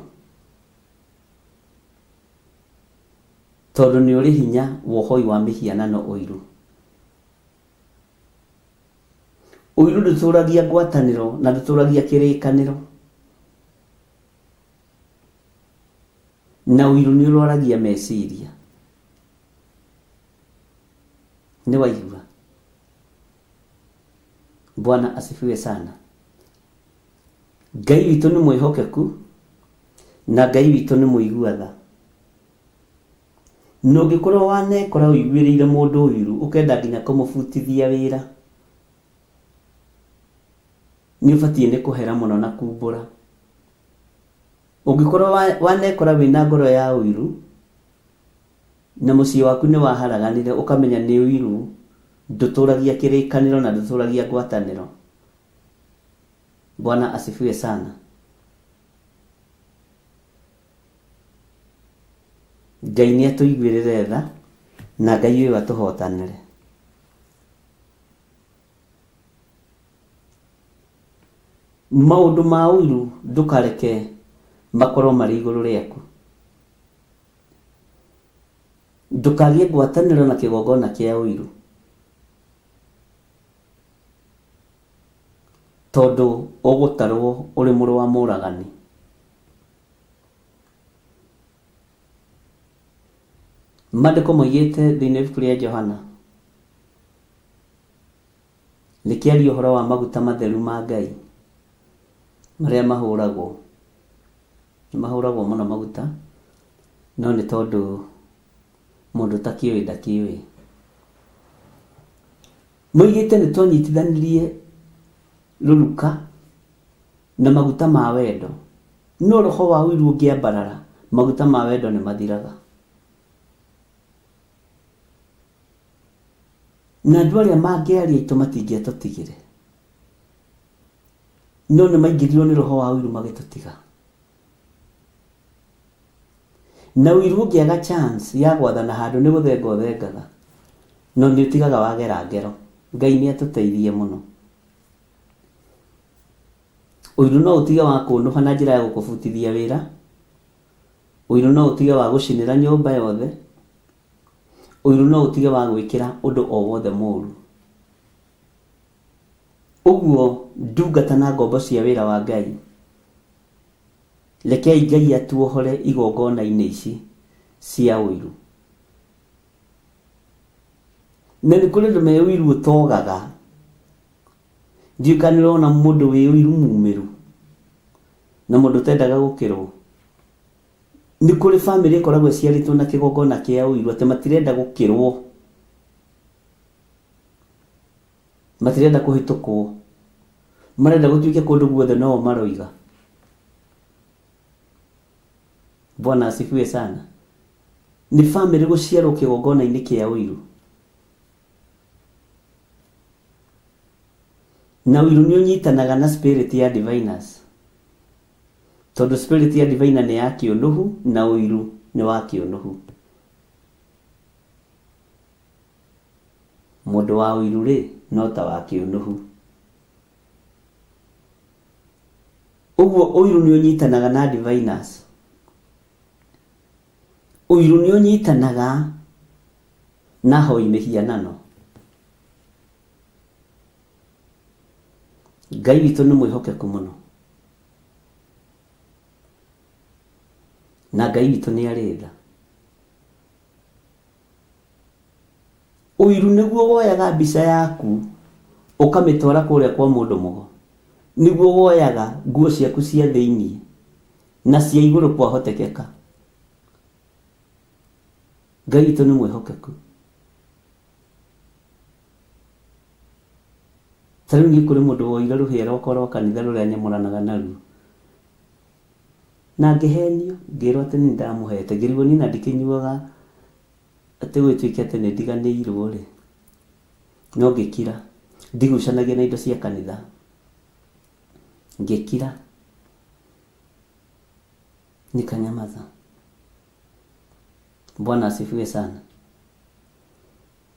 C: tondũ nĩ ũrĩ hinya wa ũhoi wa mĩhianano ũiru. Ũiru ndũtũragia ngwatanĩro na ndũtũragia kĩrĩkanĩro. Na ũiru nĩ ũrwaragia meciria. Nĩ waigua? Bwana asifiwe sana. Ngai witũ nĩ mwĩhokeku na Ngai witũ nĩ mũigua tha. Na ũngĩkorwo wanekora ũiguĩrĩire mũndũ ũiru ũkenda nginya kũmũbutithia wĩra, nĩ ũbatiĩ nĩ kũhera mũno na kumbũra. Ũngĩkorwo wanekora wĩna ngoro ya ũiru na mũciĩ waku nĩ waharaganire, ũkamenya nĩ ũiru, ndũtũragia kĩrĩkanĩro na ndũtũragia ngwatanĩro. Bwana asifiwe sana. Ngai nĩ atũiguĩrĩre tha na Ngai ũyũ atũhotanĩre. Maũndũ ma ũiru ndũkareke makorwo marĩ igũrũ rĩaku. Ndũkagĩe ngwatanĩro na kĩgongona kĩa ũiru. Tondũ ũgũtarwo ũrĩ mũrũ wa mũragani. Maandĩko moigĩte thĩinĩ wa ibuku rĩa Johana rĩkĩaria ũhoro wa maguta matheru ma Ngai marĩa mahũragwo. Nĩ mahũragwo mũno maguta, no nĩ tondũ mũndũ ũtakĩũĩ ndakĩũĩ. Moigĩte nĩ twanyitithanirie rũruka na maguta ma wendo, no roho wa ũiru ũngĩambarara, maguta ma wendo nĩ mathiraga. Na andũ arĩa mangĩaria aitũ matingĩatũtigire, no nĩ maingĩrirwo nĩ roho wa ũiru magĩtũtiga. Na ũiru ũngĩaga chance ya gwathana handũ nĩ gũthenga ũthengaga, no nĩ ũtigaga wagera ngero. Ngai nĩ atũteithie mũno. Ũiru no ũtige wa kũnũha na njĩra ya gũkũbutithia wĩra. Ũiru no ũtige wa gũcinĩra nyũmba yothe. Ũiru no ũtige wa gwĩkĩra ũndũ o wothe mũru. Ũguo ndungata na ngombo cia wĩra wa Ngai, rekei Ngai atuohore igongona-inĩ ici cia ũiru. Na nĩ kũrĩ andũ me ũiru ũtogaga. Ndiũĩ kana nĩ ũrona mũndũ wĩ ũiru mumĩru na mũndũ ũtendaga gũkĩrwo. Nĩ kũrĩ bamĩrĩ ĩkoragwo ĩciarĩtwo na kĩgongona kĩa ũiru atĩ matirenda gũkĩrwo, matirenda kũhĩtũkwo. Marenda gũtuĩke kũndũ guothe no o maroiga. Bwana asifiwe sana. Nĩ famĩlĩ gũciarwo kĩgongona-inĩ kĩa ũiru. Na ũiru nĩ ũnyitanaga na spirit ya diviners. Tondũ spirit ya diviner nĩ ya kĩũnũhu na ũiru nĩ wa kĩũnũhu. Mũndũ wa ũiru rĩ, no ta wa kĩũnũhu. Ũguo ũiru nĩ ũnyitanaga na diviners. Ũiru nĩ ũnyitanaga na ahoi mĩhianano. Ngai witũ nĩ mwĩhokeku mũno. Na Ngai witũ nĩ arĩ tha. Ũiru nĩguo woyaga mbica yaku ũkamĩtwara kũrĩa kwa mũndũ mũgo. Nĩguo woyaga nguo ciaku cia thĩinĩ na cia igũrũ kwahotekeka. Ngai witũ nĩ mwĩhokeku. Ta rĩu niĩ kũrĩ mũndũ woire rũhĩa rwakwa rwa kanitha rũrĩa nyamũranaga naruo. Na ngĩhenio, ngĩrwo atĩ nĩ ndamũhete, ngĩrigwo niĩ na ndikĩnyuaga atĩ gũgĩtuĩke atĩ nĩ ndiganĩirwo rĩ, no ngĩkira. Ndigucanagia na indo cia kanitha. Ngĩkira. Nikanyamaza. Bwana asifiwe sana.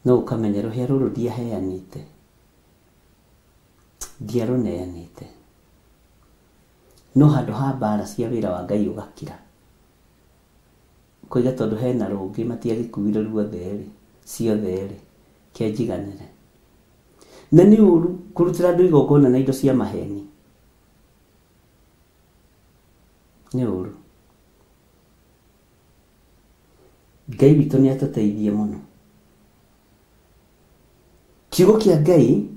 C: No ũkamenya rũhĩa rũrũ ndiaheanĩte. Ndiarũneanĩte. No handũ ha mbara cia wĩra wa Ngai ũgakira. Ũkoiga tondũ hena rũngĩ matiagĩkuire ruothe rĩ, ciothe rĩ, ke njiganĩre. Na nĩ ũru kũrutĩra andũ igongona na indo cia maheni. Nĩ ũru. Ngai witũ nĩ atũteithie mũno. Kiugo kĩa Ngai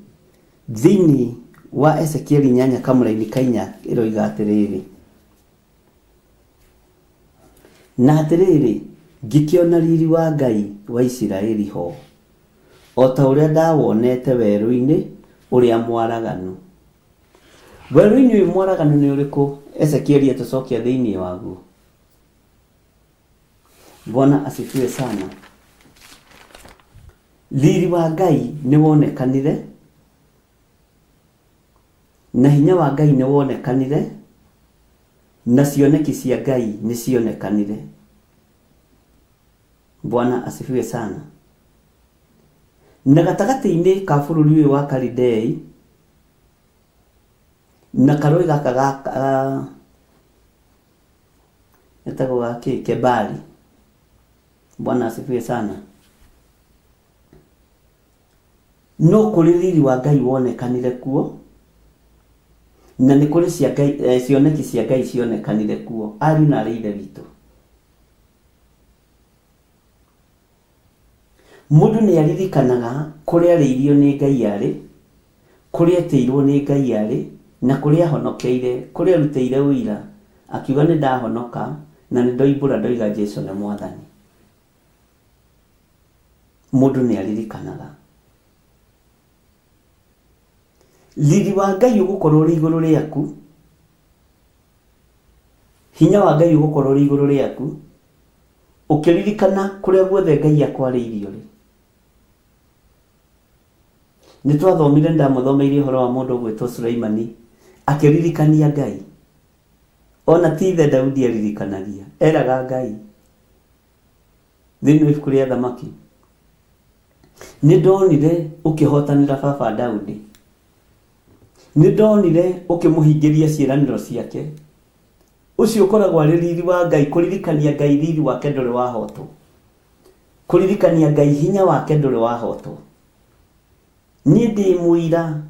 C: thĩinĩ wa Ezekieli inyanya kamũraini ka inya ĩroiga atĩrĩrĩ, na atĩrĩrĩ, ngĩkĩona riri wa Ngai wa Isiraeli ho, o ta ũrĩa ndawonete werũ-inĩ ũrĩa mwaraganu. Werũ-inĩ ũyũ mwaraganu nĩ ũrĩkũ Ezekieli atũcokia thĩinĩ waguo? Bwana asifiwe sana. Riri wa Ngai nĩ wonekanire na hinya wa Ngai nĩ wonekanire na cioneki cia Ngai nĩ cionekanire. Bwana asifiwe sana. Na gatagatĩ-inĩ ka bũrũri ũyũ wa Kalidei na karũĩ gaka ga getagwo ga kĩ Kebali. Bwana asifiwe sana. No kũrĩ riri wa Ngai wonekanire kuo na nĩ kũrĩ cia Ngai, eh, cioneki cia Ngai cionekanire kuo ariũ na arĩ ithe witũ. Mũndũ nĩ aririkanaga kũrĩa arĩirio nĩ Ngai arĩ, kũrĩa etĩirwo nĩ Ngai arĩ, na kũrĩa ahonokeire, kũrĩa arutĩire ũira, akiuga nĩ ndahonoka na nĩ ndoimbũra ndoiga Jesu nĩ Mwathani. Mũndũ nĩ aririkanaga. Riri wa Ngai ũgũkorwo ũrĩ igũrũ rĩaku, hinya wa Ngai ũgũkorwo ũrĩ igũrũ rĩaku, ũkĩririkana kũrĩa guothe Ngai akwarĩirie ũrĩ. Nĩ twathomire ndamũthomeire ũhoro wa mũndũ ũgwĩtwo Suleimani akĩririkania Ngai. Ona ti ithe Daudi aririkanagia, eraga Ngai. Thĩinĩ wa ibuku rĩa Thamaki. Nĩ ndonire ũkĩhotanĩra baba Daudi. Nĩ ndonire ũkĩmũhingĩria ciĩranĩro ciake. Ũcio ũkoragwo arĩ riri wa Ngai, kũririkania Ngai riri wake ndũrĩ wahotwo. Kũririkania Ngai hinya wake ndũrĩ wahotwo. Niĩ ndĩ mũira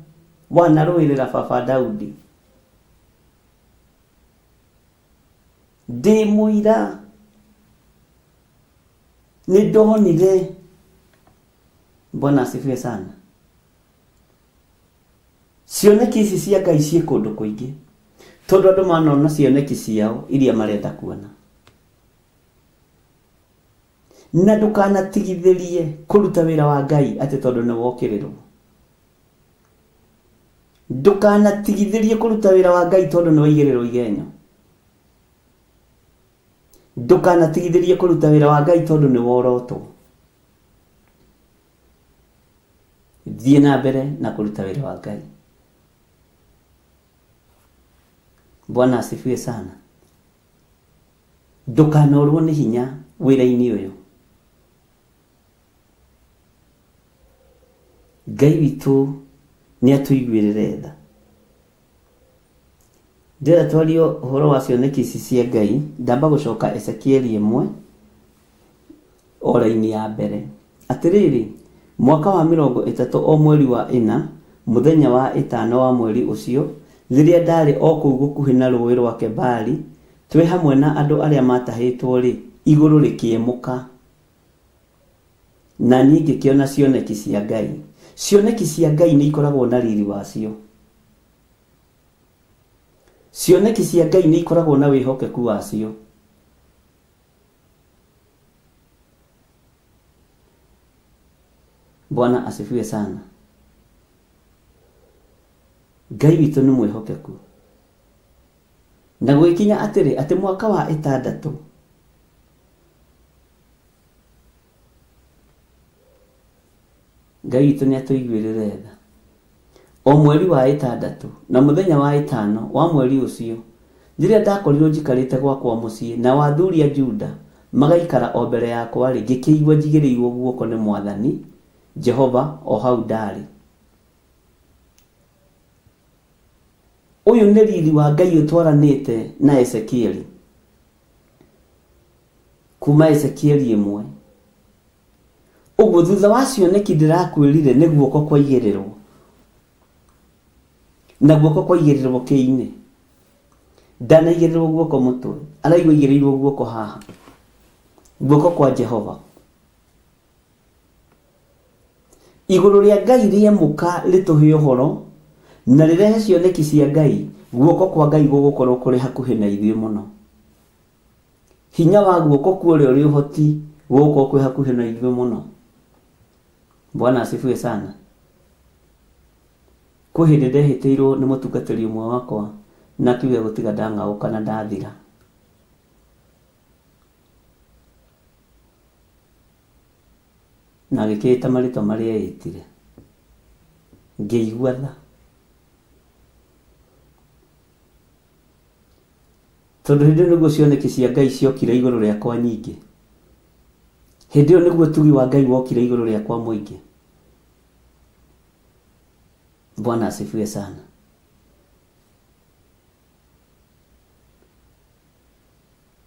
C: wanarũĩrĩra baba Daudi. Ndĩ mũira nĩ ndonire. Bwana asifiwe sana. Cioneki ici cia Ngai ciĩ kũndũ kũingĩ tondũ andũ manona cioneki ciao iria marenda kuona. Na ndũkanatigithĩrie kũruta wĩra wa Ngai atĩ tondũ nĩ wokĩrĩrwo.
G: Ndũkanatigithĩrie kũruta wĩra wa Ngai tondũ nĩ waigĩrĩrwo igenyo. Ndũkanatigithĩrie kũruta wĩra wa Ngai tondũ nĩ worotwo. Thiĩ na mbere na kũruta wĩra wa Ngai. Bwana asifiwe sana. Ndũkanorwo nĩ hinya wĩra-inĩ ũyũ. Ngai witũ nĩ atũiguĩrĩre tha. Ndĩrenda twarie ũhoro wa cioneki ici cia Ngai, ndamba gũcoka Ezekieli ĩmwe o raini ya mbere. Atĩrĩrĩ, mwaka wa mĩrongo ĩtatũ o mweri wa ĩna, mũthenya wa ĩtano wa mweri ũcio, rĩrĩa ndaarĩ o kũu gũkuhĩ na rũũĩ rwa Kebari, twĩ hamwe na andũ arĩa maatahĩtwo-rĩ, igũrũ rĩkĩemũka, na niĩ ngĩkĩona cioneki cia Ngai. Cioneki cia Ngai nĩ ikoragwo na riri wacio. Cioneki cia Ngai nĩ ikoragwo na wĩhokeku wacio. Bwana asifiwe sana. Ngai witũ nĩ mwĩhokeku. Na gũgĩkinya atĩrĩ, atĩ mwaka wa ĩtandatũ, Ngai witũ nĩ atũiguĩrĩre tha. O mweri wa ĩtandatũ, na mũthenya wa ĩtano wa mweri ũcio, rĩrĩa ndakorirũo njikarĩte gwakwa mũciĩ, nao athuri a Juda magaikara o mbere yakwa-rĩ, ngĩkĩigua njigĩrĩirũo guoko nĩ Mwathani Jehova o hau ndarĩ. Ũyũ nĩ riri wa Ngai ũtwaranĩte na Ezekieli, kuuma Ezekieli ĩmwe. Ũguo thutha wa cioneki ndĩrakwĩrire nĩ guoko kwaigĩrĩrwo. Na guoko kwaigĩrĩrwo kĩ-inĩ. Ndanaigĩrĩrwo guoko mũtwe. Araigua aigĩrĩirwo guoko haha. Guoko kwa Jehova. Igũrũ rĩa Ngai rĩemũka rĩtũhe ũhoro na rĩrehe cioneki cia Ngai, guoko kwa Ngai gũgũkorwo kũrĩ hakuhĩ na ithuĩ mũno. Hinya wa guoko kwa ũrĩa ũrĩ ũhoti gũgũkorwo kwĩ hakuhĩ na ithuĩ mũno. Bwana asifiwe sana. Kwĩ hĩndĩ ndehĩtĩirwo nĩ mũtungatĩri ũmwe wakwa na akiuga gũtiga ndang'aũka na ndathira. Na agĩkĩĩta marĩtwa marĩa eĩtire. Ngĩigua tha. Tondũ hĩndĩ ĩyo nĩguo cioneki cia Ngai ciokire igũrũ rĩakwa nyingĩ. Hĩndĩ ĩyo nĩguo ũtugi wa Ngai wokire igũrũ rĩakwa mũingĩ. Bwana asifiwe sana.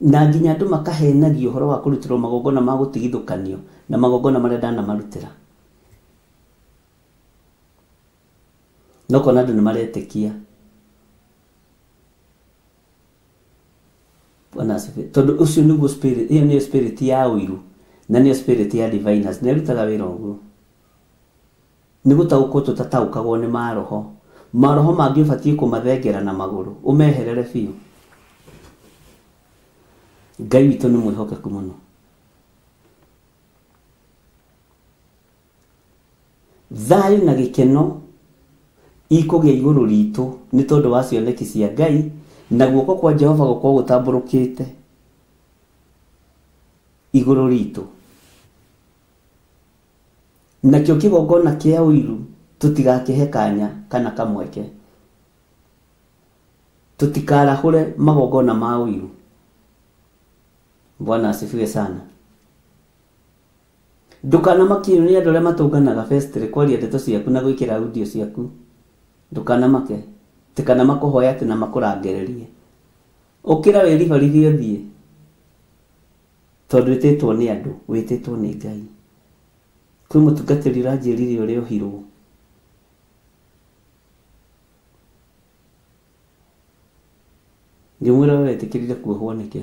G: Na nginya andũ makahenagio ũhoro wa kũrutĩrwo magongona ma gũtigithũkanio na magongona marĩa ndanamarutĩra. Na ũkona andũ nĩ maretĩkia. Bwana asifiwe. Tondũ ũcio nĩguo spirit, ĩyo nĩyo spirit ya ũiru na nĩyo spirit ya diviners na ĩrutaga wĩra ũguo. Nĩ gũtaũkwo tũtataũkagwo nĩ maroho. Maroho mangĩ ũbatiĩ kũmathengera na magũrũ, ũmeherere biũ. Ngai witũ nĩ mwĩhokeku mũno. Thayũ na gĩkeno ikũgĩa igũrũ ritũ nĩ tondũ wa cioneki cia Ngai, na guoko kwa Jehova gũkorwo gũtambũrũkĩte igũrũ ritũ. Nakĩo kĩgongona kĩa ũiru tũtigakĩhe kanya kana kamweke. Tũtikarahũre magongona ma ũiru. Bwana asifiwe sana. Ndũkanamakio nĩ andũ arĩa matũnganaga firstly kwaria ndeto ciaku na gwĩkĩra audio ciaku. Ndũkanamake. Atĩ kana makũhoe atĩ na makũrangĩrĩrie. Ũkĩra wĩribaribe ũthiĩ. Tondũ wĩtĩtwo nĩ andũ, wĩtĩtwo nĩ Ngai. Kwĩ mũtungatĩri ũranjĩrire ũrĩa ohirwo. Ngĩmwĩra we wetĩkĩrire kuohwo nĩkĩ?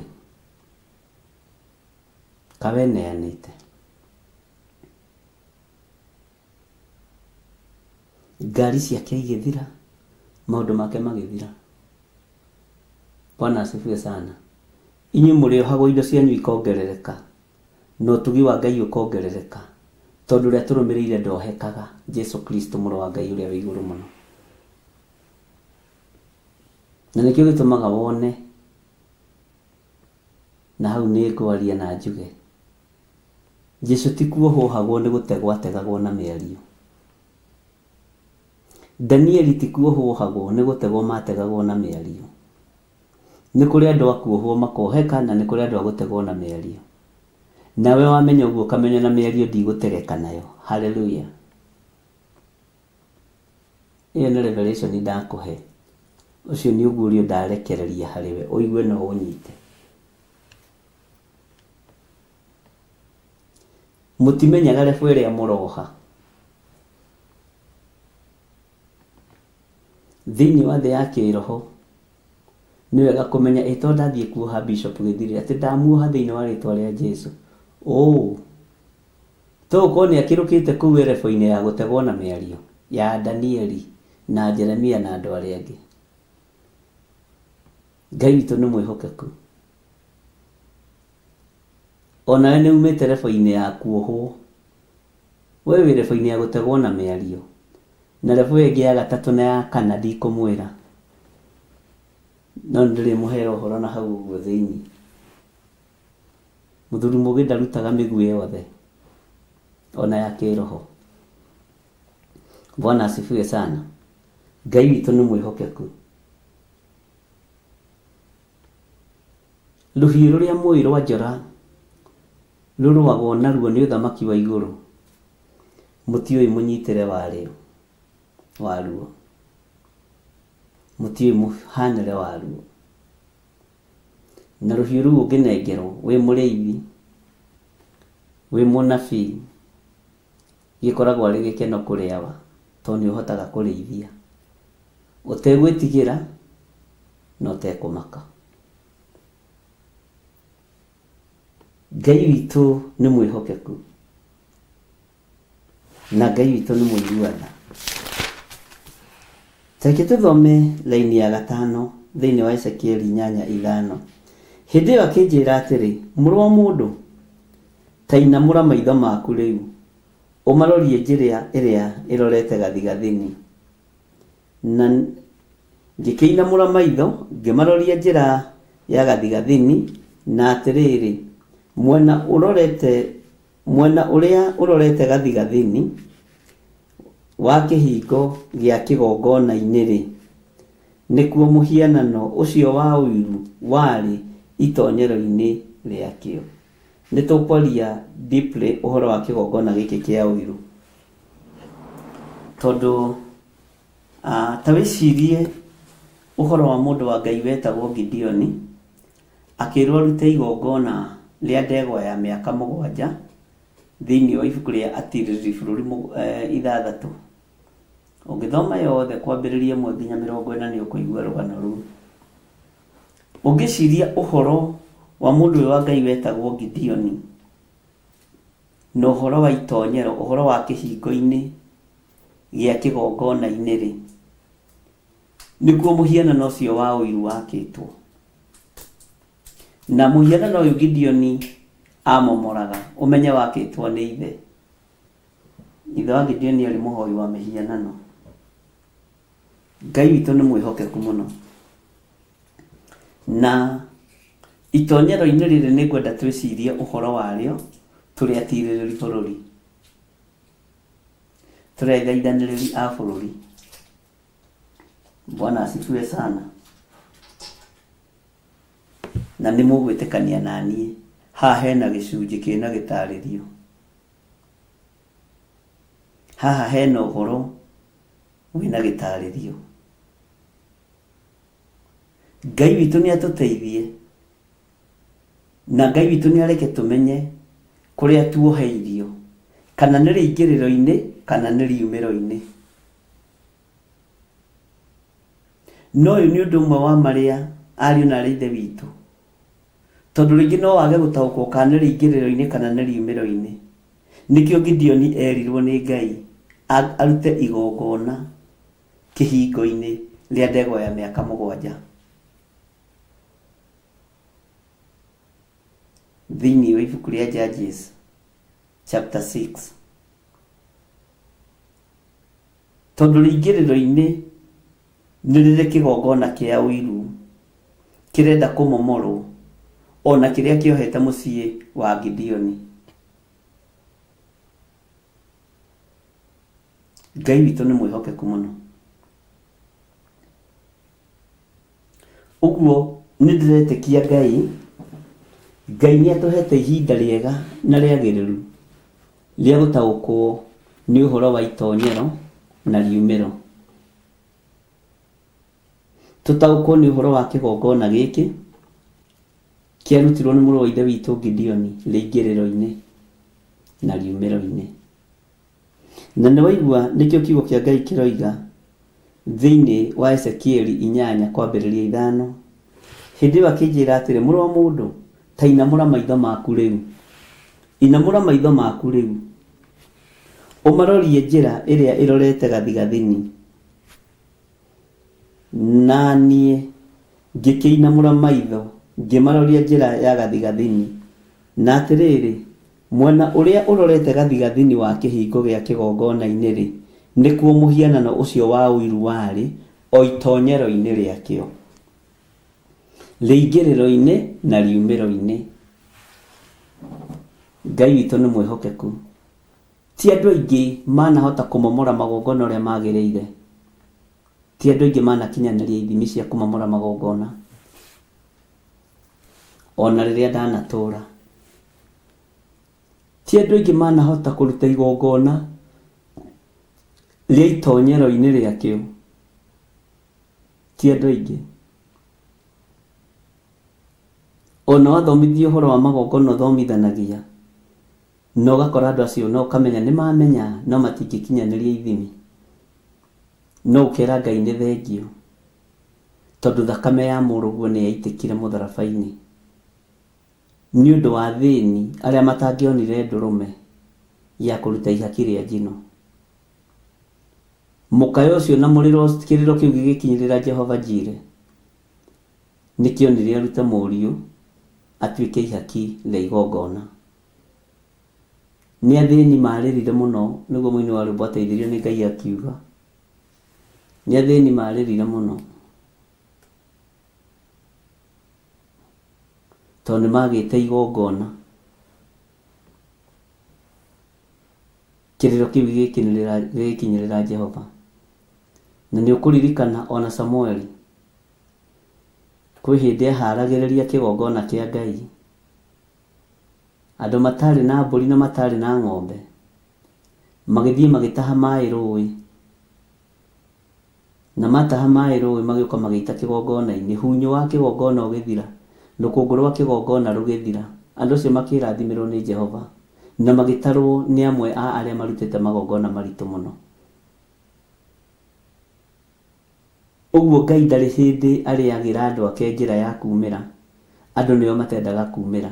G: Ka weneanĩte? Ngari ciake igĩthira, maũndũ make magĩthira. Bwana asifiwe sana. Inyuĩ mũrĩohagwo indo cianyu ikongerereka, na ũtugi wa Ngai ũkongerereka, tondũ ũrĩa tũrũmĩrĩire ndohekaga, Jesu Kristo mũrũ wa Ngai ũrĩa wĩ igũrũ mũno.
C: Na nĩkĩo gĩtũmaga wone, na hau nĩ ngwaria na njuge, Jesu ti kuohwo ohagwo nĩ gũtegwo ategagwo na mĩario. Danieli ti kuohwo ohagwo nĩ gũtegwo mategagwo na mĩario. Nĩ kũrĩ andũ a kuohwo makoheka na nĩ kũrĩ andũ a gũtegwo na mĩario. Nawe wamenya ũguo ũkamenya na mĩario ndigũtegeka nayo. Hallelujah. Ĩyo nĩ revelation ndakũhe. Ũcio nĩ ũguũrio ndarekereria harĩ we, ũigue na ũũnyite. Mũtimenyaga rebu ĩrĩa mũroha. Thĩinĩ wa thĩ ya kĩroho, nĩ wega kũmenya ĩ to ndathiĩ kuoha Bishop Gĩthirĩ, atĩ ndamuoha thĩinĩ wa rĩtwa rĩa Jesu. Ũũ. To gũkorwo nĩ akĩrũkĩte kũu erebo-inĩ ya gũtegwo na mĩario ya Danieli na Jeremia na andũ arĩa angĩ. Ngai witũ nĩ mwĩhokeku. O nawe nĩ umĩte rebo-inĩ ya kuohwo. We wĩ rebo-inĩ ya gũtegwo na mĩario. Na rebo ĩyo ĩngĩ ya gatatũ na ya kana ndikũmwĩra. No nĩ ndĩrĩmũhera ũhoro na hau ũguo thĩinĩ. Mũthuri mũgĩ ndarutaga mĩguĩ yothe, ona ya kĩroho. Bwana asifiwe sana. Ngai witũ nĩ mwĩhokeku. Rũhiũ rũrĩa mũĩ rwa njora rũrũagwo naruo nĩ ũthamaki wa igũrũ, mũtiũĩ mũnyitĩre warĩo, waruo. Mũtiũĩ mũhanĩre waruo. Na rũhiũ rũu ũngĩnengerwo wĩ mũrĩithi, wĩ mũnabii, gĩkoragwo arĩ gĩkeno kũrĩ awa, tondũ nĩ ũhotaga kũrĩithia ũtegwĩtigĩra na ũtekũmaka. Ngai witũ nĩ mwĩhokeku na Ngai witũ nĩ mũigua tha. Ta reke tũthome raini ya gatano thĩinĩ wa Ezekieli 8:5. Hĩndĩ ĩyo akĩnjĩra atĩrĩ, Mũrũ wa mũndũ, ta inamũra maitho maku rĩu, ũmarorie njĩra ĩrĩa ĩrorete gathigathini. Na ngĩkĩinamũra maitho, ngĩmaroria njĩra ya gathigathini, na atĩrĩrĩ, mwena ũrorete Mwena ũrĩa ũrorete gathigathini wa kĩhingo gĩa kĩgongona-inĩ-rĩ, nĩkuo mũhianano ũcio wa ũiru warĩ itonyero-inĩ rĩakĩo. Nĩ tũkwaria deeply ũhoro wa kĩgongona gĩkĩ kĩa ũiru, tondũ ta wĩcirie ũhoro wa mũndũ wa Ngai wetagwo Gideoni, Akĩĩrwo arute igongona rĩa ndegwa ya mĩaka mũgwanja thĩinĩ wa ibuku rĩa Atirĩrĩri Bũrũri ithathatũ. Ũngĩthoma yothe kwambĩrĩria ĩmwe nginya 40 nĩ ũkũigua rũgano rũu. Ũngĩciria ũhoro wa mũndũ ũyũ wa Ngai wetagwo Gideoni na ũhoro wa itonyero, ũhoro wa kĩhingo-inĩ gĩa kĩgongona-inĩ-rĩ, nĩkuo mũhianano ũcio wa ũiru wakĩtwo. Na mũhianano ũyũ Gideoni amomoraga, ũmenye wakĩtwo nĩ ithe. Ithe wa Gideoni arĩ mũhoi wa mĩhianano. Ngai witũ nĩ mwĩhokeku mũno. Na itonyero-inĩ rĩrĩ nĩ ngwenda twĩcirie ũhoro warĩo tũrĩ atirĩrĩri bũrũri, tũrĩ athaithanĩrĩri a bũrũri. Bwana asifiwe sana. Na nĩ mũgwĩtĩkania na niĩ, haha hena gĩcunjĩ kĩna gĩtarĩrio. Haha hena ũhoro wĩna gĩtarĩrio. Ngai witũ nĩ atũteithie na Ngai witũ nĩ areke tũmenye kũrĩa tuoheirio, kana nĩ rĩingĩrĩro-inĩ kana nĩ riumĩro-inĩ. No ũyũ nĩ ũndũ ũmwe wa marĩa ariũ na aarĩ a Ithe witũ, tondũ rĩngĩ no wage gũtaũkwo kana nĩ rĩingĩrĩro-inĩ kana nĩ riumĩro-inĩ. Nĩkĩo Gideoni erirwo nĩ Ngai arute igongona kĩhingo-inĩ rĩa ndegwa ya mĩaka mũgwanja. Thĩinĩ wa ibuku rĩa Judges chapter 6. Tondũ rĩingĩrĩro-inĩ
G: Nĩ rĩrĩ kĩgongona kĩa ũiru kĩrenda kũmomorwo, o na kĩrĩa kĩohete mũciĩ wa Gideoni. Ngai witũ nĩ mwĩhokeku mũno. Ũguo nĩ ndĩretĩkia Ngai, Ngai nĩ atũhete ihinda rĩega na rĩagĩrĩru rĩa gũtaũkwo nĩ ũhoro wa itonyero na riumĩro. Tũtaũkwo nĩ ũhoro wa kĩgongona gĩkĩ kĩarutirwo nĩ mũrũ wa ithe witũ Gideoni rĩingĩrĩro-inĩ na riumĩro-inĩ. Na nĩ waigua nĩkĩo kiugo kĩa Ngai kĩroiga thĩinĩ wa Ezekieli inyanya kwambĩrĩria ithano. Hĩndĩ ĩyo akĩnjĩra atĩrĩ, mũrũ wa mũndũ, ta inamũra maitho maku rĩu. Inamũra maitho maku rĩu. Ũmarorie njĩra ĩrĩa ĩrorete gathigathini. Na niĩ ngĩkĩinamũra maitho, ngĩmaroria njĩra ya gathigathini. Na atĩrĩrĩ, mwena ũrĩa ũrorete gathigathini wa kĩhingo gĩa kĩgongona-inĩ-rĩ, nĩkuo mũhianano ũcio wa ũiru warĩ, o itonyero-inĩ rĩakĩo, rĩingĩrĩro-inĩ na riumĩro-inĩ. Ngai witũ nĩ mwĩhokeku. Ti andũ aingĩ manahota kũmomora magongona ũrĩa magĩrĩire. Ti andũ aingĩ manakinyanĩria ithimi cia kũmomora magongona. Ona rĩrĩa ndanatũra. Ti andũ aingĩ manahota kũruta igongona rĩa itonyero-inĩ rĩakĩo. Ti andũ aingĩ. Ona wathomithio ũhoro wa magongona ũthomithanagia, na ũgakora andũ acio na ũkamenya nĩ mamenya no matingĩkinyanĩria ithimi. No ũkera Ngai nĩ thengio, tondũ thakame ya mũrũguo nĩ yaitĩkire mũtharaba-inĩ. Nĩ ũndũ wa athĩni arĩa matangĩonire ndũrũme ya kũruta ihaki rĩa njino. Mũkayo ũcio na mũrĩro, kĩrĩro kĩu gĩgĩkinyĩrĩra Jehova Jire, nĩkĩonire arute mũriũ atuĩke ihaki rĩa igongona. Nĩ athĩni marĩrire mũno, nĩguo mũini wa rwĩmbo ateithirio nĩ Ngai akiuga. Nĩ athĩni marĩrire mũno, tondũ nĩ magĩte igongona. Kĩrĩro kĩu gĩgĩkinyĩrĩra Jehova. Na nĩ ũkũririkana ona Samueli, kwĩ hĩndĩ aharagĩrĩria kĩgongona kĩa Ngai. Andũ matarĩ na mbũri na matarĩ na ng'ombe, magĩthiĩ magĩtaha maĩ rũĩ. Na mataha maĩ rũĩ magĩũka magĩita kĩgongona-inĩ. Hunyũ wa kĩgongona ũgĩthira, rũkũngũ rwa kĩgongona rũgĩthira. Andũ acio makĩrathimĩrwo nĩ Jehova, na magĩtarwo nĩ amwe a arĩa marutĩte magongona maritũ mũno. Ũguo Ngai ndarĩ hĩndĩ arĩagĩra andũ ake njĩra ya kumĩra, andũ nĩo matendaga kumĩra.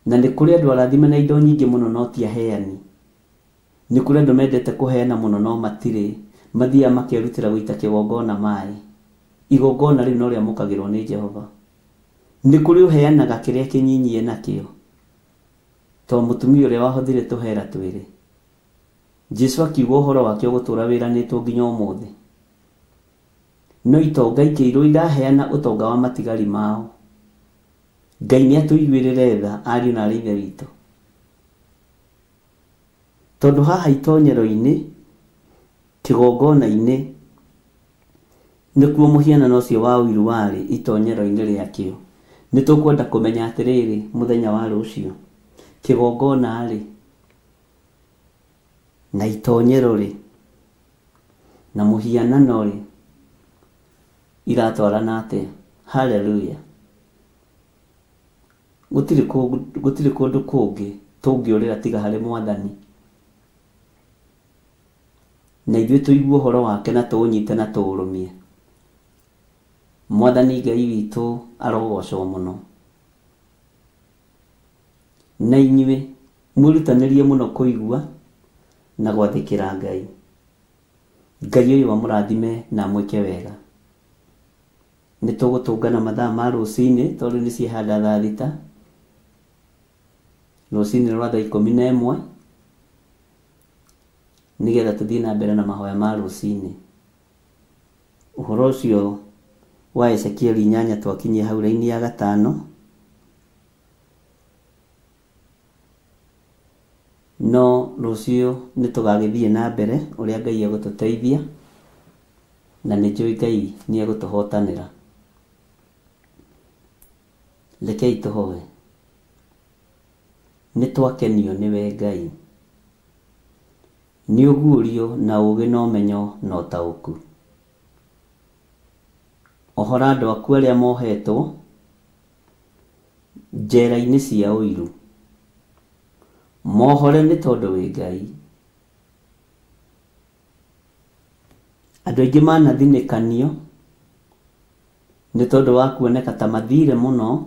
G: Na nĩ kũrĩ andũ arathime na indo nyingĩ mũno no ti aheani. Nĩ kũrĩ andũ mendete kũheana mũno no matirĩ, mathiaga makerutĩra gũita kĩgongona maĩ. Igongona rĩu no rĩamũkagĩrwo nĩ Jehova. Nĩ kũrĩ ũheanaga kĩrĩa kĩnyinyi enakĩo, to mũtumia ũrĩa wahothire tũhera twĩrĩ. Jesu akiuga ũhoro wake ũgũtũra wĩranĩtwo nginya ũmũthĩ. No itonga ikĩirwo iraheana ũtonga wa matigari mao. Ngai nĩ atũiguĩrĩre tha ariũ na arĩ ithe witũ. Tondũ haha itonyero-inĩ, kĩgongona-inĩ, nĩkuo mũhianano ũcio wa ũiru warĩ itonyero-inĩ rĩakĩo. Nĩ tũkwenda kũmenya atĩrĩrĩ mũthenya wa rũciũ, kĩgongona-rĩ, na itonyero-rĩ, na mũhianano-rĩ, iratwarana atĩa? Hallelujah. Gũtirĩ kũndũ kũngĩ tũngĩũrĩra tiga harĩ Mwathani. Na ithuĩ tũigue ũhoro wake na tũũnyite na tũũrũmie. Mwathani Ngai witũ arogocwo mũno. Na inyuĩ mwĩrutanĩrie mũno kũigua na gwathĩkĩra Ngai. Ngai ũyũ amũrathime na amwĩke wega. Nĩ tũgũtũngana mathaa ma rũcinĩ tondũ nĩ ciehanda thaa thita. Rũcinĩ rwa thaa 11 nĩgetha tũthiĩ na mbere na mahoya ma rũcinĩ.
C: Ũhoro ũcio wa Ezekieli 8 twakinyia hau raini ya 5. No rũciũ nĩ tũgagĩthiĩ na mbere ũrĩa Ngai egũtũteithia, na nĩ njũĩ Ngai nĩ egũtũhotanĩra. Rekei tũhoe. Nĩ twakenio nĩwe Ngai. Nĩ ũguũrio na ũũgĩ na ũmenyo na ũtaũku. Ohora andũ aku arĩa mohetwo njera-inĩ cia ũiru. Mohore nĩ tondũ wĩ Ngai. Andũ aingĩ manathinĩkanio nĩ tondũ wa kuoneka ta mathire mũno,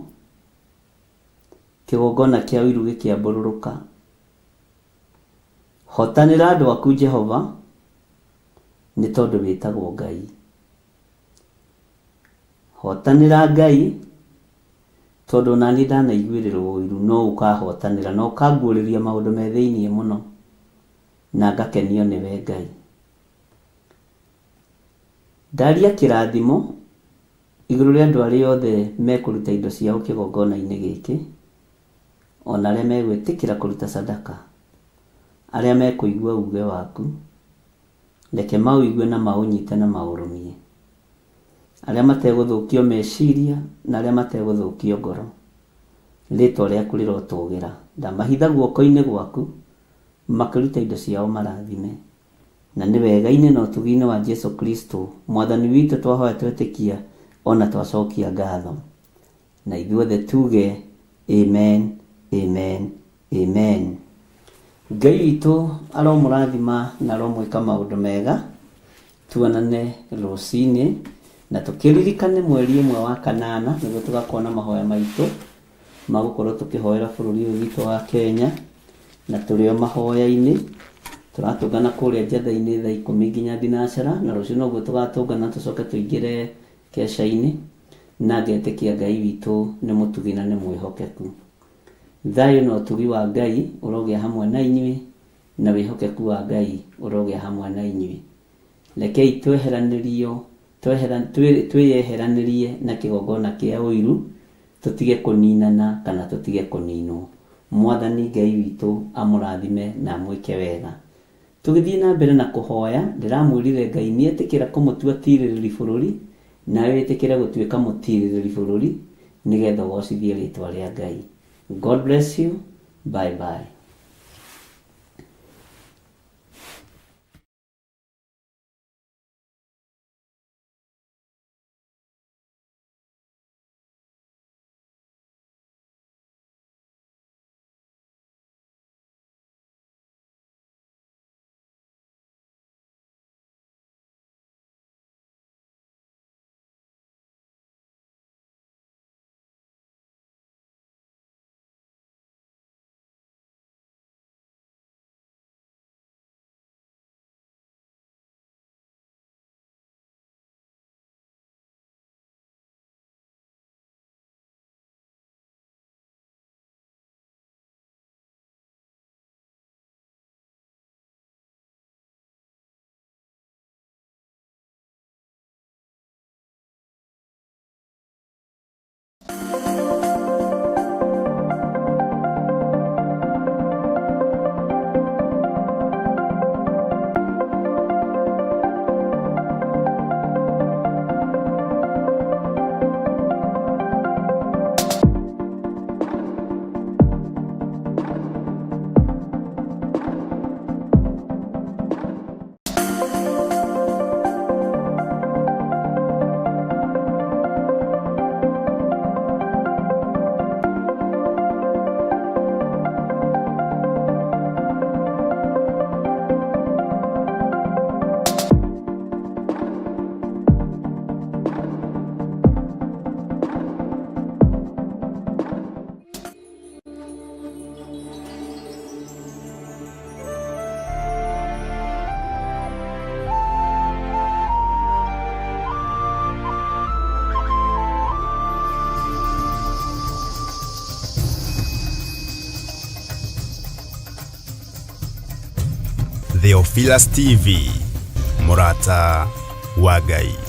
C: kĩgongona kĩa ũiru gĩkĩambũrũrũka. Hotanĩra andũ aku Jehova, nĩ tondũ wĩtagwo Ngai. Hotanĩra Ngai, tondũ ona niĩ ndanaiguĩrĩrwo ũiru, no ũkahotanĩra na ũkanguũrĩria maũndũ me thĩiniĩ mũno, na ngakenio nĩwe Ngai. Ndaria kĩrathimo igũrũ rĩa andũ arĩa othe mekũruta indo ciao kĩgongona-inĩ gĩkĩ, ona arĩa megwĩtĩkĩra kũruta sadaka, arĩa mekũigua uge waku, reke maũigue na maũnyite na maũrũmie. Arĩa mategũthũkio meciria na arĩa mategũthũkio ngoro, rĩtwa rĩaku rĩrotũgĩra. Ndamahitha guoko-inĩ gwaku, makĩruta indo ciao marathime. Na nĩ wega-inĩ na ũtugi-inĩ wa Jesu Kristo Mwathani witũ twahoya twetĩkia ona twacokia ngatho. Na ithuothe tuge amen, amen, amen. Ngai witũ aromũrathima na aromwĩka maũndũ mega. Tuonane rũcinĩ na tũkĩririkane mweri 1 wa 8 nĩguo tũgakorwo na mahoya maitũ ma gũkorwo tũkĩhoera bũrũri ũyũ witũ wa Kenya, na tũrĩ o mahoya-inĩ. Tũratũngana kũrĩa Njatha-inĩ thaa 10 nginya thinacara, na rũciũ noguo tũgatũngana tũcoke tũingĩre keca-inĩ, na ngetĩkia Ngai witũ nĩ mũtugi na nĩ mwĩhokeku. Thayũ na ũtugi wa Ngai ũrogĩa hamwe na inyuĩ, na wĩhokeku wa Ngai ũrogĩa hamwe na inyuĩ. Rekei twĩyeheranĩrie na kĩgongona kĩa ũiru, tũtige kũninana kana tũtige kũninwo. Mwathani Ngai witũ amũrathime na amwĩke wega. Tũgĩthiĩ na mbere na kũhoya, ndĩramwĩrire Ngai nĩetĩkĩra kũmũtua tirĩrĩri bũrũri, nawe wĩtĩkĩre gũtuĩka mũtirĩrĩri bũrũri, nĩgetha ũgocithie rĩtwa rĩa Ngai. God bless you. Bye bye.
A: Theophilus TV, mũrata wa Ngai.